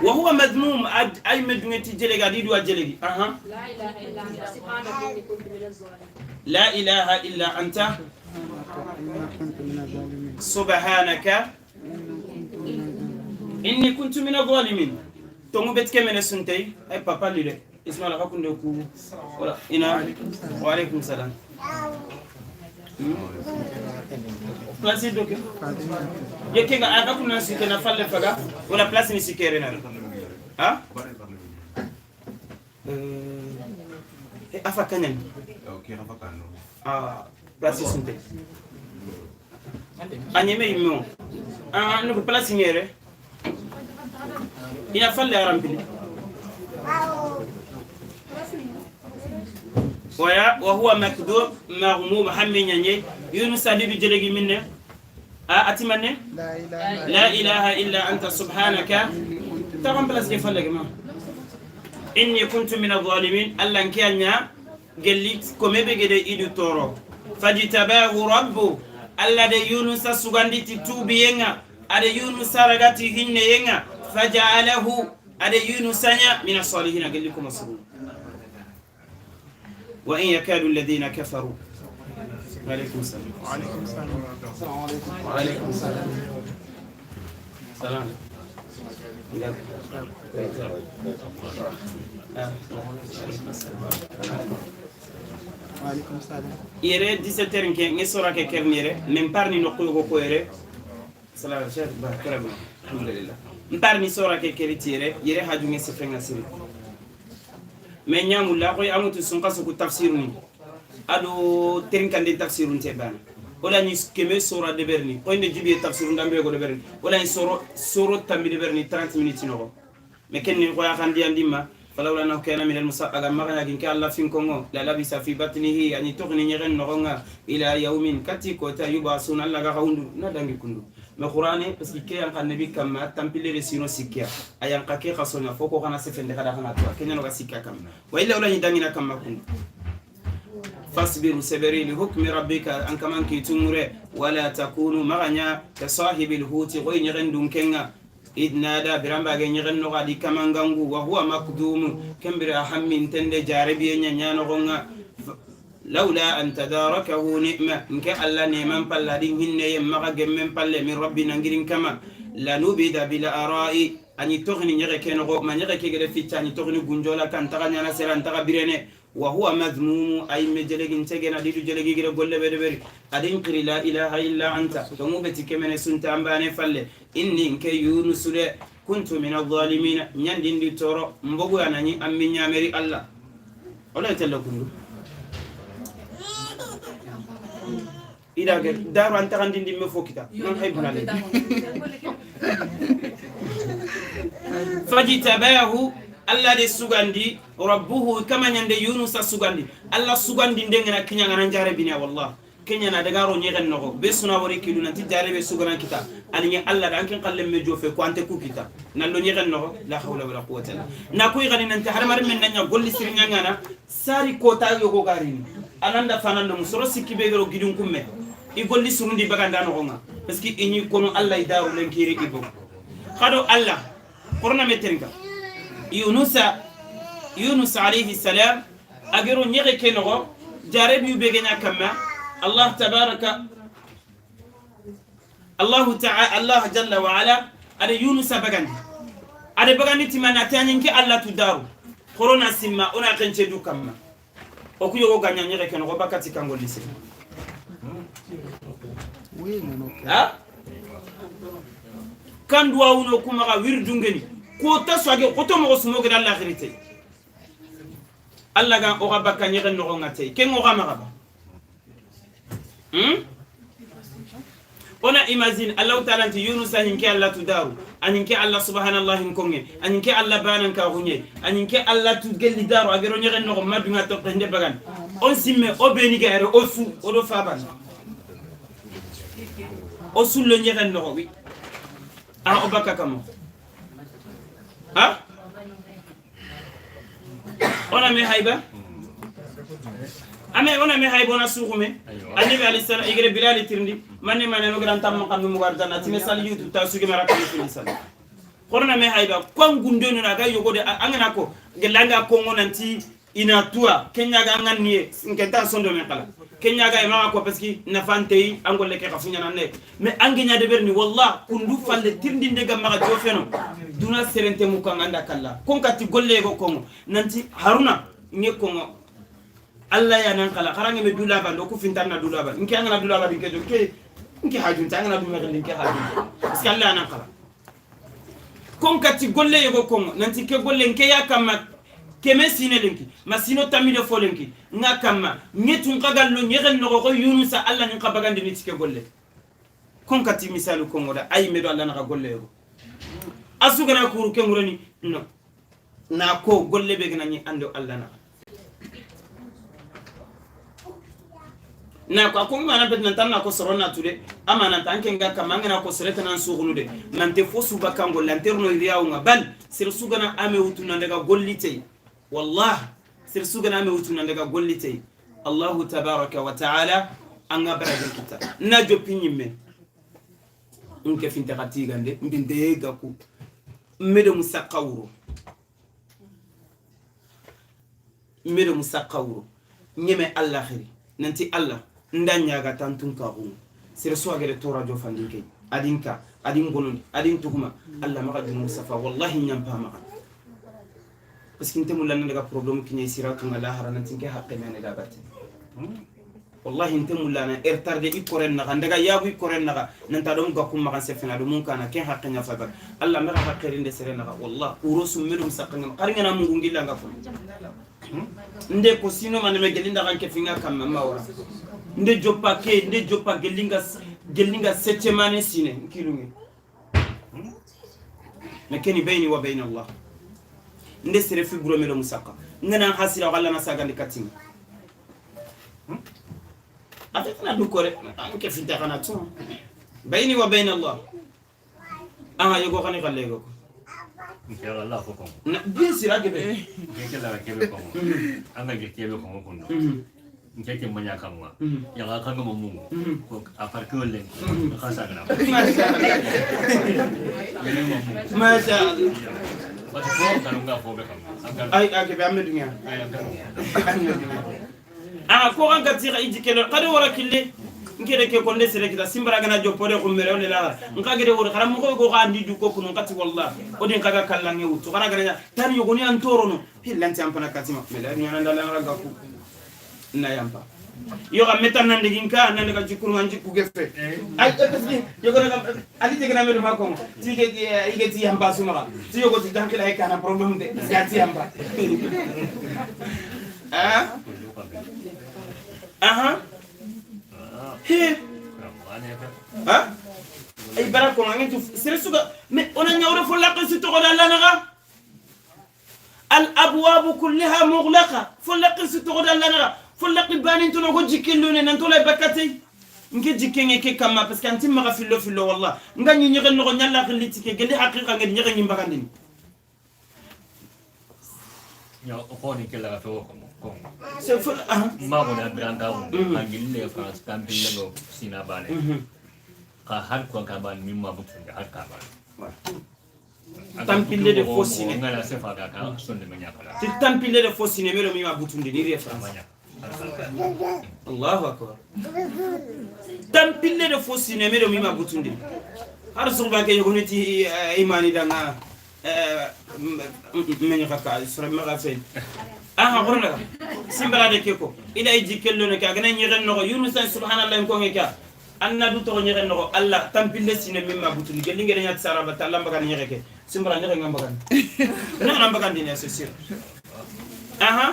wa huwa madmum ay medungeti jelegi adidu ajelegi aha la ilaha illa anta subhanaka inni kuntu minaz zalimin la ilaha illa anta subhanaka inni kuntu minaz zalimin tongu betke mene suntay ay papa lile ismaila hakunde ku wala ina wa alaykum salam place doke yeke ga aga kuna sikena falle faga wala place ni sikere na ha afa kanen okay afa kanu ah place sunte anyeme immo ah no place ngere ina falle arampili وهو مكذوب مغموم حمي ني يونس ادي جلغي منه اتمنى لا اله الا انت سبحانك تمام بلاس كيف لك ما اني كنت من الظالمين الله كيانيا قال لي كومي بيغدي ايدو تورو فاجتباه ربه الله دي يونس سوغاندي تي توبينغا ادي يونس رغاتي هنينغا فجعله ادي يونس من الصالحين قال لكم الصبر وإن يكاد الذين كفروا وعليكم السلام وعليكم السلام السلام عليكم وعليكم السلام سلام وعليكم السلام يري 17 ke ngesora ke kernire men parni no koyo ko yere salam cheikh ba karama alhamdulillah mparni sora ke keritire yere haju ngese fenga siri mais ñamulla koy amutu sun kasu ku tafsir ni ado terinkande tafsir nte bana wala ni keme sora de berni koy ne jibi tafsir ndambe ko de berni wala ni soro soro tambi de berni 30 minutes no mais ken ni koy xandi andima falawla na kana min al musaqa ma ga ginka Allah fin kongo la labisa fi batnihi yani toxni ñexen noxonga ila yawmin kati kota yubasuna Allah ga xawundu na dangi kundu mais qur'ani parce que ke an nabi kamma tampilere sino sikya ayan ka ke khasona foko kana sefende kada kana to kenya no ga sikya kam wa illa wala ni dangina kamma kundu fasbiru sabiri li hukmi rabbika an kaman ki tumure wala takunu maganya ka sahibil huti goy nyeren kenga idnada biramba ge nyeren no gadi kamangangu wa huwa makdum kembira hammin tende jarabi nya no gonga لولا أن تداركه نعمة إنك الله نعمة بالله هن يمغى جمن بالله من ربنا نجرين كما لنبذ بالآراء أن تغني نيرك نغو ما نيرك كده في تاني تغني جنجولا كان تغني أنا سيران تغبرني وهو مذموم أي مجلج إنتجنا ديدو جلجي كده قول بير بير أدين قري لا إله إلا أنت تمو بتك من سنت أمباني فله إني إنك يونس كنت من الظالمين نيندين دي تورو مبغو أنا ني أمي نيامري الله ولا يتلقون إذا دارو أنت عندي دي مفوكتا ما نحب عليك فاجتباه الله دي سوغاندي ربه كما يند يونس سوغاندي الله سوغاندي ndengena kinyanga nan jare binya wallah Kenya na daga ro nyegen nogo be suna wori kilu nanti jare be sugana kita ani Allah da ankin qalle me jofe ko ante ku kita nan lo nyegen nogo la hawla wala quwwata illa na ko igani nanti har mar men nanya golli sir nyangana sari ko ta yogo garini ananda fanando musoro sikki be gero gidun kumme i golli surundi baganda nogo nga parce que ini kono Allah idaru lenkiri ibo khado Allah corona meterinka Yunus alayhi salam agero nyege kenogo jare bi begenya kamma Allah tabaraka Allah ta'ala Allah jalla wa ala ada Yunus bagandi ada bagandi timana tanyin ke Allah tudaru corona simma ona kenche du kamma okuyo go ganya nyege kenogo bakati kangol lise ha kan duwa uno kuma ga wirdungeni ko taswage ko to mo sumo ga Allah khirite Allah ga o ga bakka nyege no ngate ken o ga magaba ona imagine Allah ta'ala ti Yunus anin ke Allah tudaru anin ke Allah subhanallahi nkonge anin ke Allah banan ka hunye anin ke Allah tu gelli daru agero nyege no madunga to hende bagan on simme o beni ga ere o su o do faban o sullo nyege no wi a o bakka kamo ha ona me hayba ame ona me hayba ona suuxume annabi alayhi salam igre bilal tirndi manne manne no gran tam xam mu war janna ti mesal youtube ta sugi mara ko fi sal korona me hayba ko ngunde no ga yogo de angana ko gelanga ko ngonanti ina tuwa kenya ga nganniye nkenta sondo men kala kenya ga ma ko parce que nafante angol ke xafunya nan ne mais angenya de berni wallah kundu falle tirndi ndega ma ga jofeno duna serente mu kan anda kala kon kati golle go kongo nanti haruna nge kongo Allah ya nan kala karange me dula ba ko fintan na dula ba nke angana dula ba nke jo ke nke hajunta angana dula ba nke hajunta parce que Allah ya nan kala kon kati golle go kongo nanti ke golle nke ya kama keme sine lenki masino tamide fo lenki nga kama ngetun kagallo nyegen no ko Yunus Allah ni kabagande ni tike golle kon kati misalu kongo da ay medo Allah na golle yo asugana kuru ke nguroni no na ko golle be gna ni ando Allah na na ko ko mana bet nan tan na ko sorona tude amana tan ke nga kama ngana ko soreta nan suugunu de nante fo suba kango lanterno riyaw nga bal sir sugana ame wutuna daga gollite wallah sir sugana ame wutuna daga gollite Allah tabaraka wa ta'ala anga baraje kita na jopinyimme nke finta katigande mbinde gaku medo musaqawro medo musaqawro nyeme Allah khiri nanti Allah ndanya ga tantun ka hu sir suagere tora jo fandinke adinka adin gononi adin tuguma Allah maka dinu musafa wallahi nyampa maka parce que ntemu lanna daga problème kinya siratu ngala harana tinke haqqe mene da batte wallahi ntemu lana ertarde ikoren na ndaga yabu ikoren na nanta dum gakkum maka sefena dum kana ken haqqe nya fa Allah maka haqqe rinde serena wallahi urosu medum sakangam qarngana mungu ngilla ngakko nde ko sino man me gelinda kan ke finga kam ma wara nde joppa ke nde joppa gelinga gelinga septième sine kilungi lakini baini wa baina Allah nde sere fi guromelo musaka ngana hasira wala na saga ndikatinga afetna du kore anke finta kana tu baini wa baina Allah aha yogo kani kalle go nke Allah ko kongo na bien sûr ake be nke la ke be kongo anga ke be kongo kondo nke ke manya kamwa ya ga kanga mo ko afar ko len ka sa na ma sha Allah ba ko kalunga fo be kamwa ay ake be amne dunya ay ah ko an katira idikelo kadu wara kille nkere ke konde sere kita simbara gana jopore ko mere on la nka gere wor xaram ko go ga ndi du ko kuno kati wallah odin kaga kallange wutu xara gana tan yogoni an torono hillanti ampana katima mela ni ananda la raga ku na yampa yo ga metan nan digin ka nan daga jikuru an jikku gefe ay parce yo gana ali te gana melu makon ti ke ige ti yamba suma ti yogo ti dankila hay kana problème de ya ti yamba ah aha he ha ay barako ngi tu sere suga mais ona ñawre fo laqi si to la naga al abwab kullaha mughlaqa fo laqi si to la naga Folla qibani to no go jikellone nan to lay bakate nke jikenge ke kama parce que anti maga fillo fillo wallah ngani nyege no nyalla khiliti ke geli haqiqa ngedi nyege nyimbakandini ya ko ni ke la fo ko ko c'est fo ah ma ko na branda on angille France tampille go sina bane ka har ko ka ban mimma butu har ka ban tampille de fosine ngala sefa ga ka sonde manya kala ti tampille de fosine mero mimma butunde ni référence Allahu akbar tampille de fosine mero mimma butunde har surba ke yogoniti imani danga men khaka sura ma gafe aha gorna simbala de keko ila jikello ne ka gana nyiren no Yunus subhanallah ko ngeka anna du to nyiren no Allah tampille sine mimma butunde gelli ngere nyat saraba tallam bagan nyireke simbala nyire ngam bagan na ngam bagan dine c'est sûr aha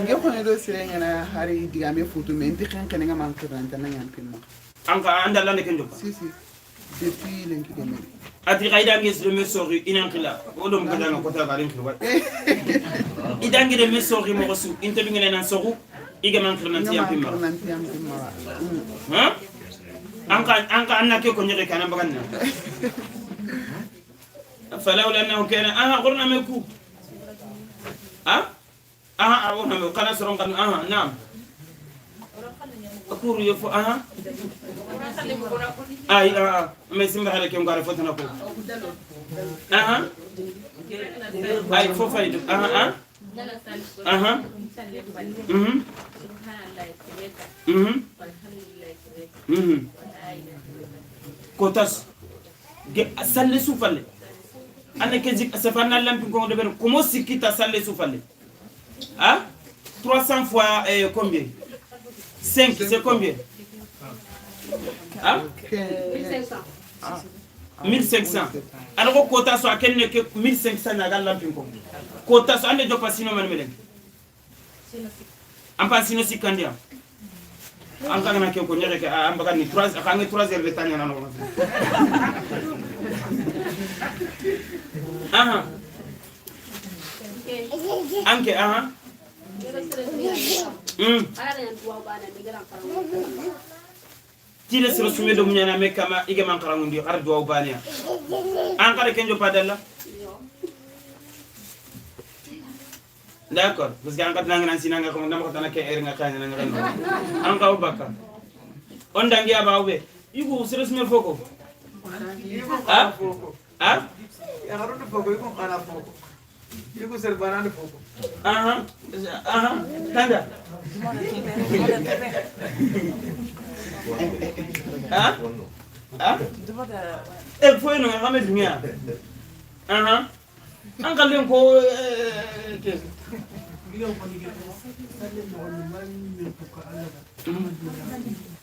nge khone do sire ngana hari digame futu men ti khen khen ngam an tan ngam pinma anka anda lande ken joppa si si depuis lenki de men ati qaida ngi sire me sori inan khila o dum ko danga ko ta garin khila idangi de me sori mo rosu inte bi ngene nan soru iga man khila nan ti am pinma ha anka anka annake ko nyere kana bagan na falawla annahu kana aha qurna meku ha aha awona me kana soron kan aha naam akuru yefo aha ay ah mais simba hale ke ngara fotana ko aha ay fo fay aha ah aha mhm mhm mhm kotas ge salle sufalle anna ke zik safana lampi ko de ber komo sikita salle sufalle ah 300 fois combien 5 c'est combien ah 1500 1500 alors quota so akenne ke 1500 na gal lampin ko quota so ande joppa sino man melen am pa sino sikandia an ka na ke ko nyere ke am bagan ni 3 ka ngi 3 heures de temps na no aha anke aha tile sero sume do munyana me kama iga man karangundi har duwa baniya an kare kenjo padalla d'accord parce que an kat nanga nan sinanga ko ndam ko tan ke er nga kanya nanga ren an ka ubaka on dangi aba ube yugo sero sume foko ah ah ya garundo foko yugo kana foko yugo ser banane foko aha aha tanda ah ah e foi no ngame dunia aha an kalen ko ke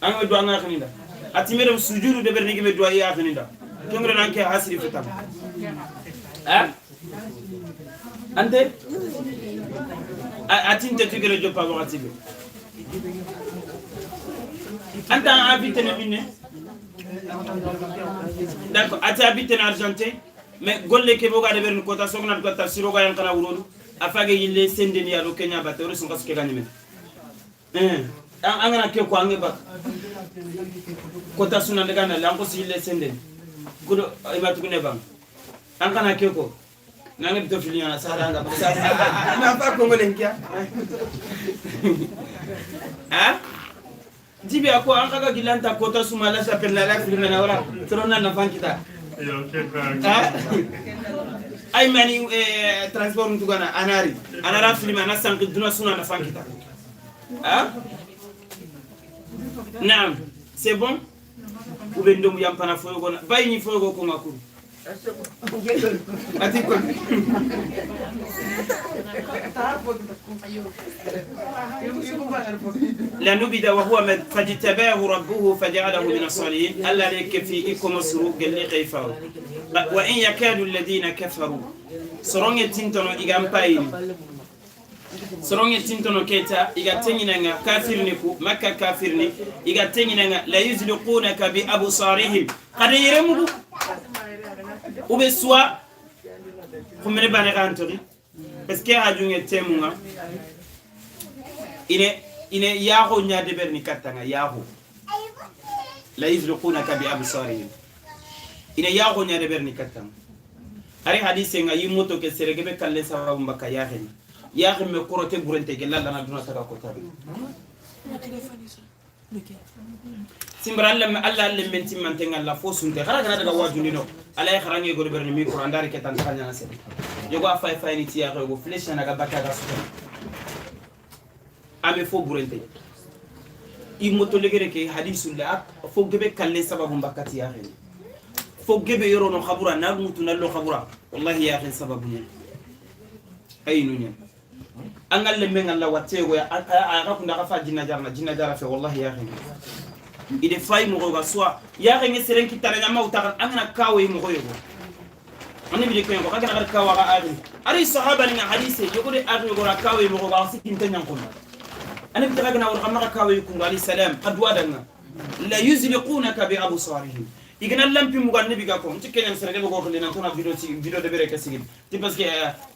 an do an akhinda atimere sujudu de bernigi me do ya akhinda kengre nan ke hasri fitam ah ante atinte tigere joppa wakati be anta habite na minne d'accord ati habite na Argentin mais golle ke boga de bern kota sogna ko tafsiro ga yankana wurolu afage yille sendeni ya do Kenya ba tawre sun kaske gani men eh an ngana ke ko ange ba kota suna daga na lanko si yille sendeni gudo iba tukune bang an kana ke ko nanga bito filiana sara anga na fa ko ngolen kia ah jibi ako an kaga gilanta kota suma la chapelle la la filme na wala trona na fankita ay mani transport ntugana anari anara filme ana sanki duna suna na fankita ah naam c'est bon ube ndomu yampana foyogo na bayini foyogo ko ngakuru ati ko لنبذ وهو فاجتباه ربه فجعله من الصالحين ألا لك في إكم سرو قل قيفاو وإن يكاد الذين كفروا سرون تنتنو إيغام باين سرون تنتنو كيتا إيغا تنينغا كافر نكو مكة كافر ني إيغا تنينغا لا يزلقونك بأبصارهم قد يرمو وبسوا خمري باني غانتوري parce que hajunge temunga Ine ine yaho nya deberni katanga yaho la yuzliqunaka bi absarihim ine yaho nya deberni katanga ari hadise nga yimoto ke serege be kalle sababu mbaka yahe yahe me korote burente ke lalla na duna saka ko tabi simbra alla alla men timmante ngalla fo sunte khara kana daga wajuni no ala ya kharange go deberni micro andari ke tan khanya na se yogo afay fay ni tiya go flèche na ga bakka ga suta ame fo burente i moto legere ke hadisul la fo gebe kalle sababu mbakati ya khene fo gebe yoro no khabura na mutu na lo khabura wallahi ya khen sababu nya aynu nya angal le men alla watte go ya aga kunda ka fa jinna jarna jinna jara fe wallahi ya khen ide fay mo go soa ya khen seren kitana nya mawta angana kawe mo go yogo annabi de ko kaga ga kawa ga ari ari sahaba ni hadise yogo de ari go ra kawe mo go ga sikin tan ko annabi tagana wor xamaka kawe ku alayhi salam qad wadanga la yuzliqunaka bi absarihim igana lampi mu gannabi ga ko ci kenyan serege go ko lena tona video ci video de bere ka sigil ti parce que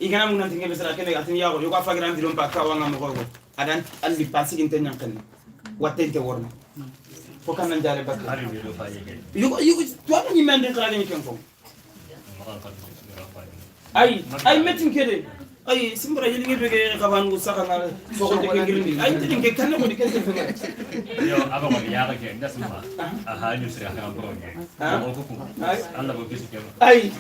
igana mu nanti ngebe sera kene atin yago yogo fagira video pa kawa ngam go go adan alli pa sigin tan nyankan watente worna fo kan nan jare bakka ari video fa yege yogo yogo to ni mande xala ni ken ko ay ay metin kede ay simbra yelingi bege xaban gu saxa na so ko ke girindi ay tin ke kan ko di kese fe yo aba ko ya ke ndasuma aha ñu sira xam bo nge ko ko alla bo bisi ke ay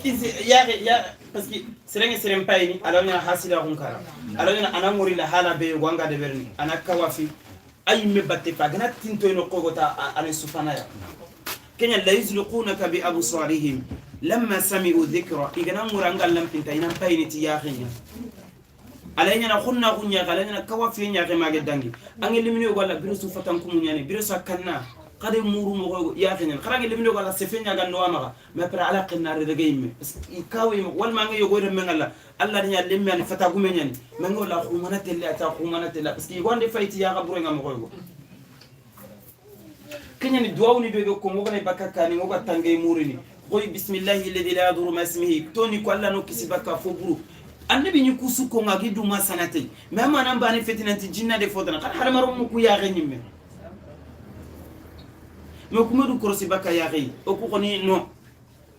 kisi ya ya parce que serenge serem payni ala nya hasila on kara ala nya anamuri la hala be wanga de berni anaka wafi ay me batte pa gana tinto no kogota ana sufana ya kenya la yuzliqunaka bi absarihim لما سمعوا ذكرى إذا نمر أن لم تنتهي نبين تياخين علينا نخنا غنيا علينا كوافين يا جماعة الدنيا أنا اللي مني يقول بيرسو فتنكم يعني بيرسو كنا قد مورو مغو ياخين خرج اللي مني يقول سفين يا جنوا مرة ما بر على قنار رجيم كاوي والما نجي يقول من الله الله نيا اللي من فتاكم يعني ما نقول خمانة اللي أتا خمانة اللي بس يقول دفايت يا غبرين مغو كني ندعوني بيجو كم وغني بكا كاني وغا تانجي موريني قوي بسم الله الذي لا يضر ما اسمه توني كوالا نو كسبك فبرو النبي نيكوسو كونغا غيدو ما سنتي ما ما نمباني فتنة جنة دي فوتنا قال حرم رمو كو يا غنيم ما كومدو كروسي بكا يا غي او كوني نو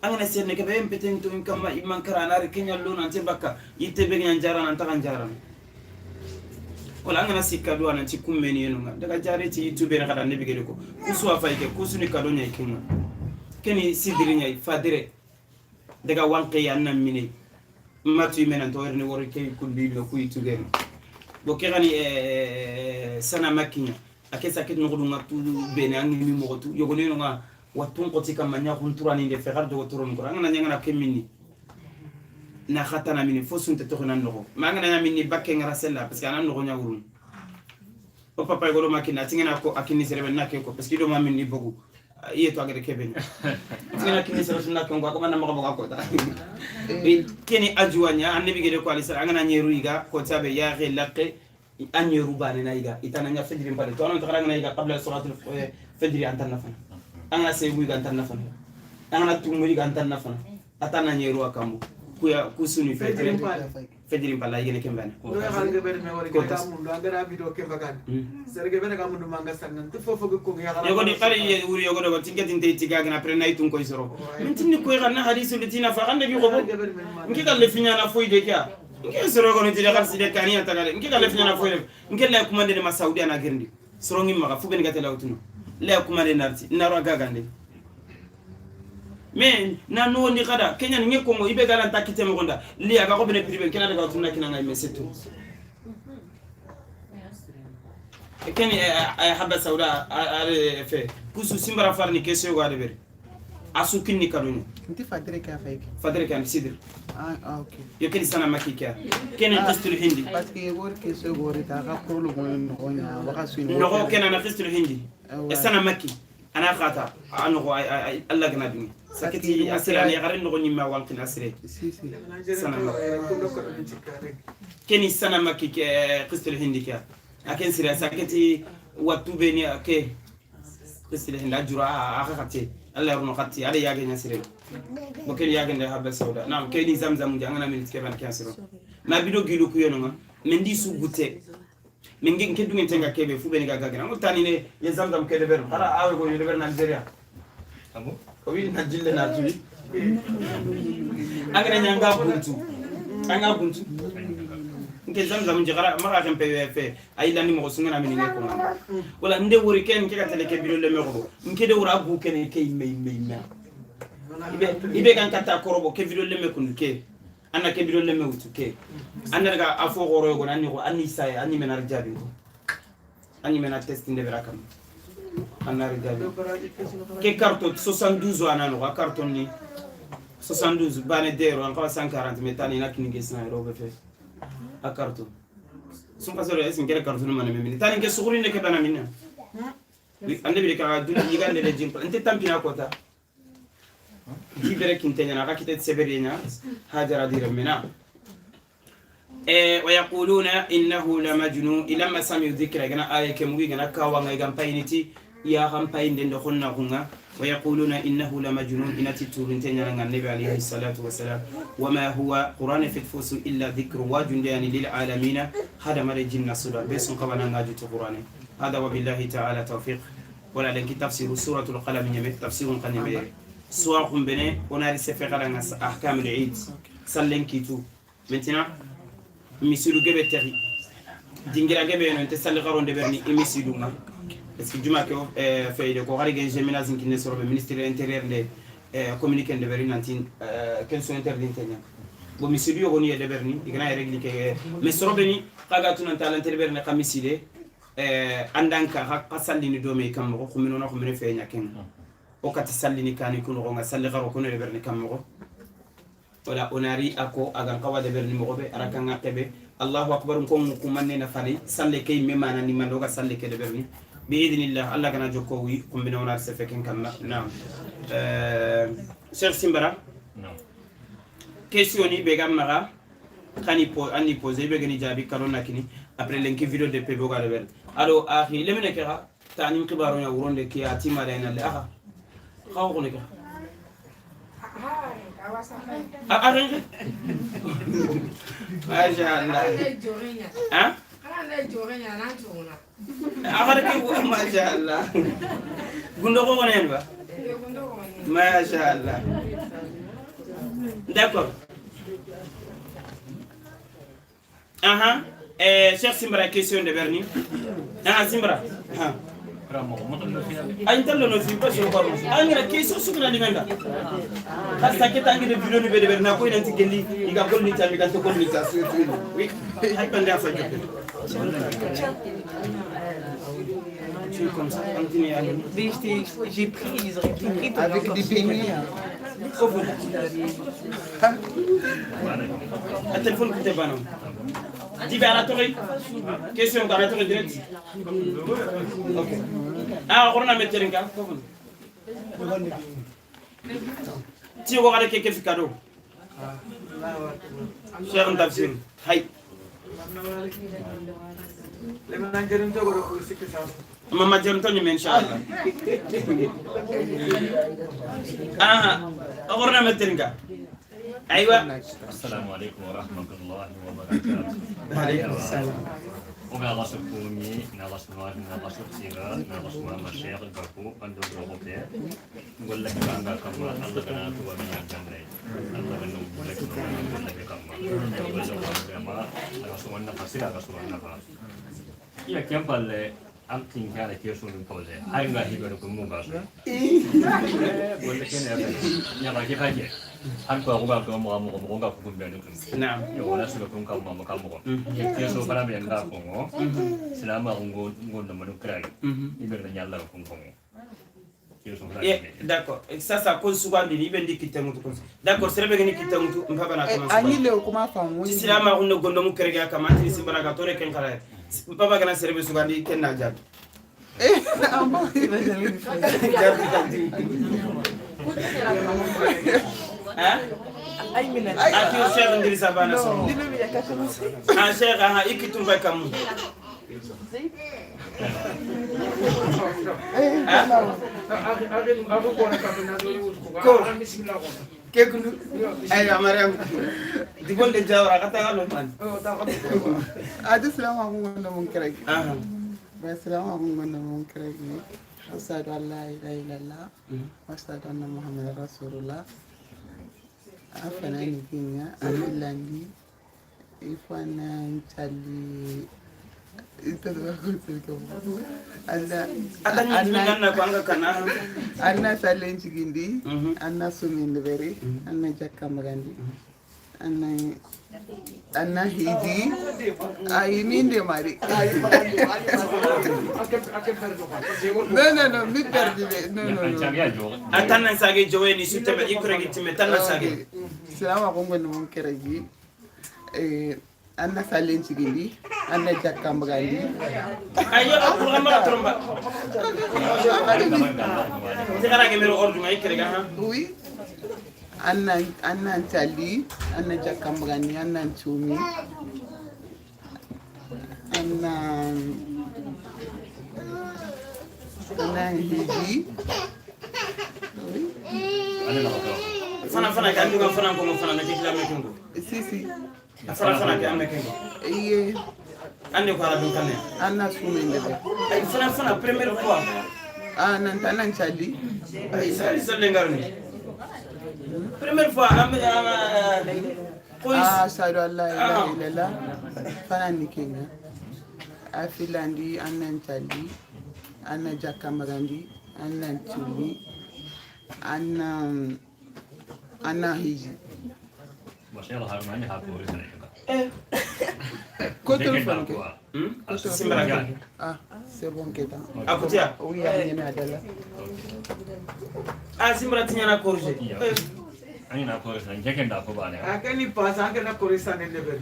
انا سير نك بهم بتين تو ان كما ايمان كرانا كينيا لون انت بكا يتبغ نجاران انت غنجاران ولا انا سيكا دو انا تي كومني نو daga jare ti youtube ne kada nebi gele ko kusu afa ike kusu ni kadonya ikinga keni sidiri nyai fadire daga wanke ya nan mine matu mena to erni wori ke kulli no ku itugeni bo ke gani sana makinya akesa ke no nga tu bene angi mi mo tu yogo ne nga watun ko tika manya kunturani de fegar do toron ko ngana nyanga na kemini na khatana mini fo sunte to nan no ma ngana mini bakke ngara sella parce que anan no nya wurun o papa go do makina tingena ko akini serebe na ke ko parce que do ma mini bogu iye to agere keben tingena kini serebe na ko ko man ma ko ko ta keni ajuwanya annabi gede ko alisa angana nyeru iga ko tabe ya ge laqe an nyeru bane na iga itana nya fajri pare to anon to ngana iga qabla salatul fajri antan nafana angana segu iga antan nafana angana tumu iga antan nafana atana nyeru akambu kuya kusuni fajri fajri pala igene kembane no ya ga ber me wori ka mundu angara video ke bagan serge bene ka mundu manga sangan te fofo ko ya yogo di qari wuri yogo do tinga tinte tiga gna pre nay tun koy soro min tinni koy ganna hadisu litina fa ganda bi gobo ngi ka le finya na foyde kya ngi soro ko ni tida xal side kaniya tagale ngi ka le finya na foyde ngi la kumande ma saudi ana girndi soro ngi maga fu ben gatela utuno la kumande narti naro gagande mais na no ndi kada kenya ni kongo ibe gala takite mo gonda li aga ko bene privé kena daga tunna kina ngai mais c'est tout keni habba sauda ale fe kusu simbara farni kesyo ga de asu kinni kaduni انت فادري كافيك فادري كان سيدر اه اوكي يكني سنه مكيكا كان قسط الهندي باسكي يقول كيسو غوري تا غفرو لو وغاسو نغو كان انا قسط الهندي السنه مكي انا خاطا انغو الله غنادني سكتي اسري علي غير نغو نيما والكن اسري سي سي سنه كني سنه مكي قسط الهندي كا اكن سيري سكتي واتوبني كي قسط الهندي اجرا اخاتي الله يرحمه خاتي علي ياغي نسيري بوكل ياغي ندي حبه سودا نعم كايني زمزم دي انا من تكبان كاسرو ما بيدو غيلو كيونو Men di su gute men ngi ke dungen tenga kebe fu be ga ga ngol tani ne ye zamzam ke deber hara awe go deber na Algeria amo ko wi na jille na tuwi angara nyanga buntu anga buntu nke zamzam je gara mara kan pe ay lani mo sungana min ngi ko ngam wala nde wori ken ke ka tele ke biro le mego nke de wora bu ken ke me me me ibe kan kata korobo ke video le me kun ke anna ke video le me wutu ke anna daga afo goro go nanni ko anni say anni men ar jabi ko anni men ar test nde berakam anna ar jabi ke carton 72 ana no carton ni 72 bane dero an 140 metani na kinige sna robe fe a carton sun pasoro esin kere carton man me min tani ke suguri ne ke bana minna ande bi ka dun yigande le jimpa ante tampina kota jibere kintenya na rakite seberenya hajara diremena ويقولون انه لمجنون لما سمعوا ذكر gana aya ke mugi gana kawa ngai gampainiti ya gampainde ndo khonna khunga ويقولون انه لمجنون انتي تورنتenya nga nabi عليه الصلاه والسلام وما هو قران في الفوس الا ذكر واجن للعالمين هذا ما الجن سودا بس قبنا ngaju to قران هذا وبالله تعالى توفيق ولا لنك تفسير سوره القلم نيمه تفسير قنيمه سواء بني on a sefe gara ahkam al-eid sallen kitu maintenant misilu gebe teri dingira gebe non te salli garonde berni imisilu ma parce que juma ke feyde ko gari gen jeminaz kinne sorobe ministère intérieur de communiqué de berni nantin ken so interdit tenya bo misilu yo goni de berni igana régli ke mais sorobe ni kaga tunan talantere berni kamisile andanka ka sallini do me kam ko khumino ko mene feenya ken o kati sallini kani kuno nga salli garo kono de berni kam mo wala onari ako agan kawa de berni mo be araka nga tebe Allahu akbar ko ko manne na fali salle kay me mana ni man ga salle ke de berni bi idnillah Allah kana jokko wi ko mbina onar se feken kam na Cheikh Simbara non question ni be gam mara kani po anni poser be gani jabi karona kini après lenki vidéo de pe boga de ber alo akhi lemene kera tani khibaro ya wuronde ki atima dayna le akha xaw ko ne ka ما شاء الله ها ما شاء الله غندو ko nen ba ما شاء الله d'accord aha Cheikh Simbara question de Berni ah Simbara ha ay tallo no fi passion ko angira question sukna ni menda khassa ke tangi de vidéo ni be de berna ko inanti gelli iga golni tami ga to golni ta surtout oui hay bande afa joppe tu comme ça continue à j'ai pris ils auraient pris avec des beignets le téléphone coûte pas non Dis à la torre. Question à la torre direct. Ok. Ah, on a mis un Tu vois quelqu'un qui cadeau. Cher Tafsir. Hi. Mama Jeremto ni inshallah. Ah, on a mis un ايوه السلام عليكم ورحمه الله وبركاته. وعليكم السلام. وما سكوني نالا سمار نالا سكسيرا نالا سمار مشيخ الباكو عند الروبوتي نقول لك عندك كما الله كنا توا من الجنة الله كنا نقول لك نقول لك كما نقول لك كما رسولنا فسيرا رسولنا فا يا كم بالله أنتين كان كيسون بوزة هاي ما هي بينكم مو بس ولا كنا يا راجل حاجة أنت أقول لك ما ما ما ما كم بينكم نعم يا ولا سلوكم كم ما كم ما كيسون فلا بينك كم سلام أقول نقول نقول نكراي يبرد نيالا كم كم D'accord. Ça, ça cause souvent des libres qui t'ont. D'accord, c'est vrai que qui t'ont mpaba na kama. Ani le kuma famu. Si silama uno gondo mu kerega kama anti simbara ka tore ken kala. Mpaba kana serebe sugandi ken na jabi. Eh, ah bon. Jabi tati. Hein? Aki o Cheikh Ndrissa Bana so. Ah Cheikh ah ikitumba kamu. Kekulu ay Mariam digol de jawra kata ngalo man adi silama ko ngonda mon keragi ba silama ko ngonda mon keragi ashhadu an la ilaha illallah wa ashhadu anna muhammadar rasulullah afana ni kinya amilandi ifana ntali anna salen cigindi anna suminde beri anna jakka magandi anna hiji ay minde mari non mi perdi non atanna sage joweni sutebe ikregi timme tanna sage salama ko ngon mon keregi anna salen cigindi anna jakka magandi ayo programme tromba tegara ke mero ordu mai kerega ha oui anna ntali anna jakka magandi anna ntumi anna hiji oui fana fana ka nduga fana ko fana na kila mekengo si fana fana ke amne kengo iye ande ko arabu kane anna sumende be ay fana fana première fois ah nan tanan chali ay sali sali ngarni première fois am koy ah shadu allah ilaha illallah fana ni kenya afilandi anna chali anna jakamagandi anna tumi anna hiji Ah, c'est bon keta. Akutia. Oui, ani na dala. Ah, simbra tinya na corriger. Ani na corriger, njeke nda ko bane. Akani pass angena corriger ne level.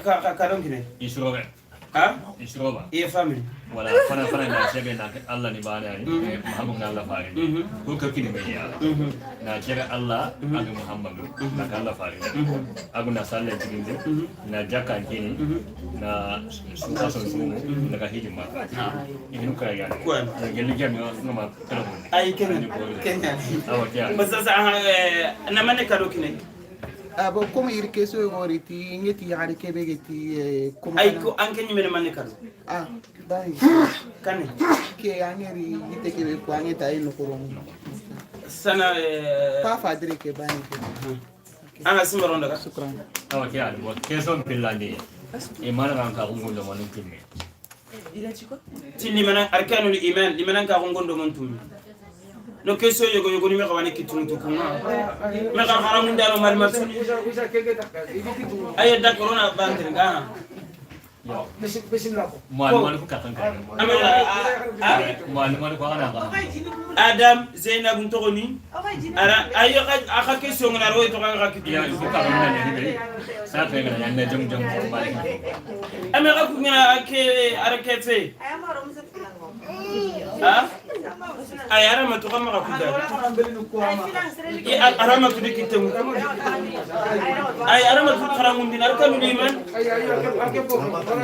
Ka ka don kine. Isrobe. Ha? Isroba. Iye family. Wala fana fana na chebe na Allah ni bane ani Muhammad na Allah fare. Ko ka kini me ya. Na chebe Allah aga Muhammadu na Allah fare. Agu na salle jiginde na jaka kini na suka so sumu na ka hiji ma. Inu ka ya. Na geli jami no ma kala. Ay kenya. Kenya. Awa kya. Bas na mane ka do kine. Abo comme il question goriti ngeti yaari kebe geti comme ay ko anke nyime manne kado ah dai kane ke angeri gite kebe ko angeta ay no koron sana pa fadre ke bani ke ana simbaronda ka shukran awa ke al bo question pillandi e mana ran ka ngondo mon timme il a dit quoi ti limana arkanul iman limana ka ngondo mon tummi no question yogo yogo ni me xawani kitun to kuma me xa xarangu ndalo mari ma suni ay d'accord ona bantre nga mo ko katan kan mo ko ana ka Adam Zainab ntogoni ara ay aka question ngana ro to ka kitu ya ko ka na ni be sa fe ngana na jong jong ko bari ame ka ku ngana ke ara ke fe ha ay ara ma to ka ku da ara ma to dikite mu ay ara ma to xarangu ndin arkanu liman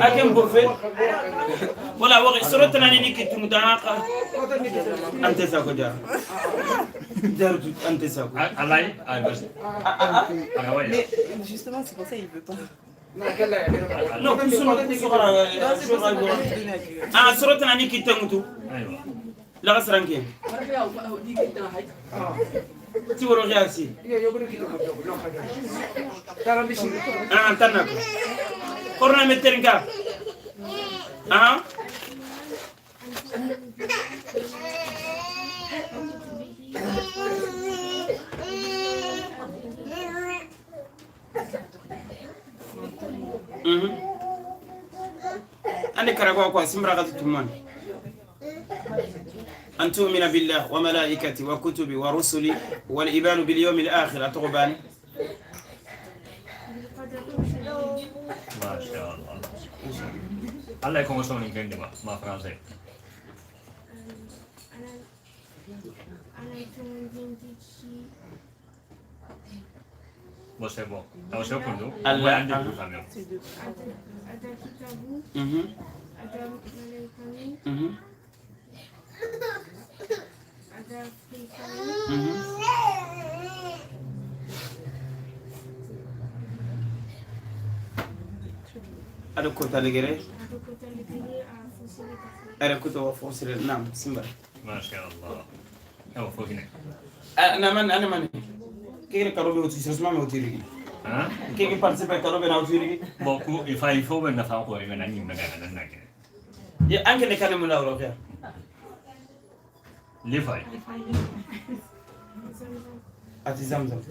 akem bofe wala wa sorotana ni kitu mu da ka ante sa ko jar jar ante sa ko alay ay bas mais justement c'est pour ça il veut pas. Non, ah sorotana ni kitu mutu la sranke ti woro riasi ah tanako corona meterinka ah ande karagwa kwa simra gatu tumman أن تؤمن بالله وملائكته وكتبه ورسله والإيمان باليوم الآخر أتغبان ما شاء الله الله يكون سوني كندما ما فرنسي Bon, c'est bon. Alors, c'est bon, Allah Ada kota legere. Ada kota wa fosire nam simba. ما شاء الله. أو فوقنا. أنا من كيف كروبي وتيجي ما وتيجي. ها؟ كيف بارتيسيبي كروبي ناوتيجي؟ بوكو يفايفو بين نفهم قوي من أني من أنا نك. يا أنك نكلم ولا ولا ليفاي. أتي زمزم.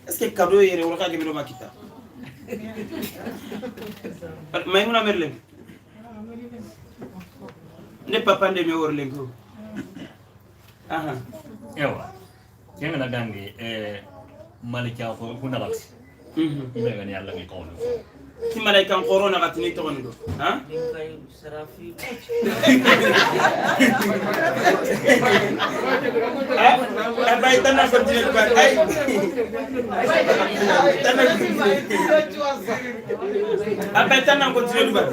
est-ce que cadeau yere wala ka gemelo makita maymuna merle ne papa nde me worle ko aha ewa kenga na dangi malika ko kuna laks ime gani alla ngi qawlu ki malaika corona gatini to gondo ha ay tanna continue ba ay tanna abay tanna continue ba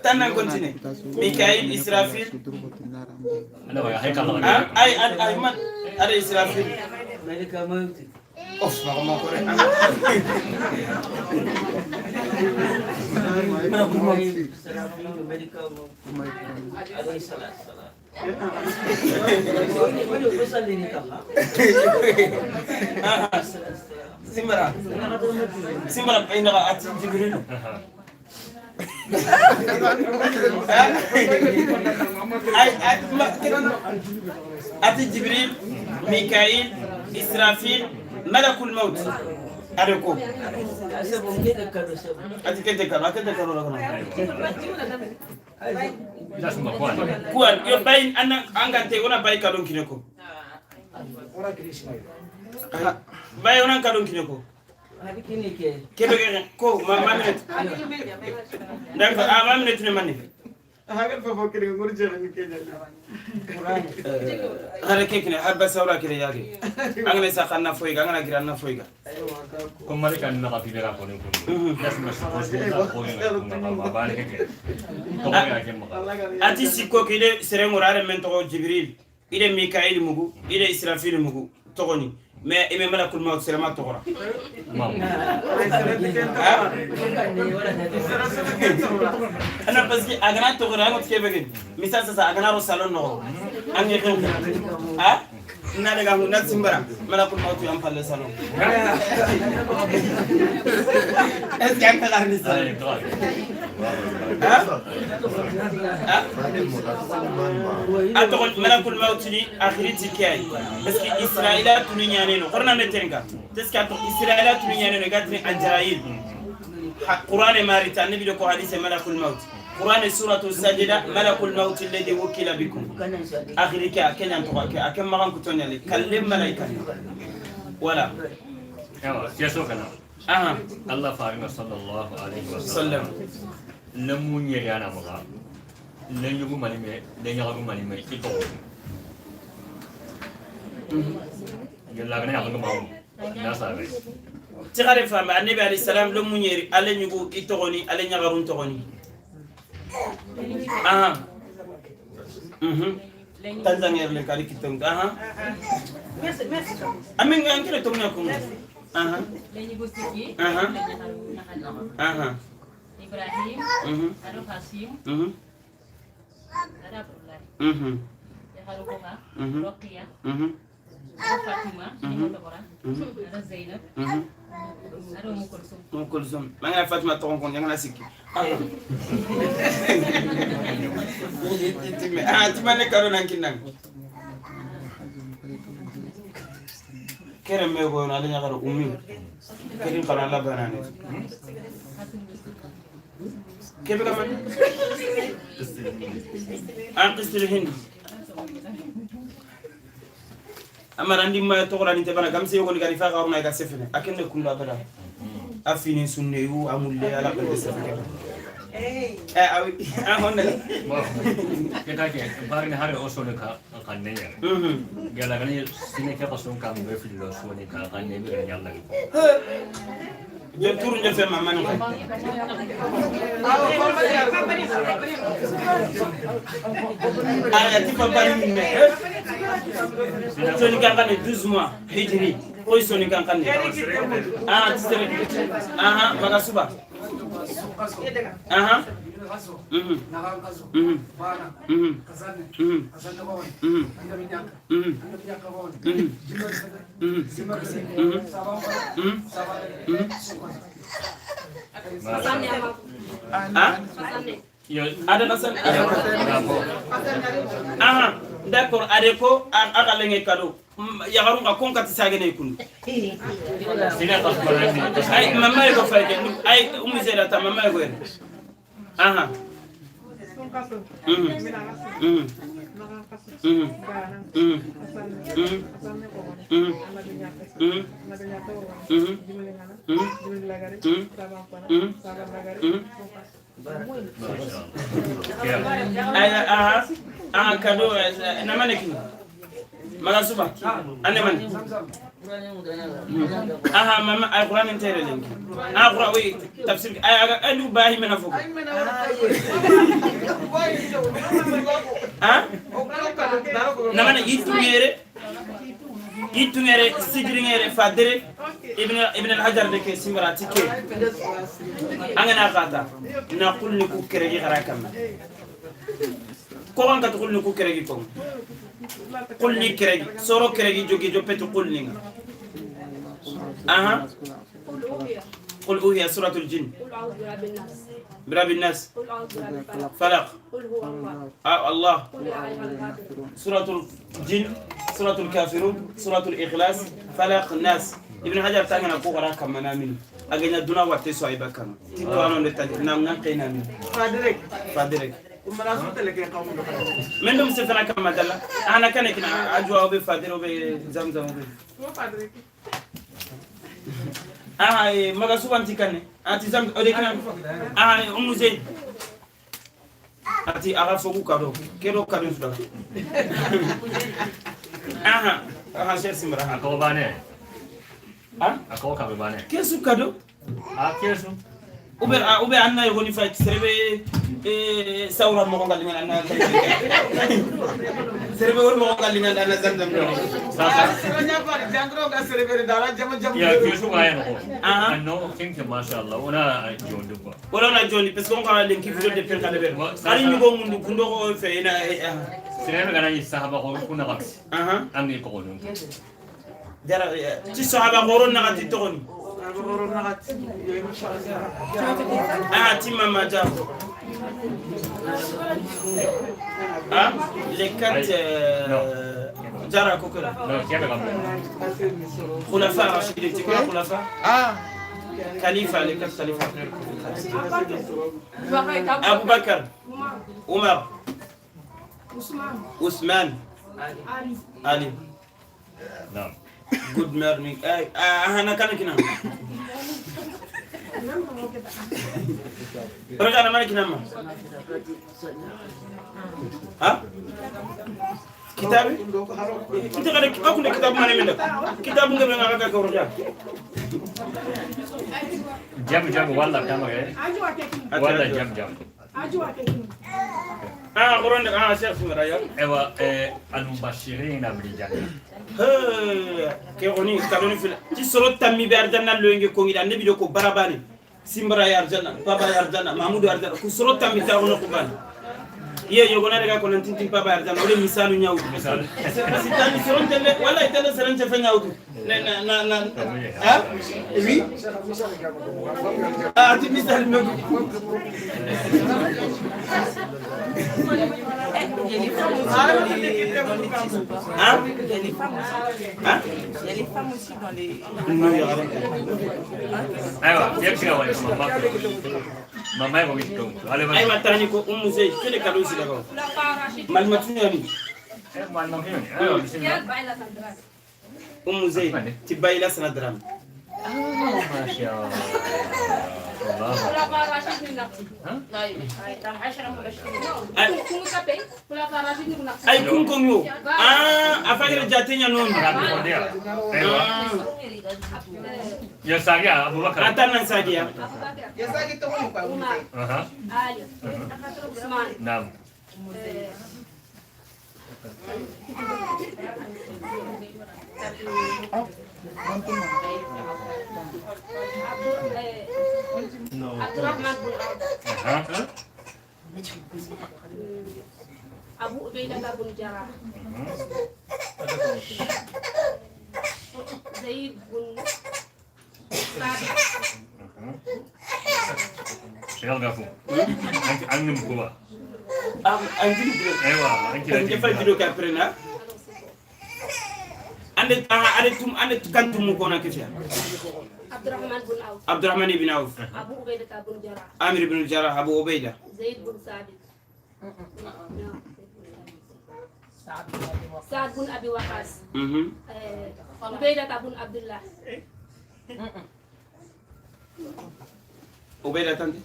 tanna continue Mikail Israfil ay ay man ada Israfil Malika maut Of, ma kore. Simbara. Simbara ina ati Jibril. Ay ati Jibril, Mikail, Israfil, ملك الموت أريكو كوان يبين أنا أنغانتي ونا باي كادون كينكو باي ونا كادون كينكو كيف كو ما ما منت دعك ما منت نماني هذا فوق كده مرجع من كده هذا كيف حبة سورة كده يا أخي أنا ليس خلنا فويك أنا غيرنا فويك كم مرة كان نقطة في رأى كوني كوني لازم بس أنتي سيكو كده سرين ورا من تقول جبريل إلى ميكائيل مغو إلى إسرافيل مغو تقولني ما إما ملك الموت سلامات تقرأ أنا بس أنا تقرأ أنا كيف بقول مثال سا أنا رسالة نو أنا يقول ها نالك أنا نتسمبرا ملك الموت يوم فلس سالون إيش كان كلام نسأل ها أتقول ملك الموت لي آخرتي كاي بس إسرائيل تنيانينو قرنا مترنكا تسكت إسرائيل تنيانينو قاتني أجرائيل قرآن ماريتا النبي لكو حديث ملك الموت قرآن سورة السجدة ملك الموت الذي وكل بكم آخرك كن تقول كم مرة كتوني لي كلم ملائكة ولا أها الله فارنا صلى الله عليه وسلم لمون يرانا مغا لن يغو مالي لن يغو مالي مي كيتو يلا غني يغو ماو ناسا بي تغري فهم النبي عليه السلام لمون يري ألين يغو إتغني ألين يغارون تغني أها تنزانير لك عليك تونغ أها أمين أنكر تونغ كونغ أها أها أها إبراهيم أرو هاشم أرو عبد الله أرو كوكا رقية أرو فاطمة أرو زينب أرو أم كلثوم أم كلثوم ما أنا فاطمة تقول كون أنا سكي تمنى كارون أنكنا كريم ميغو أنا لين يقرأ أمي كريم قرأ الله بناني كيف كمان؟ أنا قصة الهند أما عندي ما تقول أنت بنا كم سيقول لك رفاق أو نايك سفنة أكن كل أبدا أفيني سنيو أمولي على قد سفنة Eh awi ah honne Kita ke barin har o sone ka kanne ya. Gala gani sine ka qasun ka mo fi lo sone ka kanne bi yalla ko. Je tourne je fais maman. Ah ti fa bari min me. Soni kan kan 12 mois hijri. Koy soni kan kan. Ah ti sere. Aha maga suba. Aha. Aha, d'accord, adeko akalenge kado. Yagarunga konka tisagene kundu. Ay mama ko fayke ay ummi zeda mama ko. Aha. Aha. Aha kado namane kini. Maga suba. Ane man. Aha mama alquran intere lenki. Ah qura oui tafsir ay ay lu bahi mena foko. Ah? Namane yitungere sidringere fadere ibn al-hajar de ke simra tike. Angana qata na qulni ku keregi garakam. Ko an ka qulni ku keregi ko. Qulni keregi soro keregi jogi jopetu qulni. Aha. قل أوهي سورة الجن. قل أعوذ برب الناس. برب الناس. قل أعوذ برب الفلق. فلق. قل هو الله. الله. قل يا أيها الكافرون. سورة الجن، سورة الكافرون، سورة الإخلاص، فلق، الناس. ابن حجر تاعنا كوغرا كمان من. أجينا دونا واتسو أي بكان. تيتوانا نتاج نعم نقينا من. فادرك. فادرك. من دم سفنا كما دلا. أنا كان كنا أجوا أبي فادر أبي زمزم أبي. Ah, maga suba ntikane. Ati zam odekana. Ah, umu zaid. Ati aga fogu kado. Kero kado suda. Aha, aha cher simra. Ako bane. Ah? Ako kado bane. Kesu kado? Ah, kesu. Ube ube anna yogoni fa serebe sawra mo ngal ngana anna. Serebe wor mo ngal ngana anna zamzam do. Sasa fa jangro ga serebe dara jam jam. Ya kesu ga ya no. Ah no, think masha Allah ona jondi quoi. Wala na jondi parce qu'on ka lenki video de pen kale ber. Ari nyugo mundu kundo ko fe ina Serebe ga na sahaba ko kuna ga. Aha. Angi ko non. Dara ti sahaba ko ron na ti togoni. Ah, ti mama ja. Ah, les quatre Jara Kokora. Non, qui avait Khulafa Rashidin, c'est quoi Khulafa? Ah, Khalifa, les quatre Khalifa. Abu Bakr, Omar, Ousmane, Ali. Non. Good morning. Ah, ana kana kina. Roja na mali kina ma. Ha? Kitabu? Kita kada aku ne kitabu mane menda. Kitabu ngebe ngaka ka roja. Jam jam walla kama ge. Walla jam jam. Ah, Quran ah Cheikh Sumara ya. Ewa al-mubashirina bil janna. Ke oni kadoni fil ti soro tammi be arjanna loyenge ko ngi annabi do ko barabani simbara ya arjanna baba ya arjanna mahmudu arjanna ku soro tammi ta wono ko ban ye yogona daga ko nan tintin baba arjanna wala misalu nyawdu misal si tan soro telle wala telle seren te fe nyawdu na na na ha oui ah ti misal no. Il y a les femmes aussi dans les petits ou pas? Hein? Il y a les femmes aussi. Hein? Il y a les femmes aussi dans les... Non, il y a rien. Aywa, mama yako kitu. Aywa tani ko ummu zey kele kado si daga. Malmatu yani. Malmatu yani. Aywa bismillah. Ummu zey ti bayla sana dram. Ah, masha Allah. Ay kun konyo ah afagere jatenya non ya sagia Abubakar atana sagia ya sagi to ko kwa aha Ali Usman naam Abdurrahman bin Auf Abu Ubaidah bin Jarrah Zaid bin Thabit Cheikh Gafou an ko aywa an jilo ka prena ande ande tum ande kantum ko na kefia Abdurrahman bin Auf Abdurrahman ibn Auf Abu Ubaidah bin Jarrah Amir ibn Jarrah Abu Ubaidah Zaid bin Thabit Sa'd bin Abi Waqqas Ubaidah bin Abdullah Ubaidah tante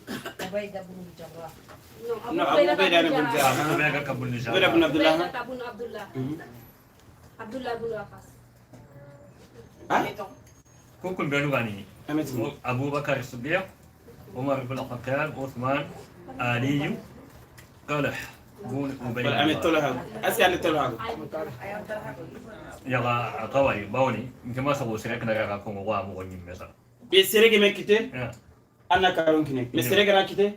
Ubaidah bin Jarrah No, Abu Ubaidah bin Jarrah Ubaidah bin Abdullah Ubaidah bin Abdullah Abdullah bin Waqqas ah كوكل بيانو أبو بكر الصديق عمر بن الخطاب عثمان علي طلح بن أبي أمي طلح أسأل طلح يلا طوالي باوني يمكن ما سووا سرقنا راكم وقام وغني مثلا بسرقة ما كتير أنا كارون كني مسرقة ما كتير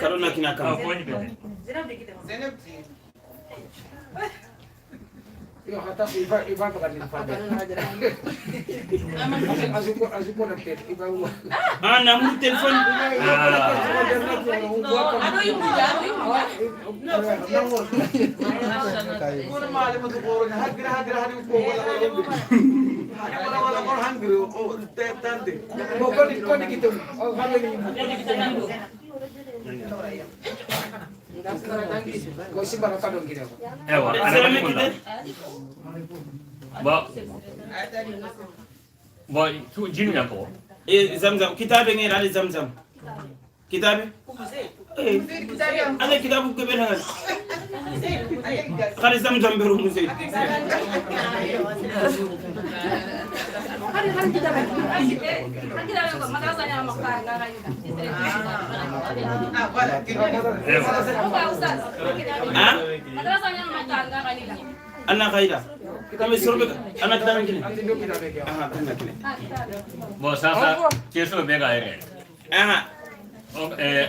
كارونا كنا كام زينب Yo hata iba bakal fada. Azuko na tel iba. Ah na mu telefone. Kuna mali mo ko na hagra hagra hari ko wala wala wala wala hangri o tante. Mo ko ni ko ni kitu. O halo ni. ايوه انا بقول با با تو جينو يانكو ايه زمزم كتابي غير علي زمزم كتابي ايه انا كتابه قبل هذا خلي زمزم بروم زيد أنا غايدة كم يسربك أنا كده من كده أها كده بس هذا كيسو بيغا أها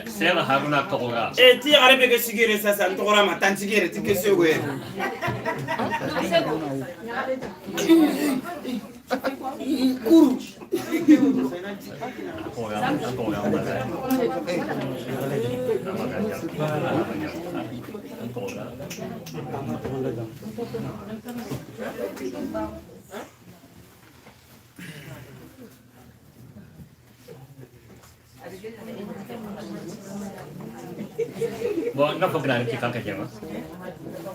سير هارونا تقرا إيه تي عربي كسيجير ساسا تقرا ما تنسيجير تكسي وين كورو Bon, نفق كي كان كجما.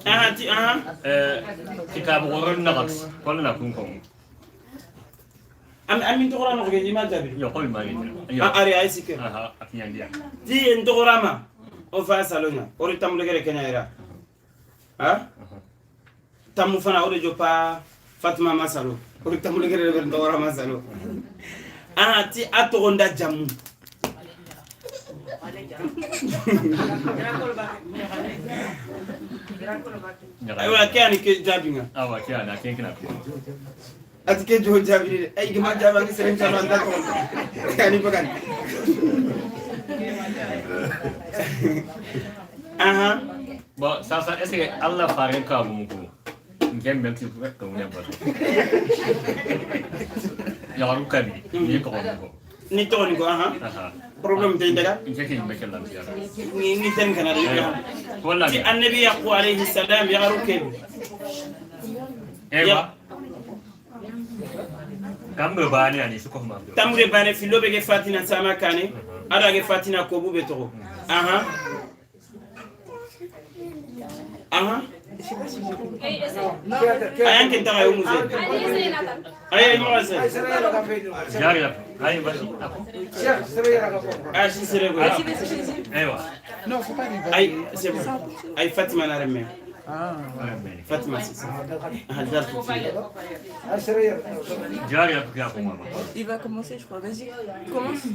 أها أها. كتاب غرن نغص كلنا كونكم. أم أمين تقرأ نغني ما جابي. يقول ما يجي. أري أي سكر. أها أتيان ديا. تي إن تقرأ ما. أو فاسالونا. أوري تام لغير كنيا ها؟ تام فنا أوري جوبا فاطمة ما سالو. أوري تام لغير لغير تقرأ ما سالو. أها تي أتغندا جامو. أيوة كان كجابينا. أيوة كان كان كنا. أتكي جو جابي أي جماعة جابي سلام سلام عندك كان يبغى. أها. با ساسا إسكي الله فارن كابو مكو. نجيب ملتي كوني بس. يا روكابي نيكو نيكو. نيتو نيكو أها. Problem تيندغا ني تن كان والله النبي يعقوب عليه السلام يا ركب ايوا كم باني يعني سكو ما تم باني في لوبي فاتنا سما كاني ادا فاتنا كوبو بتو اها Aha. Je sais pas si j'ai compris. Ayan kenta ga yomu zé. Ay mo zé. Jari ay vas-y. Ah si sere go. Aywa. Non, faut pas les Ay c'est bon. Ay Fatima na remme. Ah. Fatima c'est ça. Ah dar Jari ya ko mama. Il va commencer, je crois. Vas-y, commence.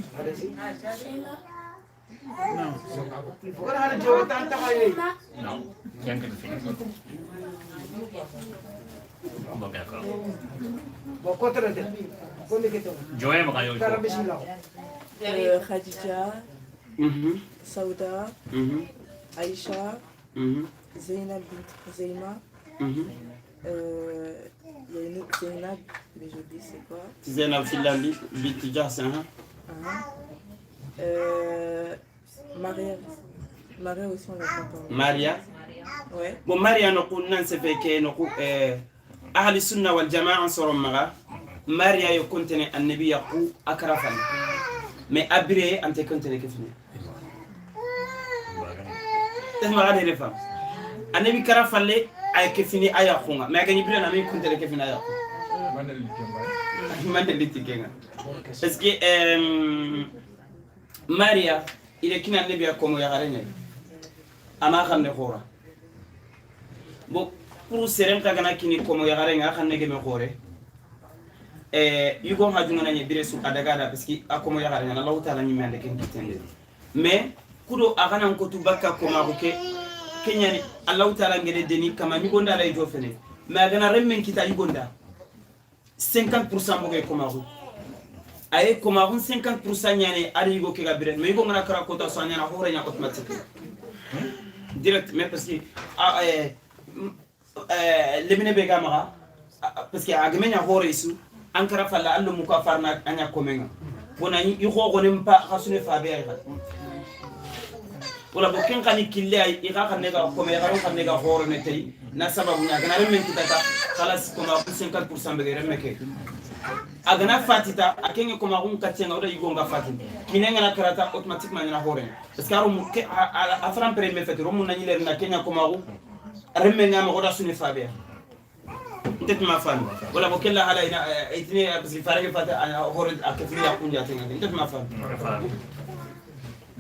Non. Non. Yang que fini. Bon d'accord. Joe ma yo. Khadija, Saouda, Aïcha, Zeynab bint Khuzaima. Il y a une autre Zeynab, mais j'ai oublié c'est quoi. Zeynab Filali bint Jahs, hein. Maria. Maria aussi on l'a pas. Maria. Ouais. Bon Maria نقول ننسى في نقول أهل السنة والجماعة صاروا مغا ماريا يكونتني النبي يقو أكرفا mais أبري أنت كنتني كيفني تسمع غادي رفا النبي كرفا لي أي كيفني أي أخونا ما كان يبري أنا مين كنت كيفني أي أخو ما اللي تجينا parce que ماريا إذا كنا النبي يقوم يغارني أما خلني خورا bon pour seren kagana kini komo yagare nga xanne geme xore yugo hajunga na nyebire su adaga da parce que akomo yagare na Allah ta'ala nyime ande ken kitende mais kudo agana nkotu bakka koma ko ke kenyani Allah ta'ala ngede deni kama yugo nda lay jofene mais agana remmen kita yugo nda 50% mo ke koma ko ay koma ko 50% nyane ari yugo ke ga biren mais yugo ngana kara kota so nyana hore nya automatique direct mais parce que lemine be ga parce que agmenya hore isu ankara falla allo muka farna anya komenga bona i xoxo ne mpa xasune fa be ay wala bo ken xani kille ay i xa xane ga kome xa xane ga hore ne tay na sababu nya gana remen kitata khalas koma 50% be remme ke agana fatita akenge koma rum katsenga oda yugo nga fatin kinenga na karata automatiquement na hore parce que arum ke a fran premier fait romu na nyiler na kenya koma ru remme nga ma oda sune fa be انت ما فاهم ولا بكل على اثنين بس الفرق فات انا هورد اكفني اكون جاتين انت ما فاهم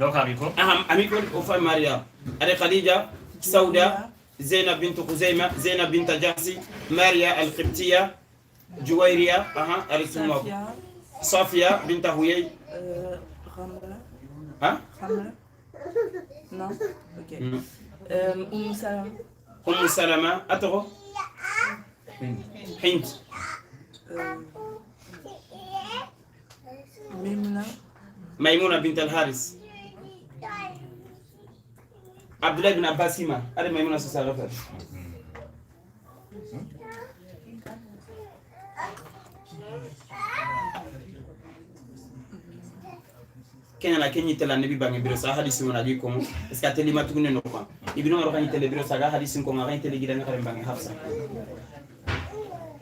donc اميكو اهم اميكو وفا ماريا اري خديجه سوداء زينب بنت خزيمه زينب بنت جحش ماريا القبطيه جويريه اها اري سمو صافيه بنت هوي رمله ها رمله non OK ام سلمة ام سلمة اتغو هند ميمونة ميمونة بنت الحارث عبد الله بن عباس ما هذا ميمونة سوسا كان لا كني تلا النبي بان بيرو سا حديث من ادي كوم اسكا تلي ما تغني نو كو ابن عمر كان تلي بيرو سا حديث كوم غان تلي غيران خرم بان حفصه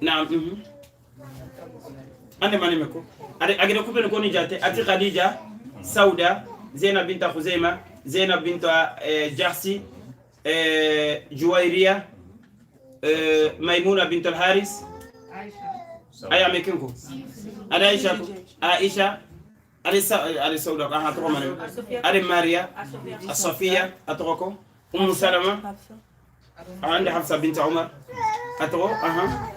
نعم انا ماني مكو اجي كوبن كوني جاتي اتي خديجه سوده زينب بنت خزيمه زينب بنت جحش جويريه ميمونه بنت الحارث عائشه اي امكنكو انا عائشه عائشه اري سوده اها تروماني اري ماريا الصفيه اتروكو ام سلمة عندي حفصه بنت عمر اترو اها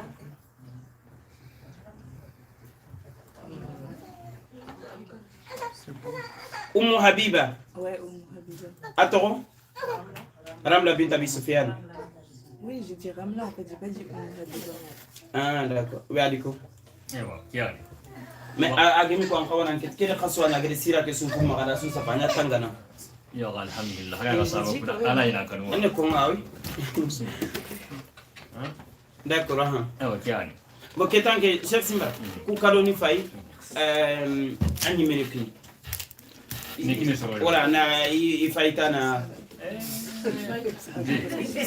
أم حبيبة. Ouais, أم حبيبة. Attends. Ramla bint Abi Sufyan. Oui, j'ai dit Ramla, en fait, j'ai pas dit أم حبيبة. Ah, d'accord. Oui, Aliko. ايوه يعني. Mais agemi ko ankawana enquête kele khaswa na gere sira ke sufu magada su safanya tangana. يلا الحمد لله انا صار انا هنا كان. انا كون awi. D'accord, aha. ايوه يعني. Bon, ketan ke chef Simba, ku kadoni fay anni mene kini. Wala na ifaita na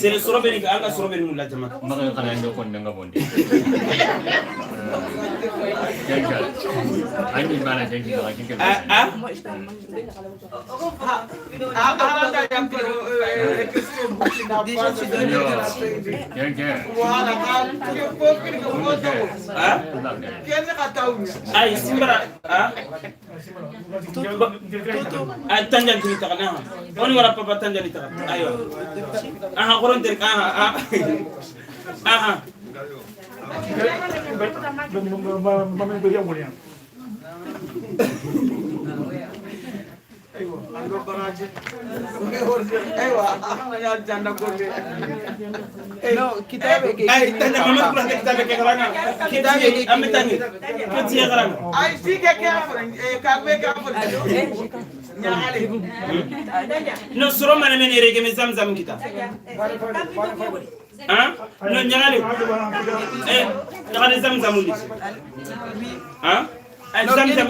Sere sorobe ni anga sorobe ni mulla jama. Maga kana ndo kon nga bondi. Jenga. Ani mana jengi ga kinke. Ah ah. Déjà tu donnes. Jenga. Voilà, Ah? Ay simbara ah? Ah tanjan tini taka na. Oni wara papa tanjan ni taka. Ayo. Aha koron ter aha ah. Aha. Non, kitabe ke. Ay tanya mama kula kitabe ke garanga. Kitabe amitani. Kiti garanga. Ay si ke ke ka be ka fo. No soro mana men erege me zam zam kita. Ah? No nyagali. Eh, nyagali zam zam uli. Ah? Zam zam.